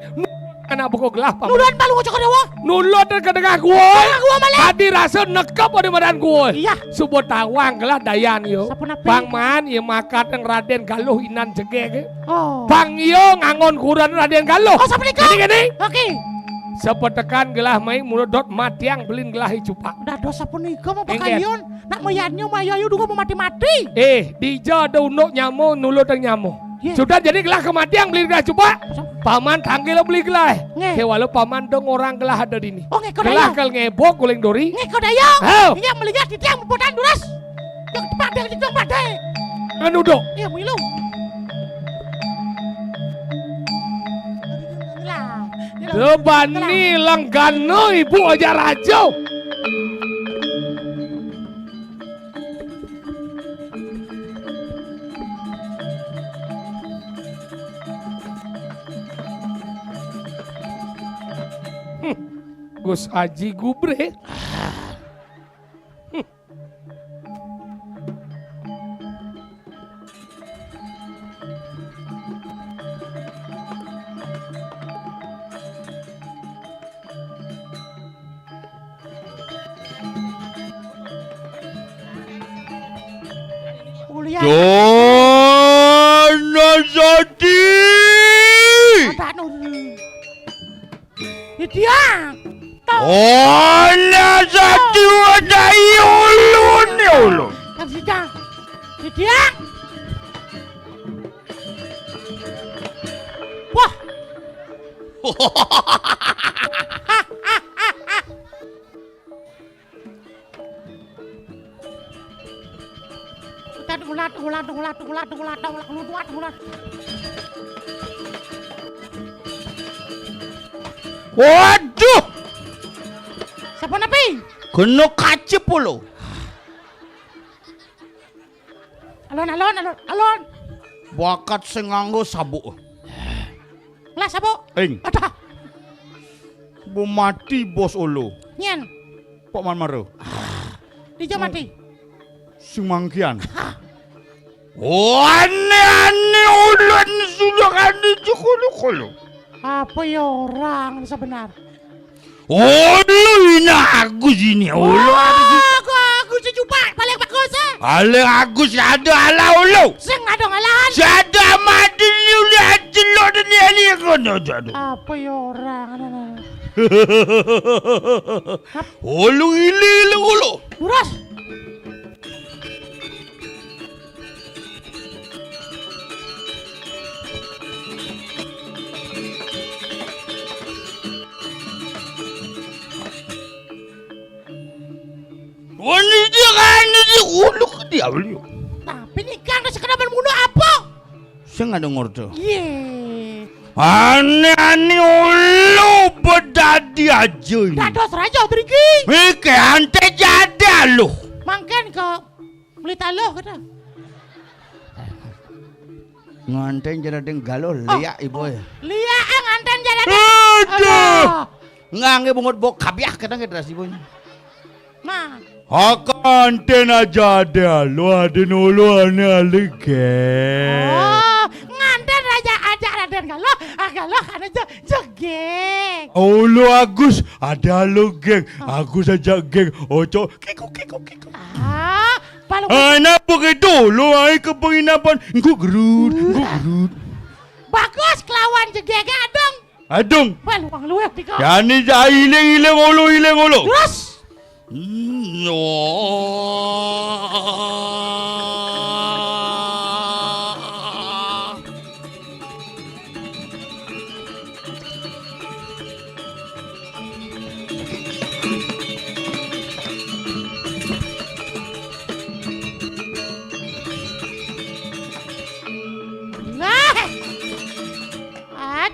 Anak buka gelah, Paman. Nulun Palungguh Cokor Déwa. Nulun ka tengah gua. Tengah gua malih. Dadi rasa nekep pada madan gua. Iya. Suba tawang gelah dayan yo. Sapunapi? Bang Man, ya makat nang Radén Galuh inan jegég. Oh. Bang yo ngangon kuran Radén Galuh. Oh, sapunika? Gini, gini. Oke. Sapetekan gelah mai mula dot matiang belin gelah i cupak. Dados sapunika mau pakayun. Nak mayadnya mayayu dulu mau mati-mati. Eh, dija ada unduk nyamo, nulun teng nyamo. Sudah jadi gelah kematian beli gelah coba. Paman tanggil beli gelah. Nggih. Ke walau paman dong orang gelah ada di ini. Oh, nggih, kok gelah daya. Kal ngebok guling dori. Nggih, kok daya. Hao. Iya, melihat di tiang bubutan durus. Yang depan dia di tiang badai. Anu dok. Iya, milu. Lah, Tebani langgana ibu aja raja. Hmm. Gus Aji Gubre. Hmm. Kuliah. Dana Sati. Ada nurun. Didiang. Ana satu ada ulun, ya Allah. Yang sidang. Didiang. Wah. Ulat, ulat, ulat, ulat, ulat, ulat, ulat, ulat, ulat. Waduh. Sapa napi? Kena kaca pula. Alon, alon, alon, alon. Bakat sing nganggo sabuk. Lah, sabuk. Ing. Adah. Bu mati bos ulu. Nyen. Pak Man Maro. Dija mati. Sing mangkian. Ane-ane ulun sudah ane jukulu-kulu. Apa ya orang sebenar? Ulu ini aku sini, ulu aku sini. Aku, aku sejupak, paling bagus, eh. Paling aku si ada ala ulu. Sing ada ngalahan. Si ada mati ni ulu acelok ni ali kono jadu. Apa ya orang? Ulu ini ulu ulu. Buras. Wani dia kan dia uluk dia beliau. Tapi ni kan ada sekedar bermula apa? Sing ada ngordo. Ye. Ane-ane ulu bedadi aja ini. Dados raja driki. Iki ante jada lu. Mangken ke Meli taluh kata. Nganten jadading galuh liak ibu ya. Liak, eh, nganten jadading. Aduh. Alah. Ngangge bungut bok kabiah kata ngedas ibu. Nah. Akanten aja ada lu adin ulu ane alike. Oh, nganten raja aja Raden galuh, ah, galuh kan aja jegeg. Ulu Agus ada lu geng, Agus aja geng, oco kiku kiku kiku. Ah, Palu. Ana begitu, lu ai ke penginapan. Engko gerut, engko gerut. Bagus kelawan jegege adung. Adung. Wah, luang luwih dika. Jani ja iling-iling ulu, iling ulu. Terus. Nah. At.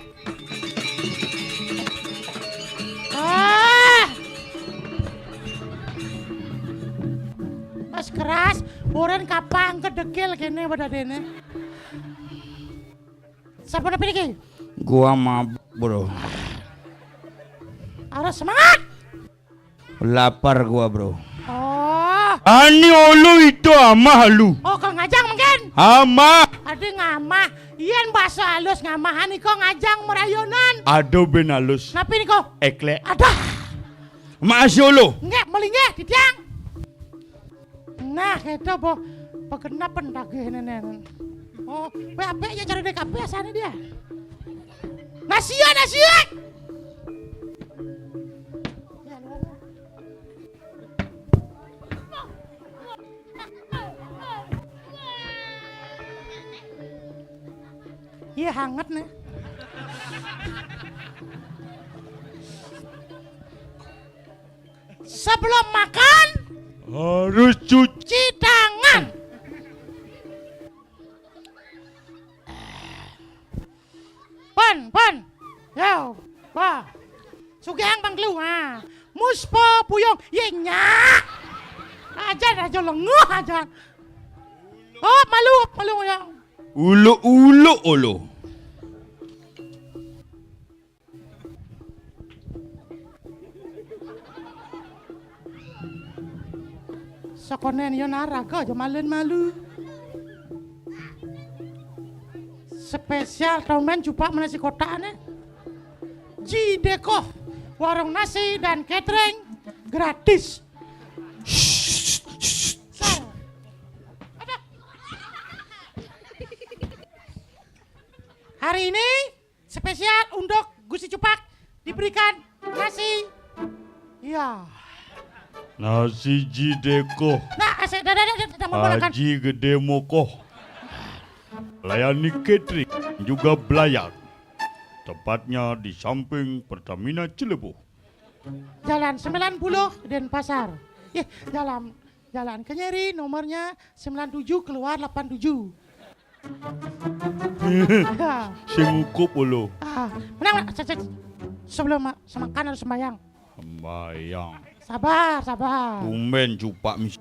Ah. Mas keras, boren kapang kedekil kene bedadene. Sapa napi niki? Gua mabuk, Bro. Harus semangat. Lapar gua, Bro. Oh. Ani ulu itu amah lu. Oh, kalau ngajang mungkin? Amah. Ada ngamah. Iyan bahasa halus ngamah. Ani kok ngajang merayonan. Aduh, ben halus. Napi niko? Eklek. Ada. Makasih ulu. Nggak, melinggih, titiang. Nah, itu boh pegenapan dagih nenen. Oh, pe ape ya cari D K P asane dia. Nasihat, nasihat. Iya, hangat nih. Sebelum makan, harus cuci tangan. Pon, pon. Yo, wah. Sugihang pangkelu, ha. Muspa puyung, ye nyak. Ajan aja lenguh ajan. Oh, malu, malu ya. Uluk-uluk ulu. Sekonen yo naraga aja malen malu. Spesial tomen cupak menasi kotak ne. Jideko, warung nasi dan catering gratis. Sar. Aduh. Hari ini spesial untuk Gusti Cupak diberikan nasi. Ya. Nasi Jideko. Nah, asik, dah, dah, dah, dah, dah, mau makan. Haji Gede Mokoh. Layani catering juga belayar. Tepatnya di samping Pertamina Cilebuh. Jalan sembilan puluh Denpasar. Eh, jalan, jalan Kenyeri, nomornya sembilan tujuh, keluar delapan tujuh. Ya. Sing ngukup ulu. Ah, menang, menang. Se-, se-, sebelum ma-, semakan harus sembahyang. Sembahyang. Sabar, sabar. Tumben cupak mis-,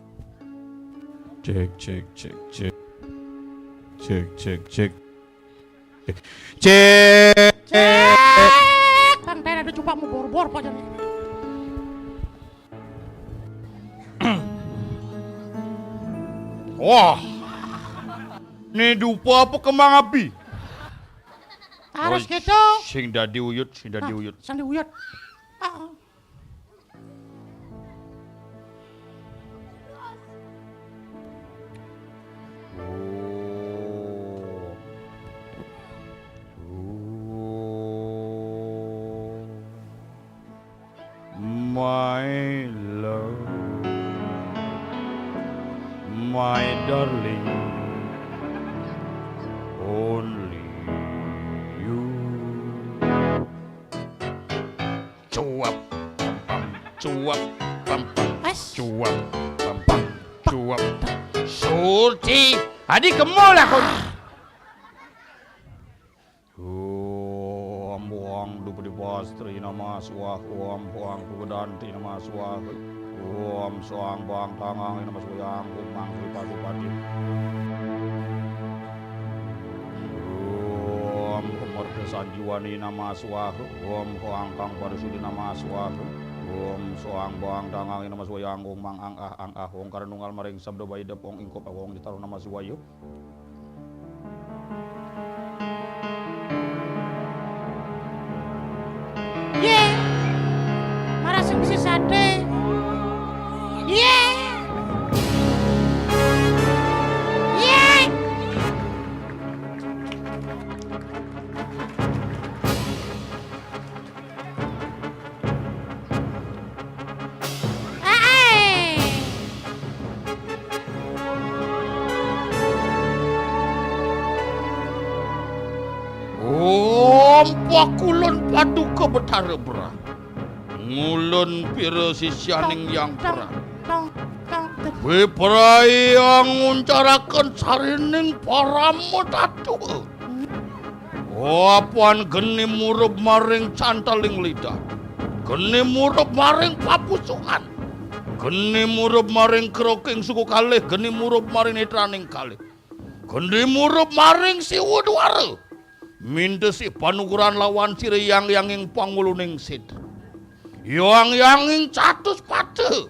cek, cek, cek, cek. Cek, cek, cek. Cek. Cek. Bang, tadi ada cupak mau bor-bor, Pak, jadi. Wah. Ni dupa apa kembang api? Harus. Oi, gitu. Sing dadi uyut, sing dadi uyut. Ah, sing diuyut. Ah. Oh. Oh. My love, my darling, only you. Cuap, pam, pam, cuap, pam, pam, cuap, pam, pam, cuap. Suci. Adi kemo lah kon. Om Bhang Dupadi Pastri Namah Swaha, Om Bhang Pugadanti Namah Swaha, Om Soang Bhang Tangang Namah Swaha, Om Mang Sri Pasupati, Om Merta Sanjiwani Namah Swaha, Om Soang Kang Parisudi Namah Swaha, Om Soang Bhang Tangang Namah Swaha, Om Mang Ang Ah Ang Ah, Om Karanunggal Maring Sabda Baidep, Om Ingkop Om Jitaro Namah Swaha. Yé. Marasing bisi saté. Yé. Yé. Ae. Om pakulun paduka Betara Brah. Ngulun pira sisyaning Yang Brah. Tong, tong, tong. Wipraya nguncaraken sarining parama tatua. Apan geni murub maring canteling lidah. Geni murub maring papusungan. Geni murub maring keroking suku kalih, geni murub maring netraning kalih. Geni murub maring siwa duara. Mintesi panugrahan lawan sira yang yanging panguluning sida. Yang yanging catus pada.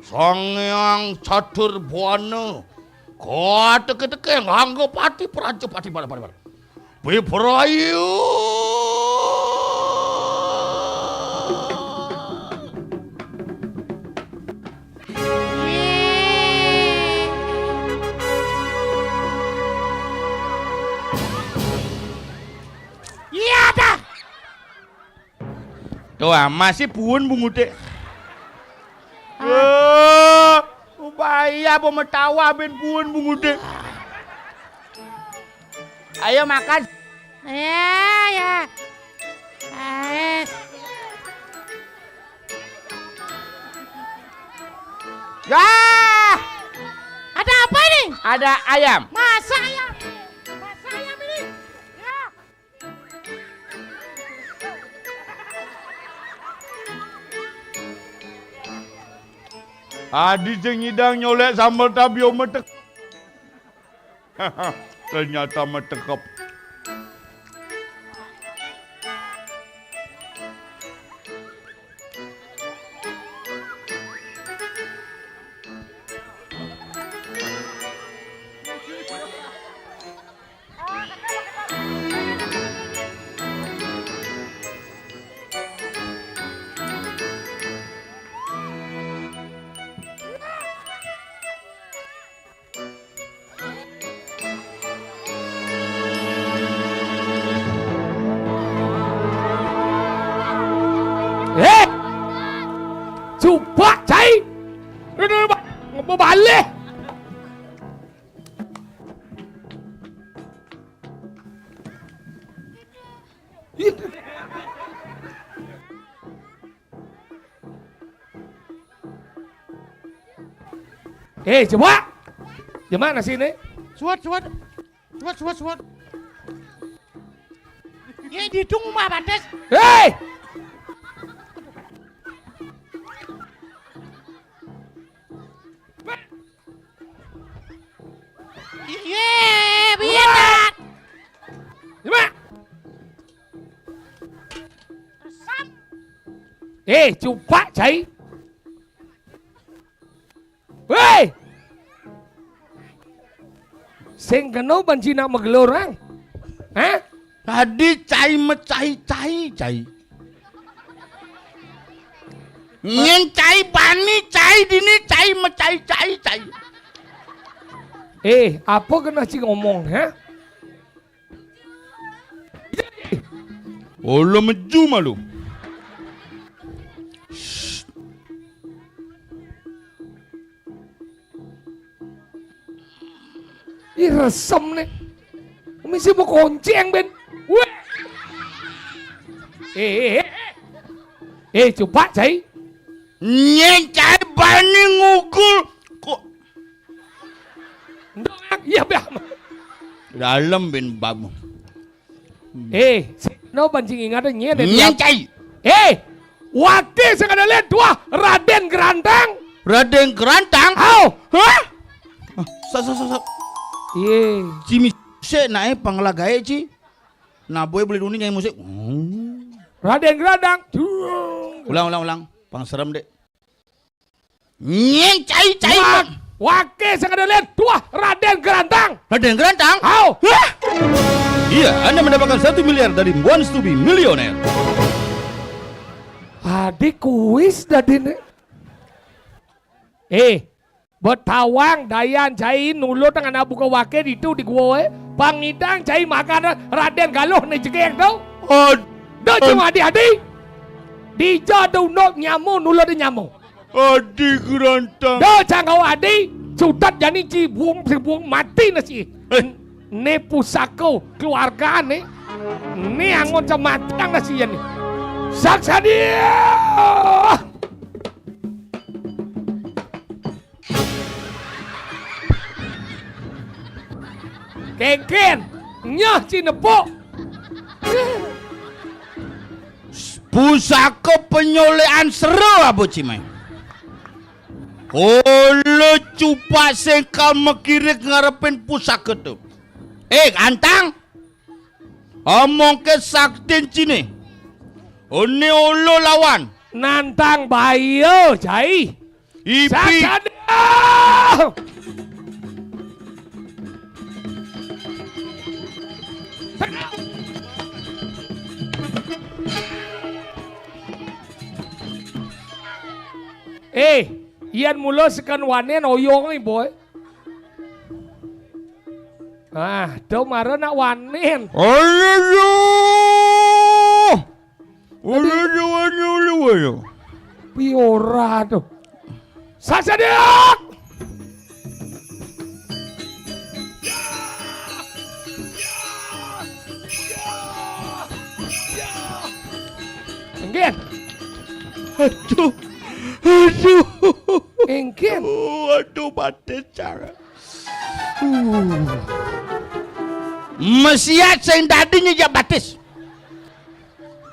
Sang Hyang Catur Buana. Kau teke-teke nganggo pati prajapati pada pada pada. Biprayu. Iya dah. Tuh, masih puun bunguté. Ah. Wah, upaya apa metawa ben puun bunguté. Ayo makan. Ya, ya. Eh. Ya! Ada apa ini? Ada ayam. Masa ayam? Masa ayam ini? Ya. Adi sing nyidang nyolek sambel tabio metek. Ternyata metekep. Eh! Coba, cai! Ini, Pak, ngapa balik? Eh, coba. Gimana sih ini? Suat, suat. Suat, suat, suat. Ye, dihitung mah, Bandes. Hei! Ye, biar. Coba. Resam. Eh, coba, cai. Woi! Sing kena ban cina magelor, ang? Hah? Tadi cai mecahi cai, cai. Nyen cai bani cai dini cai mecahi cai, cai. Eh, apa kena ci ngomong, ha? Olo meju malu. Ih, resem nih. Misi mau konceng, Ben. Weh. Eh, eh, eh. Eh, coba, cai. Nyen cai bani ngugul. Kok Ndong, iya, Bang. Dalam, Ben, babu. Eh, si, no pancing ingat, nyen, Nyen cai. Eh, wati sing ada lihat dua, Raden Gerantang. Raden Gerantang? Au. Hah? Ah, sa, sa, sa, sa. Iya. Ci mi-, se nae panglagae, ci. Nah, boy boleh dunia nyanyi musik. Hmm. Raden Gerantang. Ulang, ulang, ulang. Pang serem, Dek. Nyen cai, cai. Wa-, mat. Wake sing ada lihat dua, Raden Gerantang. Raden Gerantang? Au. Hah? Iya, Anda mendapatkan satu miliar dari Wants to be Millionaire. Adi kuis tadi nih. Eh, betawang dayan cai nulut dengan abu ke wake ditu di gua, eh. Pangidang cai makan Raden Galuh nih jegek tu. Ad-, Dah cuma adi-adi. Dija tu nuk nyamu, nulut nyamu. Adi Gerantang. Dah cangkau adi, cutat jani ci buang, ci buang mati nasi. Eh. Ni pusaka keluarga ni. Ni angon cemati nang nasi ni. Saksa dia. Kengken, nyah ci nepuk. Pusaka penyolekan sera apa ci mai? Kala cupak sengkal mekirik ngarepin pusaka tu. Eh, Gantang. Omong ke saktin cine. Oni olo lawan. Nantang bayo, cai. Ipi. Sakada. Eh, yan mula sekan wanen oyong ni, boy. Ah, tu mara nak wanen. Aduh. Udah, udah, udah, udah, udah. Piora tu. Sasadeak! Nggih. Aduh. Aduh. Nggih. Waduh, batis cara. Mesiat sing dadi nyejak batis.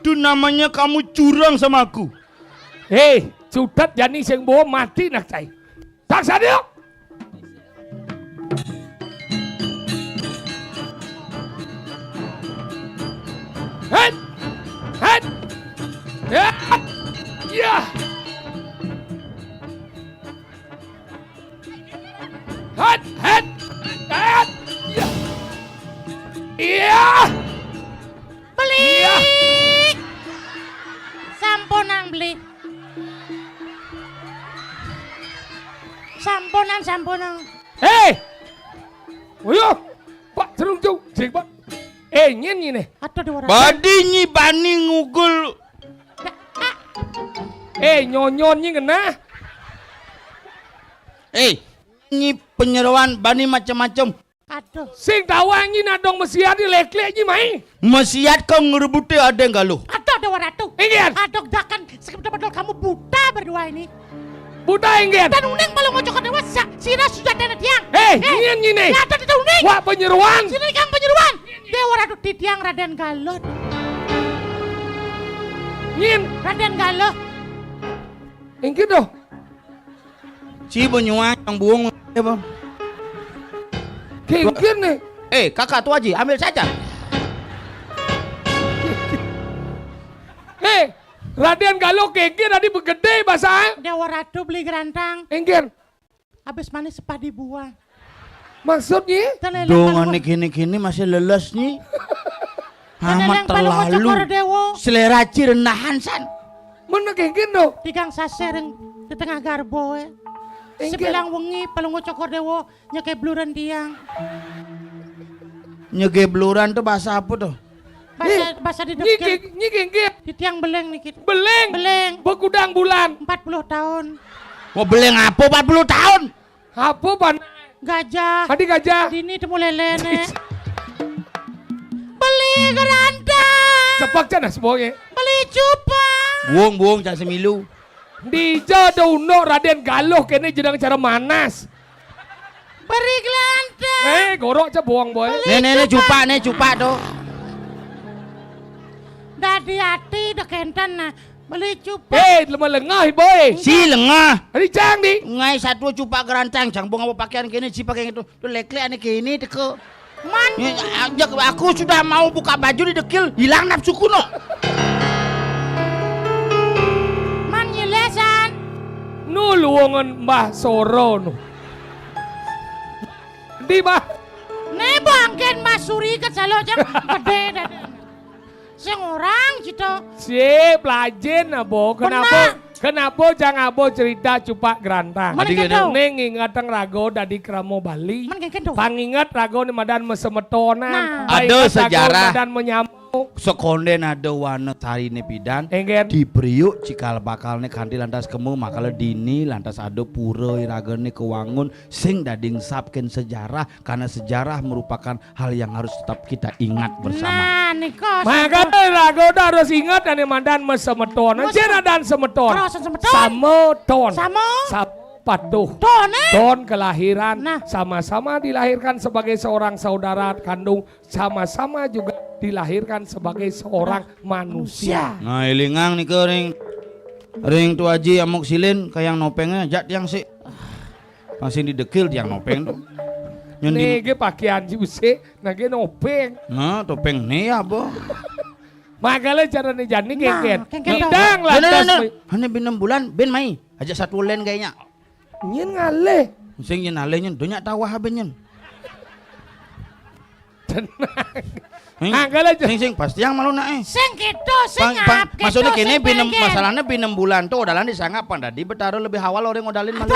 Itu namanya kamu curang sama aku. Hei, cutet jani sing bawa mati nak cai. Tak sadio. Het! Het! Ya! Ya! Het! Het! Het! Ya! Ya! Beli! Iya. Sampunang, Beli. Sampunang, sampunang. Hei! Ayo, Pak Jerung Jung, jeng, Pak. Eh, nyen nyine. Aduh, dua ratus. Badi nyi bani ngugul. Eh, nyonyon nyi ngenah. Eh, nyi penyeroan bani macem-macem. Aduh. Sing tawang nyi nadong mesiat ni leklek nyi mai. Mesiat kau ngerebuti adeng galuh. Aduh, Dewa Ratu. Inggih. Aduh, jangan sekedar kamu buta berdua ini. Buta inggih. Dan uning kalau ngocok Dewa sa-, sira sudah dana tiang. Eh, eh, nyen nyine. Ya, aduh, uning. Wak penyeruan. Sini kang penyeruan. Dewa Ratu titiang Raden Galuh. Nyen. Raden Galuh. Inggih doh. Si benyuang yang buung apa? Kengkir nih. Eh, kakak tu Haji, ambil saja. Eh, Raden Galuh kengkir tadi begede bahasa. Dewa Ratu beli gerantang. Inggir. Habis manis sepah dibuang. Maksudnya? Dongan kene-kene masih leles nyi. Amat terlalu. Selera ci renahan san. Mana kengken do? Tigang sasering di tengah garbo, eh. Sebilang wengi Palungguh Cokor Dewa nyekebluran tiang. Nyekebluran tuh bahasa apa tuh? Bahasa, bahasa di nyi dekil. Nyi kengken. Di tiang beleng niki. Beleng. Beleng. Begudang bulan. Empat puluh tahun. Mau beleng apa empat puluh tahun? Apa pan? Gajah. Adi gajah. Dini temu lelene. Beli gerantang. Cepak cana semuanya. Beli cupak. Buung, buung, cak semilu. Dija ada unduk Raden Galuh kene jenang cara manas. Beri gerantang. Eh, gorok cak buang boy. Nih, nih, nih, cupak, nih, cupak tuh. Dadi ati dekenten nah. Beli cupak. Eh, lemah lengah, boy. Si lengah. Adi cang di. Ngai satu cupak gerantang, cang buang apa pakaian kene, si pakai itu. Tu leklek ane kene teko. Man. Aku sudah mau buka baju di dekil, hilang nafsuku no. Man nyilesan. Nu luwungan Mbah Soro nu. Di Mbah. Ne bangken Mbah Suri ke salo cang gede dada. Sing orang cito. Si pelajin abo. Kenapa? Kenapa cang abo cerita cupak gerantang? Mana gitu? Ning ngingetang rago dadi krama Bali. Mana gitu? Panginget rago ni madan mesemetonan. Nah. Ada sejarah. Madan menyambung. Sekonden ada wana sarine pidan. Enggen. Di Priuk cikal bakalne kanti lantas kemu makala dini lantas ada pura iragane kewangun sing dadi ngesapken sejarah karena sejarah merupakan hal yang harus tetap kita ingat bersama. Nah, nika. Maka rago harus ingat ane madan mesemeton. Jen adan semeton. Sama ton. Sama. Sama patuh. Ton, eh? Ton kelahiran. Nah. Sama-sama dilahirkan sebagai seorang saudara kandung, sama-sama juga dilahirkan sebagai seorang manusia. Nah, ilingang nika ring, ring Tu Aji Amuk Silin kayang nopengnya jak tiang sik. Masih di dekil tiang nopeng tu. Nyen di nege pakaian ji usik, nage nopeng. Nah, topeng ne ya, Bo. Magale carane jani kengken. Nah, kengken dong. Hidang lantas. Hane binem bulan, ben mai. Ajak satu len kayaknya. Nyen ngalih. Sing nyen alih nyen, donya tawah ben nyen. Tenang. Anggal aja. Sing, sing, pasti yang malu nak, eh. Sing gitu, sing. Pang, pang, ap gitu, maksudnya sing kene binem, kengken. Masalahnya binem bulan tuh odalan disangap pan dadi Betaro lebih awal orang odalin malu.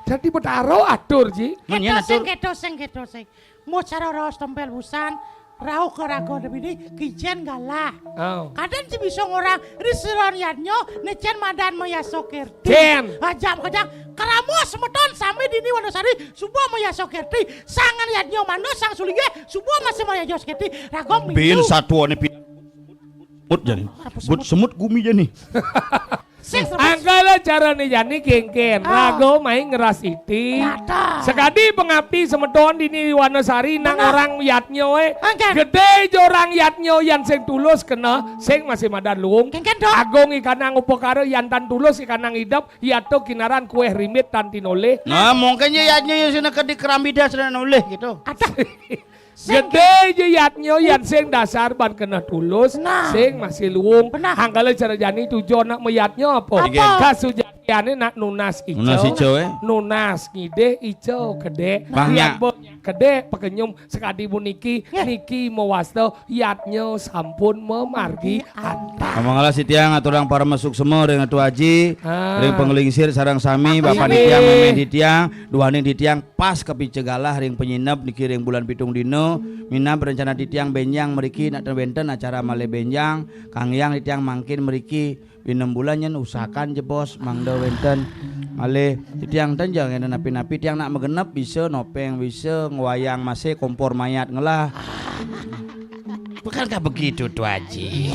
Jadi Betaro atur, Ji. Gitu, atur. Sing gitu, sing gitu, sing. Mau cara raos tempel busan, rauh ke rago demi ini, kijen galah. Oh. Kadang si bisa ngorang, riseron yadnyo, necen madan mayaso kerti. Cen. Ajam kadang, keramo semeton sampai dini Wonosari, subuh mayaso kerti. Sangan yadnyo mano, sang sulinge, subuh masih mayaso kerti. Rago bin minum. Satuan ni pin- Semut jani. Buat semut gumi jani. Angkala carane jani kengken. Ah. Raga main ngeras iti. Nyata. Sakadi pangapti semeton dini Wanasari nang orang yadnya, eh. Angken. Gede ja orang yadnya yan sing tulus kena, sing masih madan luung. Kengken, Dok. Agung ikanang upakara yan tan tulus ikanang idep, yata kinaran kueh rimit tan tinolih. Nah, mungkin ya yadnya ya sing neked di kerambida sing nolih gitu. Ada. Gede ja yadnya yan sing dasar ban kena tulus, nah, sing masih luung. Benar. Angkala cara jani tujuan nak mayadnya apa? Apa? Kasujatiane nak nunas ica. Nunas ica, eh? Nunas ngidih ica gede. Nah. Banyak. Yan bo gede pekenyum sakadi puniki, nggih, niki mawasta yadnya sampun mamargi antar. Mangala sitiang aturang parama suksema ring Atu Aji, ah, ring panglingsir sareng sami, bapak titiang, meme titiang, duaning titiang pas kapica galah ring panyineb niki ring bulan pitung dina, minab rencana titiang benjang mriki nak ten wenten acara malih benjang, kanggiang titiang mangkin mriki pinem bulan nyen usahakan jebos mangda wenten malih titiang ten ja ngenten napi-napi tiang nak magenep bisa nopeng bisa ngwayang masih kompor mayat ngelah. Bukankah begitu, Tu Aji?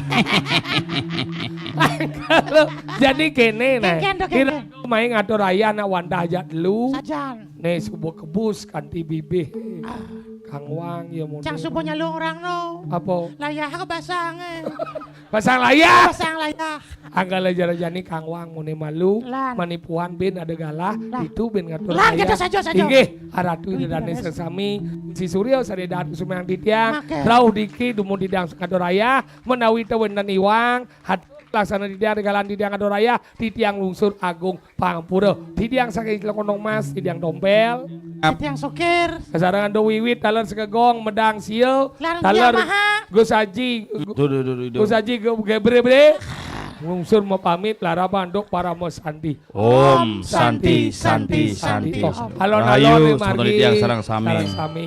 Kalau jadi kene nah. Kengken, Dok, kira kengken. Main ngatur ayah nak wantah ajak dulu. Sajan. Nih, subuh kebus kanti bibih. Ah. Kang Wang ya muni. Cang subuh nyalung orang no. Apa? Layah ke basang, eh. Pasang layah. Pasang layah. Angkala cara jani Kang Wang muni malu. Lan. Manipuhan bin ada galah. Lan. Itu bin ngatur lan, ayah. Kita saja, saja. Inggih, aratu ida dane sesami. Si Surya sare datu sumayang titiang. Rauh diki dumun titiang ngatur ayah. Menawi ta wenten iwang. Hat laksana titiang, galan titiang ngatur ayah. Titiang lungsur agung pangapura. Titiang saking Celokondong Mas, titiang Tompel. Titiang Sokir. Kasarangan do wiwit, taler Sekegong, Medang Sia, taler Gus Haji, Gu-, duh, duh, duh, duh, duh. Gus Haji Ge-, Gebre-bre. Lungsur mapamit, larapan duk parama santi. Om Santi, Santi, Santi. Om. Alon-alon. Rahayu, ring margi. Sareng titiang sareng sami. Sareng sami.